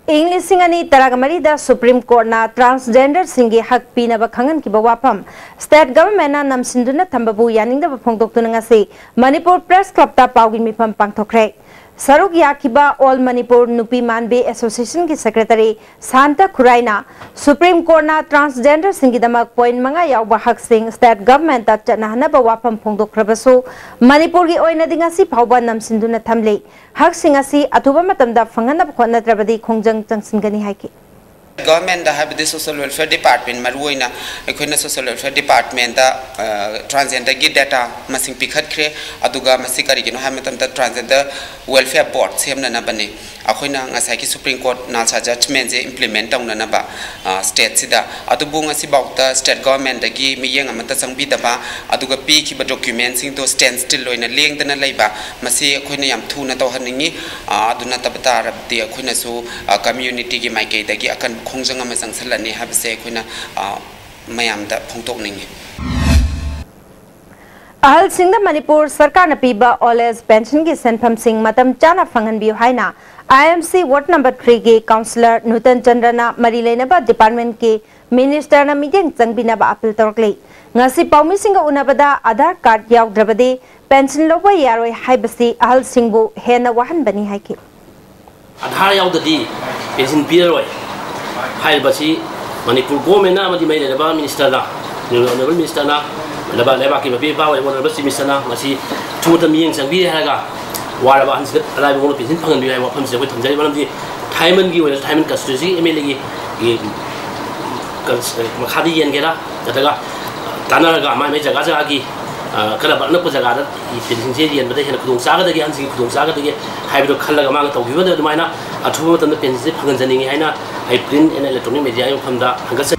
ꯏꯪ ꯂꯤꯁꯤꯡ ꯑꯅꯤ ꯇꯔꯥꯃꯔꯤꯗ Supreme Courtꯅ transgenderꯁꯤꯡꯒꯤ ꯍꯛ ꯄꯤꯅꯕ ꯈꯪꯍꯟꯈꯤꯕ ꯋꯥꯐꯝ state governmentꯅ ꯅꯝꯁꯤꯟꯗꯨꯅ ꯊꯝꯕꯕꯨ ꯌꯥꯅꯤꯡꯗꯕ ꯐꯣꯡꯗꯣꯛꯇꯨꯅ ꯉꯁꯤ ꯃꯅꯤꯄꯨꯔ Press Clubꯇ ꯄꯥꯎꯒꯤ ꯃꯤꯐꯝ ꯄꯥꯡꯊꯣꯛꯈ꯭ꯔꯦ꯫ ꯁꯔꯨꯛ ꯌꯥꯈꯤꯕ All Manipur ꯅꯨꯄꯤ ꯃꯥꯟꯕꯤ Associationꯒꯤ Secretary ꯁꯥꯟꯇ ꯈꯨꯔꯥꯏꯅ Supreme Courtꯅ transgenderꯁꯤꯡꯒꯤꯗꯃꯛ point ꯃꯉꯥ ꯌꯥꯎꯕ ꯍꯛꯁꯤꯡ state governmentꯇ ꯆꯠꯅꯍꯟꯅꯕ ꯋꯥꯐꯝ ꯐꯣꯡꯗꯣꯛꯈ꯭ꯔꯕꯁꯨ, ꯃꯅꯤꯄꯨꯔꯒꯤ ꯑꯣꯏꯅꯗꯤ ꯉꯁꯤ ꯐꯥꯎꯕ ꯅꯝꯁꯤꯟꯗꯨꯅ ꯊꯝꯂꯤ꯫ ꯍꯛꯁꯤꯡ ꯑꯁꯤ ꯑꯊꯨꯕ ꯃꯇꯝꯗ ꯐꯪꯍꯟꯅꯕ ꯍꯣꯠꯅꯗ꯭ꯔꯕꯗꯤ ꯈꯣꯡꯖꯪ ꯆꯪꯁꯤꯟꯒꯅꯤ ꯍꯥꯏꯈꯤ꯫ Governmentꯗ, ꯍꯥꯏꯕꯗꯤ Social Welfare Department, ꯃꯔꯨꯑꯣꯏꯅ ꯑꯩꯈꯣꯏꯅ Social Welfare Departmentꯇ transgenderꯒꯤ data ꯃꯁꯤꯡ ꯄꯤꯈꯠꯈ꯭ꯔꯦ꯫ ꯑꯗꯨꯒ ꯃꯁꯤ ꯀꯔꯤꯒꯤꯅꯣ ꯍꯥꯏꯕ ꯃꯇꯝꯗ Transgender Welfare Board ꯁꯦꯝꯅꯅꯕꯅꯤ꯫ ꯑꯩꯈꯣꯏꯅ ꯉꯁꯥꯏꯒꯤ Supreme Court ꯅꯥꯜꯁꯥ judgmentꯁꯦ implement ꯇꯧꯅꯅꯕ stateꯁꯤꯗ꯫ ꯑꯗꯨꯕꯨ ꯉꯁꯤꯐꯥꯎꯗ state governmentꯗꯒꯤ ꯃꯤꯠꯌꯦꯡ ꯑꯃꯠꯇ ꯆꯪꯕꯤꯗꯕ, ꯑꯗꯨꯒ ꯄꯤꯈꯤꯕ documentꯁꯤꯡꯗꯣ standstill ꯑꯣꯏꯅ ꯂꯦꯡꯗꯅ ꯂꯩꯕ, ꯃꯁꯤ ꯑꯩꯈꯣꯏꯅ ꯌꯥꯝ ꯊꯨꯅ ꯇꯧꯍꯟꯅꯤꯡꯉꯤ꯫ ꯑꯗꯨ ꯅꯠꯇꯕ ꯇꯥꯔꯕꯗꯤ ꯑꯩꯈꯣꯏꯅꯁꯨ communityꯒꯤ ꯃꯥꯏꯀꯩꯗꯒꯤ ꯑꯀꯟꯕ ꯈꯣꯡꯖꯪ ꯑꯃ ꯆꯪꯁꯤꯜꯂꯅꯤ ꯍꯥꯏꯕꯁꯦ ꯑꯩꯈꯣꯏꯅ ꯃꯌꯥꯝꯗ ꯐꯣꯡꯗꯣꯛꯅꯤꯡꯉꯤ꯫ ꯑꯍꯜꯁꯤꯡꯗ ꯃꯅꯤꯄꯨꯔ ꯁꯔꯀꯥꯔꯅ ꯄꯤꯕ Old Age Pensionꯒꯤ ꯁꯦꯟꯐꯝꯁꯤꯡ ꯃꯇꯝ ꯆꯥꯅ ꯐꯪꯍꯟꯕꯤꯌꯨ ꯍꯥꯏꯅ IMC Ward number threeꯒꯤ Councillor ꯅꯨꯇꯟ ꯆꯟꯗ꯭ꯔꯅ ꯃꯔꯤ ꯂꯩꯅꯕ departmentꯀꯤ ministerꯅ ꯃꯤꯠꯌꯦꯡ ꯆꯪꯕꯤꯅꯕ appeal ꯇꯧꯔꯛꯂꯤ꯫ ꯉꯁꯤ ꯄꯥꯎꯃꯤꯁꯤꯡꯒ ꯎꯅꯕꯗ Aadhaar card ꯌꯥꯎꯗ꯭ꯔꯕꯗꯤ pension ꯂꯧꯕ ꯌꯥꯔꯣꯏ ꯍꯥꯏꯕꯁꯤ ꯑꯍꯜꯁꯤꯡꯕꯨ ꯍꯦꯟꯅ ꯋꯥꯍꯟꯕꯅꯤ ꯍꯥꯏꯈꯤ꯫ Aadhaar ꯌꯥꯎꯗꯗꯤ pension ꯄꯤꯔꯔꯣꯏ ꯍꯥꯏꯔꯤꯕꯁꯤ ꯃꯅꯤꯄꯨꯔ governmentꯅ ꯑꯃꯗꯤ ꯃꯔꯤ ꯂꯩꯅꯕ ministerꯅ, Honourable ministerꯅ, ꯂꯩꯕꯥꯛ, ꯂꯩꯕꯥꯛꯀꯤ ꯃꯄꯤ ꯃꯄꯥ ꯑꯣꯏꯔꯤꯕ Honourable Chief ministerꯅ ꯃꯁꯤ ꯑꯊꯨꯕꯗ ꯃꯤꯠꯌꯦꯡ ꯆꯪꯕꯤꯔꯦ ꯍꯥꯏꯔꯒ ꯋꯥꯔꯕ ꯑꯍꯟꯁꯤꯡꯗ ꯑꯔꯥꯏꯕ ꯃꯑꯣꯡꯗ pension ꯐꯪꯍꯟꯕꯤꯌꯨ ꯍꯥꯏꯕ ꯋꯥꯐꯝꯁꯤ ꯑꯩꯈꯣꯏ ꯊꯝꯖꯔꯤꯕ꯫ ꯃꯔꯝꯗꯤ ꯊꯥꯏꯃꯟꯒꯤ ꯑꯣꯏꯅ ꯊꯥꯏꯃꯟ constituencyꯒꯤ MLAꯒꯤ ꯃꯈꯥꯗ ꯌꯦꯟꯒꯦꯔꯥ ꯅꯠꯇ꯭ꯔꯒ ꯇꯥꯟꯅꯔꯒ ꯃꯥꯏ ꯃꯥꯏ ꯖꯒꯥ ꯖꯒꯥꯒꯤ ꯀꯔꯝꯕ ꯑꯅꯛꯄ ꯖꯒꯥꯗ pensionꯁꯦ ꯌꯦꯟꯕꯗ ꯍꯦꯟꯅ ꯈꯨꯗꯣꯡ ꯆꯥꯒꯗꯒꯦ, ꯑꯍꯟꯁꯤꯡꯒꯤ ꯈꯨꯗꯣꯡ ꯆꯥꯒꯗꯒꯦ ꯍꯥꯏꯕꯗꯣ ꯈꯜꯂꯒ ꯃꯥꯅ ꯇꯧꯈꯤꯕꯗ ꯑꯗꯨꯃꯥꯏꯅ ꯑꯊꯨꯕ ꯃꯇꯝꯗ pensionꯁꯦ ꯐꯪꯍꯟꯖꯅꯤꯡꯉꯤ ꯍꯥꯏꯅ ꯑꯩ print and electronic mediaꯒꯤ ꯃꯐꯝꯗ ꯍꯪꯒꯠꯆꯔꯤ꯫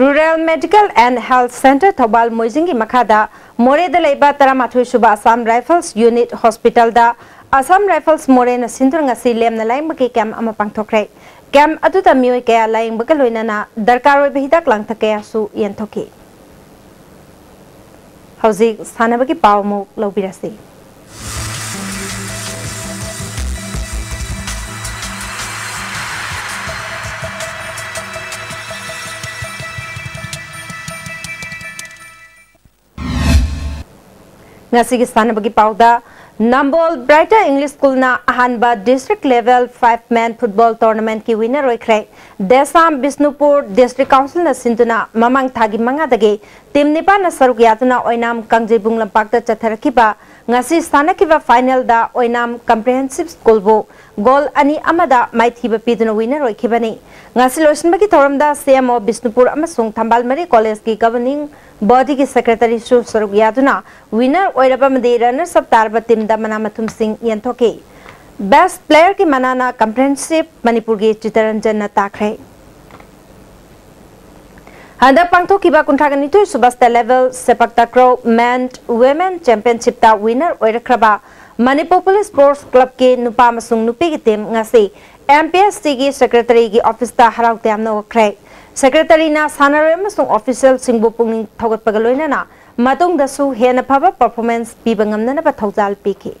Rural Medical and Health Centre Thoubal ꯃꯣꯏꯖꯤꯡꯒꯤ ꯃꯈꯥꯗ ꯃꯣꯔꯦꯗ ꯂꯩꯕ ꯇꯔꯥꯃꯥꯊꯣꯏ ꯁꯨꯕ Assam Rifles Unit Hospitalꯗ Assam Rifles ꯃꯣꯔꯦꯅ ꯁꯤꯟꯗꯨꯅ ꯉꯁꯤ ꯂꯦꯝꯅ ꯂꯥꯌꯦꯡꯕꯒꯤ camp ꯑꯃ ꯄꯥꯡꯊꯣꯛꯈ꯭ꯔꯦ꯫ Camp ꯑꯗꯨꯗ ꯃꯤꯑꯣꯏ ꯀꯌꯥ ꯂꯥꯌꯦꯡꯕꯒ ꯂꯣꯏꯅꯅ ꯗꯔꯀꯥꯔ ꯑꯣꯏꯕ ꯍꯤꯗꯥꯛ ꯂꯥꯡꯊꯛ ꯀꯌꯥꯁꯨ ꯌꯦꯟꯊꯣꯛꯈꯤ꯫ ꯍꯧꯖꯤꯛ ꯁꯥꯟꯅꯕꯒꯤ ꯄꯥꯎ ꯑꯃꯨꯛ ꯂꯧꯕꯤꯔꯁꯤ꯫ ꯉꯁꯤꯒꯤ ꯁꯥꯟꯅꯕꯒꯤ ꯄꯥꯎꯗ, ꯅꯝꯕꯣꯜ Brighter English Schoolꯅ ꯑꯍꯥꯟꯕ district level five man football tournamentꯀꯤ winner ꯑꯣꯏꯈ꯭ꯔꯦ꯫ ꯗꯦꯁꯥꯝ ꯕꯤꯁꯅꯨꯄꯨꯔ District Councilꯅ ꯁꯤꯟꯗꯨꯅ ꯃꯃꯥꯡ ꯊꯥꯒꯤ ꯃꯉꯥꯗꯒꯤ team ꯅꯤꯄꯥꯟꯅ ꯁꯔꯨꯛ ꯌꯥꯗꯨꯅ ꯑꯣꯏꯅꯥꯝ ꯀꯥꯡꯖꯩꯕꯨꯡ ꯂꯝꯄꯥꯛꯇ ꯆꯠꯊꯔꯛꯈꯤꯕ ꯉꯁꯤ ꯁꯥꯟꯅꯈꯤꯕ finalꯗ ꯑꯣꯏꯅꯥꯝ Comprehensive Schoolꯕꯨ goal ꯑꯅꯤ ꯑꯃꯗ ꯃꯥꯏꯊꯤꯕ ꯄꯤꯗꯨꯅ winner ꯑꯣꯏꯈꯤꯕꯅꯤ꯫ ꯉꯁꯤ ꯂꯣꯏꯁꯤꯟꯕꯒꯤ ꯊꯧꯔꯝꯗ CMO ꯕꯤꯁꯅꯨꯄꯨꯔ ꯑꯃꯁꯨꯡ ꯊꯝꯕꯥꯜ ꯃꯔꯤ Collegeꯀꯤ governing bodyꯒꯤ secretaryꯁꯨ ꯁꯔꯨꯛ ꯌꯥꯗꯨꯅ winner ꯑꯣꯏꯔꯕ ꯑꯃꯗꯤ runners up ꯇꯥꯔꯕ teamꯗ ꯃꯅꯥ ꯃꯊꯨꯝꯁꯤꯡ ꯌꯦꯟꯊꯣꯛꯈꯤ꯫ Best playerꯒꯤ ꯃꯅꯥꯅ Comprehensive ꯃꯅꯤꯄꯨꯔꯒꯤ ꯆꯤꯇꯔꯟꯖꯟꯅ ꯇꯥꯈ꯭ꯔꯦ꯫ ꯍꯟꯗꯛ ꯄꯥꯡꯊꯣꯛꯈꯤꯕ ꯀꯨꯟꯊ꯭ꯔꯥꯒ ꯅꯤꯊꯣꯏ ꯁꯨꯕ state level sepak ꯇꯀ꯭ꯔꯧ men women championshipꯇ winner ꯑꯣꯏꯔꯛꯈ꯭ꯔꯕ Manipur Police Sports Clubꯀꯤ ꯅꯨꯄꯥ ꯑꯃꯁꯨꯡ ꯅꯨꯄꯤꯒꯤ team ꯉꯁꯤ MPSCꯒꯤ secretaryꯒꯤ officeꯇ ꯍꯔꯥꯎ ꯇꯌꯥꯝꯅ ꯑꯣꯛꯈ꯭ꯔꯦ꯫ Secretaryꯅ ꯁꯥꯟꯅꯔꯣꯏ ꯑꯃꯁꯨꯡ officialꯁꯤꯡꯕꯨ ꯄꯨꯛꯅꯤꯡ ꯊꯧꯒꯠꯄꯒ ꯂꯣꯏꯅꯅ ꯃꯇꯨꯡꯗꯁꯨ ꯍꯦꯟꯅ ꯐꯕ performance ꯄꯤꯕ ꯉꯝꯅꯅꯕ ꯊꯧꯖꯥꯜ ꯄꯤꯈꯤ꯫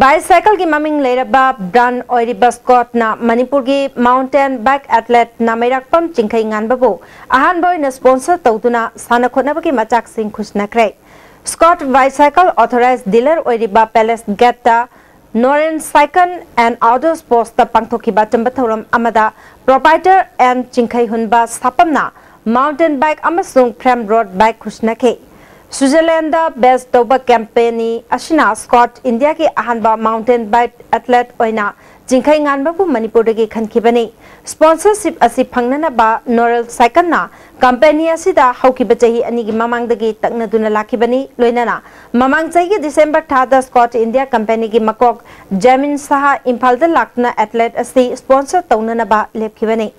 Bicycleꯒꯤ ꯃꯃꯤꯡ ꯂꯩꯔꯕ brand ꯑꯣꯏꯔꯤꯕ Scottꯅ ꯃꯅꯤꯄꯨꯔꯒꯤ mountain bike athleteꯅ ꯃꯩꯔꯥꯛꯄꯝ ꯆꯤꯡꯈꯩ ꯉꯥꯟꯕꯕꯨ ꯑꯍꯥꯟꯕ ꯑꯣꯏꯅ sponsor ꯇꯧꯗꯨꯅ ꯁꯥꯟꯅ ꯈꯣꯠꯅꯕꯒꯤ ꯃꯆꯥꯛꯁꯤꯡ ꯈꯨꯠꯁꯤꯟꯅꯈ꯭ꯔꯦ꯫ Scott Bicycle authorized dealer ꯑꯣꯏꯔꯤꯕ Palace Gateꯇ Noren Cycle and Outdoor Sportsꯇ ꯄꯥꯡꯊꯣꯛꯈꯤꯕ ꯑꯆꯝꯕ ꯊꯧꯔꯝ ꯑꯃꯗ proprietor M ꯆꯤꯡꯈꯩ ꯍꯨꯟꯕ ꯁꯥꯄꯝꯅ mountain bike ꯑꯃꯁꯨꯡ frame road bike ꯈꯨꯠꯁꯤꯟꯅꯈꯤ꯫ Switzerlandꯗ base ꯇꯧꯕ company ꯑꯁꯤꯅ Scott Indiaꯒꯤ ꯑꯍꯥꯟꯕ mountain bike athlete ꯑꯣꯏꯅ ꯆꯤꯡꯈꯩ ꯉꯥꯟꯕꯕꯨ ꯃꯅꯤꯄꯨꯔꯗꯒꯤ ꯈꯟꯈꯤꯕꯅꯤ꯫ Sponsorship ꯑꯁꯤ ꯐꯪꯅꯅꯕ Noren Cycleꯅ company ꯑꯁꯤꯗ ꯍꯧꯈꯤꯕ ꯆꯍꯤ ꯑꯅꯤꯒꯤ ꯃꯃꯥꯡꯗꯒꯤ ꯇꯛꯅꯗꯨꯅ ꯂꯥꯛꯈꯤꯕꯅꯤ꯫ ꯂꯣꯏꯅꯅ ꯃꯃꯥꯡ ꯆꯍꯤꯒꯤ December ꯊꯥꯗ Scott India companyꯒꯤ ꯃꯀꯣꯛ ꯖꯃꯤꯟ ꯁꯍꯥ ꯏꯝꯐꯥꯜꯗ ꯂꯥꯛꯇꯨꯅ athlete ꯑꯁꯤ sponsor ꯇꯧꯅꯅꯕ ꯂꯦꯞꯈꯤꯕꯅꯤ꯫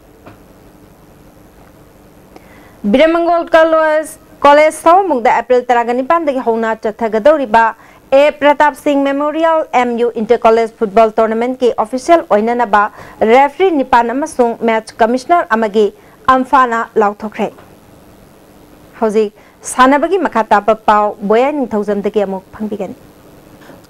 ꯕꯤꯔꯃꯪꯒꯣꯜ College, College ꯁꯑꯣꯝꯕꯨꯡꯗ April ꯇꯔꯥꯒ ꯅꯤꯄꯥꯟꯗꯒꯤ ꯍꯧꯅ ꯆꯠꯊꯒꯗꯧꯔꯤꯕ A ꯄ꯭ꯔꯇꯥꯞ ꯁꯤꯡ Memorial MU Inter College Football Tournamentꯀꯤ official ꯑꯣꯏꯅꯅꯕ referee ꯅꯤꯄꯥꯟ ꯑꯃꯁꯨꯡ match commissioner ꯑꯃꯒꯤ ꯑꯝꯐꯥꯅ ꯂꯥꯎꯊꯣꯛꯈ꯭ꯔꯦ꯫ ꯍꯧꯖꯤꯛ ꯁꯥꯟꯅꯕꯒꯤ ꯃꯈꯥ ꯇꯥꯕ ꯄꯥꯎ ꯕꯣꯌꯥꯏ ꯅꯤꯡꯊꯧꯖꯝꯗꯒꯤ ꯑꯃꯨꯛ ꯐꯪꯕꯤꯒꯅꯤ꯫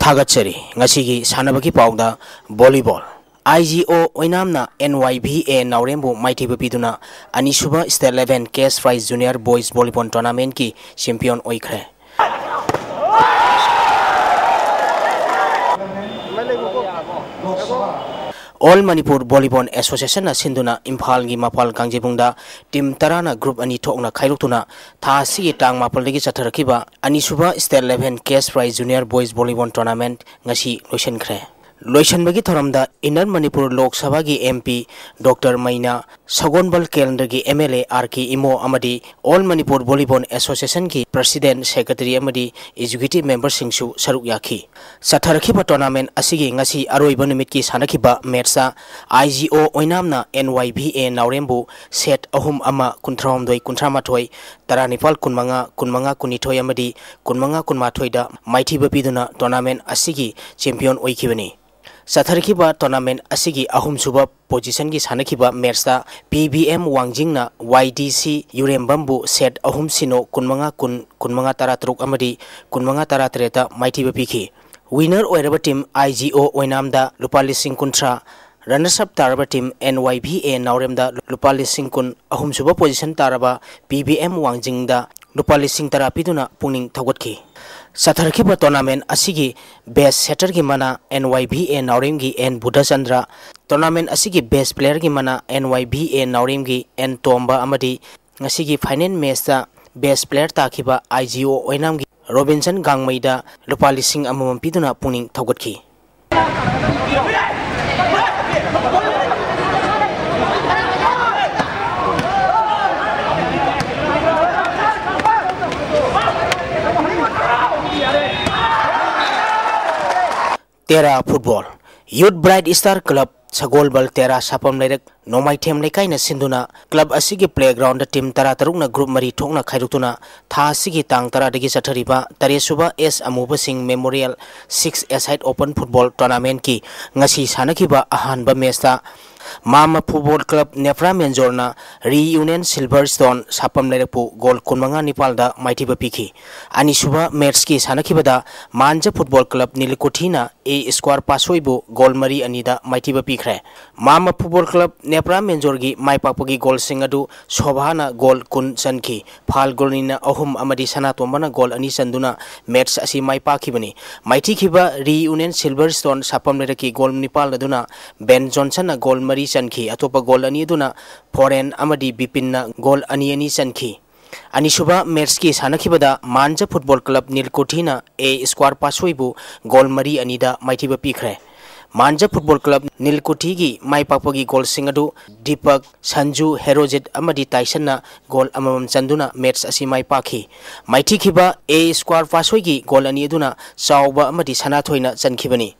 ꯊꯥꯒꯠꯆꯔꯤ꯫ ꯉꯁꯤꯒꯤ ꯁꯥꯟꯅꯕꯒꯤ ꯄꯥꯎꯗ volleyball꯫ ꯑꯥꯏ ꯖꯤ ꯑꯣ ꯑꯣꯏꯅꯥꯝꯅ ꯑꯦꯟ ꯋꯥꯏ ꯚꯤ ꯑꯦ ꯅꯥꯎꯔꯦꯝꯕꯨ ꯃꯥꯏꯊꯤꯕ ꯄꯤꯗꯨꯅ ꯑꯅꯤꯁꯨꯕ State Eleven Cash Prize Junior Boys Volleyball Tournamentꯀꯤ champion ꯑꯣꯏꯈ꯭ꯔꯦ꯫ All Manipur Volleyball Associationꯅ ꯁꯤꯟꯗꯨꯅ ꯏꯝꯐꯥꯜꯒꯤ ꯃꯄꯥꯜ ꯀꯥꯡꯖꯩꯕꯨꯡꯗ team ꯇꯔꯥꯅ group ꯑꯅꯤ ꯊꯣꯛꯅ ꯈꯥꯏꯗꯣꯛꯇꯨꯅ ꯊꯥ ꯑꯁꯤꯒꯤ ꯇꯥꯡ ꯃꯥꯄꯜꯗꯒꯤ ꯆꯠꯊꯔꯛꯈꯤꯕ ꯑꯅꯤꯁꯨꯕ State Eleven Cash Prize Junior Boys Volleyball Tournament ꯉꯁꯤ ꯂꯣꯏꯁꯤꯟꯈ꯭ꯔꯦ꯫ ꯂꯣꯏꯁꯤꯟꯕꯒꯤ ꯊꯧꯔꯝꯗ Inner Manipur ꯂꯣꯛ ꯁꯚꯥꯒꯤ M P Doctor ꯃꯩꯅꯥ, ꯁꯒꯣꯜꯕꯜ ꯀꯦꯟꯗ꯭ꯔꯒꯤ M L A R K Imo ꯑꯃꯗꯤ All Manipur Volleyball Associationꯒꯤ President, Secretary ꯑꯃꯗꯤ Executive Memberꯁꯤꯡꯁꯨ ꯁꯔꯨꯛ ꯌꯥꯈꯤ꯫ ꯆꯠꯊꯔꯛꯈꯤꯕ tournament ꯑꯁꯤꯒꯤ ꯉꯁꯤ ꯑꯔꯣꯏꯕ ꯅꯨꯃꯤꯠꯀꯤ ꯁꯥꯟꯅꯈꯤꯕ matchꯇ ꯑꯥꯏ ꯖꯤ ꯑꯣ ꯑꯣꯏꯅꯥꯝꯅ ꯑꯦꯟ ꯋꯥꯏ ꯚꯤ ꯑꯦ ꯅꯥꯎꯔꯦꯝꯕꯨ set ꯑꯍꯨꯝ ꯑꯃ, ꯀꯨꯟꯊ꯭ꯔꯥꯍꯨꯝꯗꯣꯏ ꯀꯨꯟꯊ꯭ꯔꯥꯃꯥꯊꯣꯏ, ꯇꯔꯥꯅꯤꯄꯥꯜ ꯀꯨꯟꯃꯉꯥ, ꯀꯨꯟꯃꯉꯥ ꯀꯨꯟꯅꯤꯊꯣꯏ ꯑꯃꯗꯤ ꯀꯨꯟꯃꯉꯥ ꯀꯨꯟꯃꯥꯊꯣꯏꯗ ꯃꯥꯏꯊꯤꯕ ꯄꯤꯗꯨꯅ tournament ꯑꯁꯤꯒꯤ champion ꯑꯣꯏꯈꯤꯕꯅꯤ꯫ ꯆꯠꯊꯔꯛꯈꯤꯕ tournament ꯑꯁꯤꯒꯤ ꯑꯍꯨꯝꯁꯨꯕ positionꯒꯤ ꯁꯥꯟꯅꯈꯤꯕ matchꯇ P B M ꯋꯥꯡꯖꯤꯡꯅ Y D C ꯌꯨꯔꯦꯝꯕꯝꯕꯨ set ꯑꯍꯨꯝ ꯁꯤꯅꯣ, ꯀꯨꯟꯃꯉꯥ ꯀꯨꯟ, ꯀꯨꯟꯃꯉꯥ ꯇꯔꯥꯇꯔꯨꯛ ꯑꯃꯗꯤ ꯀꯨꯟꯃꯉꯥ ꯇꯔꯥꯇꯔꯦꯠꯇ ꯃꯥꯏꯊꯤꯕ ꯄꯤꯈꯤ꯫ Winner ꯑꯣꯏꯔꯕ team ꯑꯥꯏ ꯖꯤ ꯑꯣ ꯑꯣꯏꯅꯥꯝꯗ ꯂꯨꯄꯥ ꯂꯤꯁꯤꯡ ꯀꯨꯟꯊ꯭ꯔꯥ, runners up ꯇꯥꯔꯕ team N Y V A ꯅꯥꯎꯔꯦꯝꯗ ꯂꯨꯄꯥ ꯂꯤꯁꯤꯡ ꯀꯨꯟ, ꯑꯍꯨꯝꯁꯨꯕ position ꯇꯥꯔꯕ P B M ꯋꯥꯡꯖꯤꯡꯗ ꯂꯨꯄꯥ ꯂꯤꯁꯤꯡ ꯇꯔꯥ ꯄꯤꯗꯨꯅ ꯄꯨꯛꯅꯤꯡ ꯊꯧꯒꯠꯈꯤ꯫ ꯆꯠꯊꯔꯛꯈꯤꯕ tournament ꯑꯁꯤꯒꯤ best setterꯒꯤ ꯃꯅꯥ ꯑꯦꯟ ꯋꯥꯏ ꯚꯤ ꯑꯦ ꯅꯥꯎꯔꯦꯝꯒꯤ ꯑꯦꯟ ꯕꯨꯙꯆꯟꯗ꯭ꯔ, tournament ꯑꯁꯤꯒꯤ best playerꯒꯤ ꯃꯅꯥ ꯑꯦꯟ ꯋꯥꯏ ꯚꯤ ꯑꯦ ꯅꯥꯎꯔꯦꯝꯒꯤ ꯑꯦꯟ ꯇꯣꯝꯕ ꯑꯃꯗꯤ ꯉꯁꯤꯒꯤ final matchꯇ best player ꯇꯥꯈꯤꯕ ꯑꯥꯏ ꯖꯤ ꯑꯣ ꯑꯣꯏꯅꯥꯝꯒꯤ ꯔꯣꯕꯤꯟꯁꯟ ꯒꯥꯡꯃꯩꯗ ꯂꯨꯄꯥ ꯂꯤꯁꯤꯡ ꯑꯃꯃꯝ ꯄꯤꯗꯨꯅ ꯄꯨꯛꯅꯤꯡ ꯊꯧꯒꯠꯈꯤ꯫ Terra Football, Youth Bright Star Club, ꯁꯒꯣꯜꯕꯜ ꯇꯦꯔꯥ ꯁꯥꯐꯝ ꯂꯩꯔꯛ ꯅꯣꯡꯃꯥꯏꯊꯦꯝ ꯂꯩꯀꯥꯏꯅ ꯁꯤꯟꯗꯨꯅ club ꯑꯁꯤꯒꯤ playgroundꯗ team ꯇꯔꯥꯇꯔꯨꯛꯅ group ꯃꯔꯤ ꯊꯣꯛꯅ ꯈꯥꯏꯗꯣꯛꯇꯨꯅ ꯊꯥ ꯑꯁꯤꯒꯤ ꯇꯥꯡ ꯇꯔꯥꯗꯒꯤ ꯆꯠꯊꯔꯤꯕ ꯇꯔꯦꯠꯁꯨꯕ S ꯑꯃꯨꯕꯁꯤꯡ Memorial six-a-side open football tournamentꯀꯤ ꯉꯁꯤ ꯁꯥꯟꯅꯈꯤꯕ ꯑꯍꯥꯟꯕ matchꯇ ꯃꯥꯃ ꯐꯨꯠꯕꯣꯜ ꯀ꯭ꯂꯕ ꯅꯦꯄ꯭ꯔꯥ ꯃꯦꯟꯖꯣꯔꯅ ꯔꯤꯌꯨꯅꯤꯌꯟ ꯁꯤꯜꯚꯔ ꯁ꯭ꯇꯣꯟ ꯁꯥꯄꯝ ꯂꯩꯔꯛꯄꯨ ꯒꯣꯜ ꯀꯨꯟꯃꯉꯥ ꯅꯤꯄꯥꯜꯗ ꯃꯥꯏꯊꯤꯕ ꯄꯤꯈꯤ꯫ ꯑꯅꯤꯁꯨꯕ ꯃꯦꯠꯁꯀꯤ ꯁꯥꯟꯅꯈꯤꯕꯗ ꯃꯥꯟꯖ ꯐꯨꯠꯕꯣꯜ ꯀ꯭ꯂꯕ ꯅꯤꯂꯀꯨꯊꯤꯅ ꯑꯦ ꯁ꯭ꯀ꯭ꯋꯥꯔ ꯄꯥꯁꯣꯏꯕꯨ ꯒꯣꯜ ꯃꯔꯤ ꯑꯅꯤꯗ ꯃꯥꯏꯊꯤꯕ ꯄꯤꯈ꯭ꯔꯦ꯫ ꯃꯥꯃ ꯐꯨꯠꯕꯣꯜ ꯀ꯭ꯂꯕ ꯅꯦꯄ꯭ꯔꯥ ꯃꯦꯟꯖꯣꯔꯒꯤ ꯃꯥꯏ ꯄꯥꯛꯄꯒꯤ ꯒꯣꯜꯁꯤꯡ ꯑꯗꯨ ꯁꯣꯚꯥꯅ ꯒꯣꯜ ꯀꯨꯟ ꯆꯟꯈꯤ, ꯐꯥꯜꯒꯨꯅꯤꯅ ꯑꯍꯨꯝ ꯑꯃꯗꯤ ꯁꯅꯥꯇꯣꯝꯕꯅ ꯒꯣꯜ ꯑꯅꯤ ꯆꯟꯗꯨꯅ ꯃꯦꯠꯁ ꯑꯁꯤ ꯃꯥꯏ ꯄꯥꯛꯈꯤꯕꯅꯤ꯫ ꯃꯥꯏꯊꯤꯈꯤꯕ ꯔꯤꯌꯨꯅꯤꯌꯟ ꯁꯤꯜꯚꯔ ꯁ꯭ꯇꯣꯟ ꯁꯥꯄꯝ ꯂꯩꯔꯛꯀꯤ ꯒꯣꯜ ꯅꯤꯄꯥꯜ ꯑꯗꯨꯅ ꯕꯦꯟ ꯖꯣꯟꯁꯟꯅ ꯒꯣꯜ ꯃꯔꯤ ꯆꯟꯈꯤ꯫ ꯑꯇꯣꯞꯄ ꯒꯣꯜ ꯑꯅꯤ ꯑꯗꯨꯅ ꯐꯣꯔꯦꯟ ꯑꯃꯗꯤ ꯕꯤꯄꯤꯟꯅ ꯒꯣꯜ ꯑꯅꯤ ꯑꯅꯤ ꯆꯟꯈꯤ꯫ ꯑꯅꯤꯁꯨꯕ ꯃꯦꯠꯁꯀꯤ ꯁꯥꯟꯅꯈꯤꯕꯗ ꯃꯥꯟꯖ ꯐꯨꯠꯕꯣꯜ ꯀ꯭ꯂꯕ ꯅꯤꯜꯀꯨꯊꯤꯅ ꯑꯦ ꯁ꯭ꯀ꯭ꯋꯥꯔ ꯄꯥꯁꯣꯏꯕꯨ ꯒꯣꯜ ꯃꯔꯤ ꯑꯅꯤꯗ ꯃꯥꯏꯊꯤꯕ ꯄꯤꯈ꯭ꯔꯦ꯫ ꯃꯥꯟꯖ ꯐꯨꯠꯕꯣꯜ ꯀ꯭ꯂꯕ ꯅꯤꯜꯀꯨꯊꯤꯒꯤ ꯃꯥꯏ ꯄꯥꯛꯄꯒꯤ ꯒꯣꯜꯁꯤꯡ ꯑꯗꯨ ꯗꯤꯄꯛ, ꯁꯟꯖꯨ, ꯍꯦꯔꯣꯖꯤꯠ ꯑꯃꯗꯤ ꯇꯥꯏꯁꯟꯅ ꯒꯣꯜ ꯑꯃꯃꯝ ꯆꯟꯗꯨꯅ ꯃꯦꯠꯁ ꯑꯁꯤ ꯃꯥꯏ ꯄꯥꯛꯈꯤ꯫ ꯃꯥꯏꯊꯤꯈꯤꯕ ꯑꯦ ꯁ꯭ꯀ꯭ꯋꯥꯔ ꯄꯥꯁꯣꯏꯒꯤ ꯒꯣꯜ ꯑꯅꯤ ꯑꯗꯨꯅ ꯆꯥꯎꯕ ꯑꯃꯗꯤ ꯁꯅꯥꯊꯣꯏꯅ ꯆꯟꯈꯤꯕꯅꯤ꯫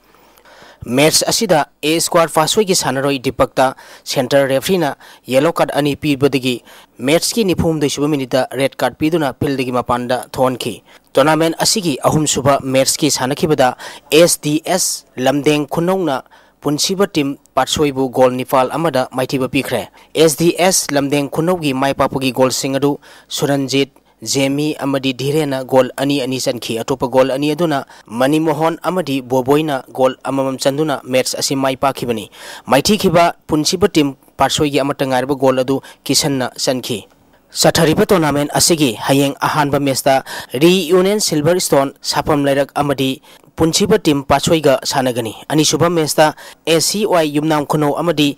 ꯃꯦꯠꯁ ꯑꯁꯤꯗ ꯑꯦ ꯁ꯭ꯀ꯭ꯋꯥꯔ ꯄꯥꯁꯣꯏꯒꯤ ꯁꯥꯟꯅꯔꯣꯏ ꯗꯤꯄꯛꯇ ꯁꯦꯟꯇꯔ ꯔꯦꯐ꯭ꯔꯤꯅ ꯌꯦꯂꯣ ꯀꯥꯔꯗ ꯑꯅꯤ ꯄꯤꯕꯗꯒꯤ ꯃꯦꯠꯁꯀꯤ ꯅꯤꯐꯨꯍꯨꯝꯗꯣꯏꯁꯨꯕ ꯃꯤꯅꯤꯠꯇ ꯔꯦꯗ ꯀꯥꯔꯗ ꯄꯤꯗꯨꯅ ꯐꯤꯜꯗꯒꯤ ꯃꯄꯥꯟꯗ ꯊꯣꯛꯍꯟꯈꯤ꯫ ꯇꯣꯔꯅꯥꯃꯦꯟ ꯑꯁꯤꯒꯤ ꯑꯍꯨꯝꯁꯨꯕ ꯃꯦꯠꯁꯀꯤ ꯁꯥꯟꯅꯈꯤꯕꯗ S D S ꯂꯝꯗꯦꯡ ꯈꯨꯅꯧꯅ ꯄꯨꯟꯁꯤꯕ team ꯄꯥꯠꯁꯣꯏꯕꯨ goal ꯅꯤꯄꯥꯜ ꯑꯃꯗ ꯃꯥꯏꯊꯤꯕ ꯄꯤꯈ꯭ꯔꯦ꯫ ꯑꯦꯁ ꯗꯤ ꯑꯦꯁ ꯂꯝꯗꯦꯡ ꯈꯨꯅꯧꯒꯤ ꯃꯥꯏ ꯄꯥꯛꯄꯒꯤ ꯒꯣꯜꯁꯤꯡ ꯑꯗꯨ ꯁꯨꯔꯟꯖꯤꯠ, ꯖꯦꯃꯤ ꯑꯃꯗꯤ ꯙꯤꯔꯦꯟꯅ ꯒꯣꯜ ꯑꯅꯤ ꯑꯅꯤ ꯆꯟꯈꯤ꯫ ꯑꯇꯣꯞꯄ ꯒꯣꯜ ꯑꯅꯤ ꯑꯗꯨꯅ ꯃꯅꯤꯃꯣꯍꯟ ꯑꯃꯗꯤ ꯕꯣꯕꯣꯏꯅ ꯒꯣꯜ ꯑꯃꯃꯝ ꯆꯟꯗꯨꯅ ꯃꯦꯠꯁ ꯑꯁꯤ ꯃꯥꯏ ꯄꯥꯛꯈꯤꯕꯅꯤ꯫ ꯃꯥꯏꯊꯤꯈꯤꯕ ꯄꯨꯟꯁꯤꯕ ꯇꯤꯝ ꯄꯥꯠꯁꯣꯏꯒꯤ ꯑꯃꯠꯇ ꯉꯥꯏꯔꯕ ꯒꯣꯜ ꯑꯗꯨ ꯀꯤꯁꯟꯅ ꯆꯟꯈꯤ꯫ ꯆꯠꯊꯔꯤꯕ ꯇꯣꯔꯅꯥꯃꯦꯟ ꯑꯁꯤꯒꯤ ꯍꯌꯦꯡ ꯑꯍꯥꯟꯕ ꯃꯦꯠꯁꯇ ꯔꯤꯌꯨꯅꯤꯌꯟ ꯁꯤꯜꯚꯔ ꯁ꯭ꯇꯣꯟ ꯁꯥꯐꯝ ꯂꯩꯔꯛ ꯑꯃꯗꯤ ꯄꯨꯟꯁꯤꯕ ꯇꯤꯝ ꯄꯥꯠꯁꯣꯏꯒ ꯁꯥꯟꯅꯒꯅꯤ꯫ ꯑꯅꯤꯁꯨꯕ ꯃꯦꯠꯁꯇ ꯑꯦ ꯁꯤ ꯋꯥꯏ ꯌꯨꯝꯅꯥꯝ ꯈꯨꯅꯧ ꯑꯃꯗꯤ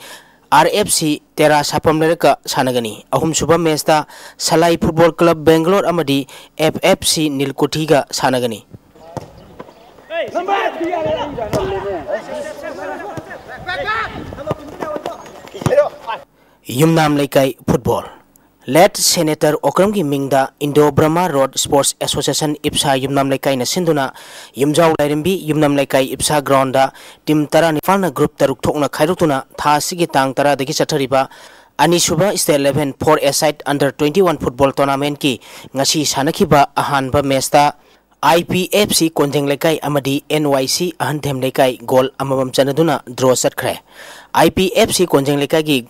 ꯑꯥꯔ ꯑꯦꯐ ꯁꯤ ꯇꯦꯔꯥ ꯁꯥꯐꯝ ꯂꯩꯔꯛꯀ ꯁꯥꯟꯅꯒꯅꯤ꯫ ꯑꯍꯨꯝꯁꯨꯕ ꯃꯦꯠꯁꯇ ꯁꯂꯥꯏ ꯐꯨꯠꯕꯣꯜ ꯀ꯭ꯂꯕ ꯕꯦꯡꯒꯂꯣꯔ ꯑꯃꯗꯤ ꯑꯦꯐ ꯑꯦꯐ ꯁꯤ ꯅꯤꯜꯀꯨꯊꯤꯒ ꯁꯥꯟꯅꯒꯅꯤ꯫ ꯌꯨꯝꯅꯥꯝ ꯂꯩꯀꯥꯏ ꯐꯨꯠꯕꯣꯜ꯫ ꯂꯦꯠ ꯁꯦꯅꯦꯇꯔ ꯑꯣꯀ꯭ꯔꯝꯒꯤ ꯃꯤꯡꯗ ꯏꯟꯗꯣ ꯕ꯭ꯔꯍꯃ ꯔꯣꯗ ꯁ꯭ꯄꯣꯔꯠꯁ ꯑꯦꯁꯣꯁꯤꯌꯦꯁꯟ, ꯏꯞꯁꯥ, ꯌꯨꯝꯅꯥꯝ ꯂꯩꯀꯥꯏꯅ ꯁꯤꯟꯗꯨꯅ ꯌꯨꯝꯖꯥꯎ ꯂꯥꯏꯔꯦꯝꯕꯤ ꯌꯨꯝꯅꯥꯝ ꯂꯩꯀꯥꯏ ꯏꯞꯁꯥ ꯒ꯭ꯔꯥꯎꯟꯗ ꯇꯤꯝ ꯇꯔꯥꯅꯤꯄꯥꯜꯅ ꯒ꯭ꯔꯨꯞ ꯇꯔꯨꯛ ꯊꯣꯛꯅ ꯈꯥꯏꯗꯣꯛꯇꯨꯅ ꯊꯥ ꯑꯁꯤꯒꯤ ꯇꯥꯡ ꯇꯔꯥꯗꯒꯤ ꯆꯠꯊꯔꯤꯕ ꯑꯅꯤꯁꯨꯕ State Level Four A Side Under Twenty One football ꯇꯣꯔꯅꯥꯃꯦꯟꯠꯀꯤ ꯉꯁꯤ ꯁꯥꯟꯅꯈꯤꯕ ꯑꯍꯥꯟꯕ ꯃꯦꯠꯁꯇ ꯑꯥꯏ ꯄꯤ ꯑꯦꯐ ꯁꯤ ꯀꯣꯟꯖꯦꯡ ꯂꯩꯀꯥꯏ ꯑꯃꯗꯤ ꯑꯦꯟ ꯋꯥꯏ ꯁꯤ ꯑꯍꯟꯊꯦꯝ ꯂꯩꯀꯥꯏ ꯒꯣꯜ ꯑꯃꯃꯝ ꯆꯟꯅꯗꯨꯅ ꯗ꯭ꯔꯣ ꯆꯠꯈ꯭ꯔꯦ꯫ IPFC ꯀꯣꯟꯖꯦꯡ ꯂꯩꯀꯥꯏꯒꯤ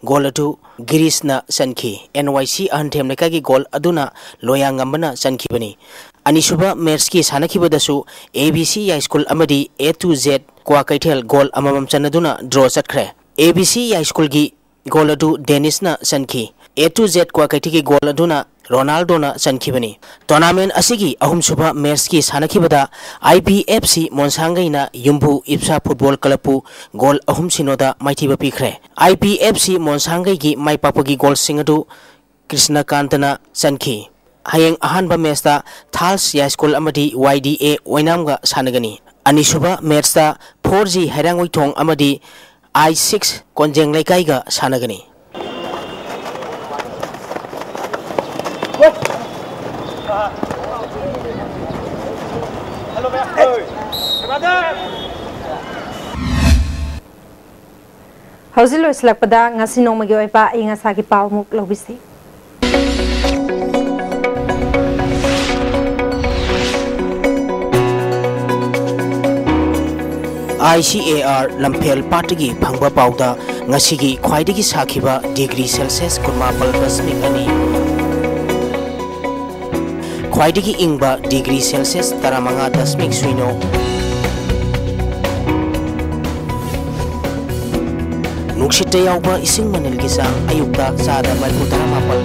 ꯒꯣꯜ ꯑꯗꯨ ꯒꯤꯔꯤꯁꯅ ꯆꯟꯈꯤ꯫ NYC ꯑꯍꯟꯊꯦꯝ ꯂꯩꯀꯥꯏꯒꯤ ꯒꯣꯜ ꯑꯗꯨꯅ ꯂꯣꯌꯥꯉꯝꯕꯅ ꯆꯟꯈꯤꯕꯅꯤ꯫ ꯑꯅꯤꯁꯨꯕ ꯃꯦꯠꯁꯀꯤ ꯁꯥꯟꯅꯈꯤꯕꯗꯁꯨ ABC ꯌꯥꯏꯁ꯭ꯀꯨꯜ ꯑꯃꯗꯤ A to Z Kwakeithel goal ꯑꯃꯃꯝ ꯆꯟꯅꯗꯨꯅ ꯗ꯭ꯔꯣ ꯆꯠꯈ꯭ꯔꯦ꯫ ABC ꯌꯥꯏꯁ꯭ꯀꯨꯜꯒꯤ ꯒꯣꯜ ꯑꯗꯨ ꯗꯦꯅꯤꯁꯅ ꯆꯟꯈꯤ꯫ A to Z ꯀ꯭ꯋꯥꯀꯩꯊꯦꯜꯒꯤ ꯒꯣꯜ ꯑꯗꯨꯅ ꯔꯣꯅꯥꯜꯗꯣꯅ ꯆꯟꯈꯤꯕꯅꯤ꯫ ꯇꯣꯔꯅꯥꯃꯦꯟ ꯑꯁꯤꯒꯤ ꯑꯍꯨꯝꯁꯨꯕ ꯃꯦꯠꯁꯀꯤ ꯁꯥꯟꯅꯈꯤꯕꯗ IPFC ꯃꯣꯟꯁꯥꯡꯒꯩꯅ ꯌꯨꯝꯕꯨ ꯏꯞꯁꯥ ꯐꯨꯠꯕꯣꯜ ꯀ꯭ꯂꯕꯄꯨ ꯒꯣꯜ ꯑꯍꯨꯝ ꯁꯤꯅꯣꯗ ꯃꯥꯏꯊꯤꯕ ꯄꯤꯈ꯭ꯔꯦ꯫ IPFC ꯃꯣꯟꯁꯥꯡꯒꯩꯒꯤ ꯃꯥꯏ ꯄꯥꯛꯄꯒꯤ ꯒꯣꯜꯁꯤꯡ ꯑꯗꯨ ꯀ꯭ꯔꯤꯁꯅꯀꯥꯟꯇꯅ ꯆꯟꯈꯤ꯫ ꯍꯌꯦꯡ ꯑꯍꯥꯟꯕ ꯃꯦꯠꯁꯇ ꯊꯥꯜꯁ ꯌꯥꯏꯁ꯭ꯀꯨꯜ ꯑꯃꯗꯤ YDA ꯑꯣꯏꯅꯥꯝꯒ ꯁꯥꯟꯅꯒꯅꯤ꯫ ꯑꯅꯤꯁꯨꯕ ꯃꯦꯠꯁꯇ four G ꯍꯩꯔꯥꯡꯒꯣꯏꯊꯣꯡ ꯑꯃꯗꯤ I six ꯀꯣꯟꯖꯦꯡ ꯂꯩꯀꯥꯏꯒ ꯁꯥꯟꯅꯒꯅꯤ꯫ ꯍꯧꯖꯤꯛ ꯂꯣꯏꯁꯤꯜꯂꯛꯄꯗ ꯉꯁꯤ ꯅꯣꯡꯃꯒꯤ ꯑꯣꯏꯕ ꯑꯏꯪ ꯑꯁꯥꯒꯤ ꯄꯥꯎ ꯑꯃꯨꯛ ꯂꯧꯕꯤꯁꯤ꯫ ICAR ꯂꯝꯐꯦꯜ ꯄꯥꯠꯇꯒꯤ ꯐꯪꯕ ꯄꯥꯎꯗ ꯉꯁꯤꯒꯤ ꯈ꯭ꯋꯥꯏꯗꯒꯤ ꯁꯥꯈꯤꯕ ꯗꯤꯒ꯭ꯔꯤ ꯁꯦꯜꯁꯤꯌꯁ ꯀꯨꯟꯃꯥꯄꯜ ꯗꯁꯃꯤꯛ ꯑꯅꯤ, ꯈ꯭ꯋꯥꯏꯗꯒꯤ ꯏꯪꯕ ꯗꯤꯒ꯭ꯔꯤ ꯁꯦꯜꯁꯤꯌꯁ ꯇꯔꯥꯃꯉꯥ ꯗꯁꯃꯤꯛ ꯁꯤꯅꯣ꯫ ꯅꯨꯡꯁꯤꯠꯇ ꯌꯥꯎꯕ ꯏꯁꯤꯡ ꯃꯅꯤꯜꯒꯤ ꯆꯥꯡ ꯑꯌꯨꯛꯇ ꯆꯥꯗ ꯃꯔꯤꯐꯨ ꯇꯔꯥꯃꯥꯄꯜ,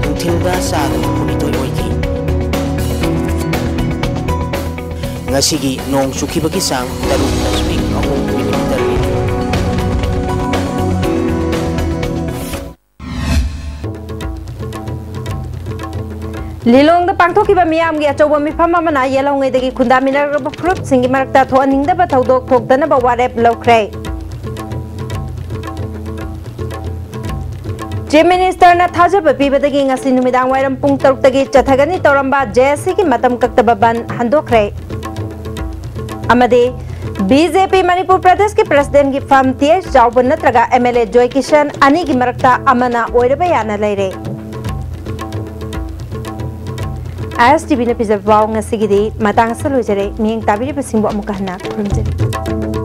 ꯅꯨꯡꯊꯤꯜꯗ ꯆꯥꯗ ꯍꯨꯝꯐꯨꯅꯤꯊꯣꯏ ꯑꯣꯏꯈꯤ꯫ ꯉꯁꯤꯒꯤ ꯅꯣꯡ ꯆꯨꯈꯤꯕꯒꯤ ꯆꯥꯡ ꯇꯔꯨꯛ ꯗꯁꯃꯤꯛ ꯑꯍꯨꯝ ꯃꯤꯂꯤꯃꯤꯇꯔꯅꯤ꯫ ꯂꯤꯂꯣꯡꯗ ꯄꯥꯡꯊꯣꯛꯈꯤꯕ ꯃꯤꯌꯥꯝꯒꯤ ꯑꯆꯧꯕ ꯃꯤꯐꯝ ꯑꯃꯅ ꯌꯦꯜꯍꯧꯉꯩꯗꯒꯤ ꯈꯨꯟꯗꯥꯃꯤꯟꯅꯔꯛꯂꯕ ꯐꯨꯔꯨꯞꯁꯤꯡꯒꯤ ꯃꯔꯛꯇ ꯊꯣꯛꯍꯟꯅꯤꯡꯗꯕ ꯊꯧꯗꯣꯛ ꯊꯣꯛꯇꯅꯕ ꯋꯥꯔꯦꯞ ꯂꯧꯈ꯭ꯔꯦ꯫ ꯆꯤꯐ ꯃꯤꯅꯤꯁꯇꯔꯅ ꯊꯥꯖꯕ ꯄꯤꯕꯗꯒꯤ ꯉꯁꯤ ꯅꯨꯃꯤꯗꯥꯡ ꯋꯥꯏꯔꯝ ꯄꯨꯡ ꯇꯔꯨꯛꯇꯒꯤ ꯆꯠꯊꯒꯅꯤ ꯇꯧꯔꯝꯕ JACꯒꯤ ꯃꯇꯝ ꯀꯛꯇꯕ ꯕꯟ ꯍꯟꯗꯣꯛꯈ꯭ꯔꯦ꯫ ꯑꯃꯗꯤ BJP ꯃꯅꯤꯄꯨꯔ ꯄ꯭ꯔꯗꯦꯁꯀꯤ ꯄ꯭ꯔꯁꯤꯗꯦꯟꯒꯤ ꯐꯝ Th ꯆꯥꯎꯕ ꯅꯠꯇ꯭ꯔꯒ MLA ꯖꯣꯏ ꯀꯤꯁꯟ ꯑꯅꯤꯒꯤ ꯃꯔꯛꯇ ꯑꯃꯅ ꯑꯣꯏꯔꯕ ꯌꯥꯅ ꯂꯩꯔꯦ꯫ ISTVꯅ ꯄꯤꯖꯕ ꯄꯥꯎ ꯉꯁꯤꯒꯤꯗꯤ ꯃꯇꯥꯡ ꯑꯁꯤꯗ ꯂꯣꯏꯖꯔꯦ꯫ ꯃꯤꯠꯌꯦꯡ ꯇꯥꯕꯤꯔꯤꯕꯁꯤꯡꯕꯨ ꯑꯃꯨꯛꯀ ꯍꯟꯅ ꯈꯨꯔꯨꯝꯖꯔꯤ꯫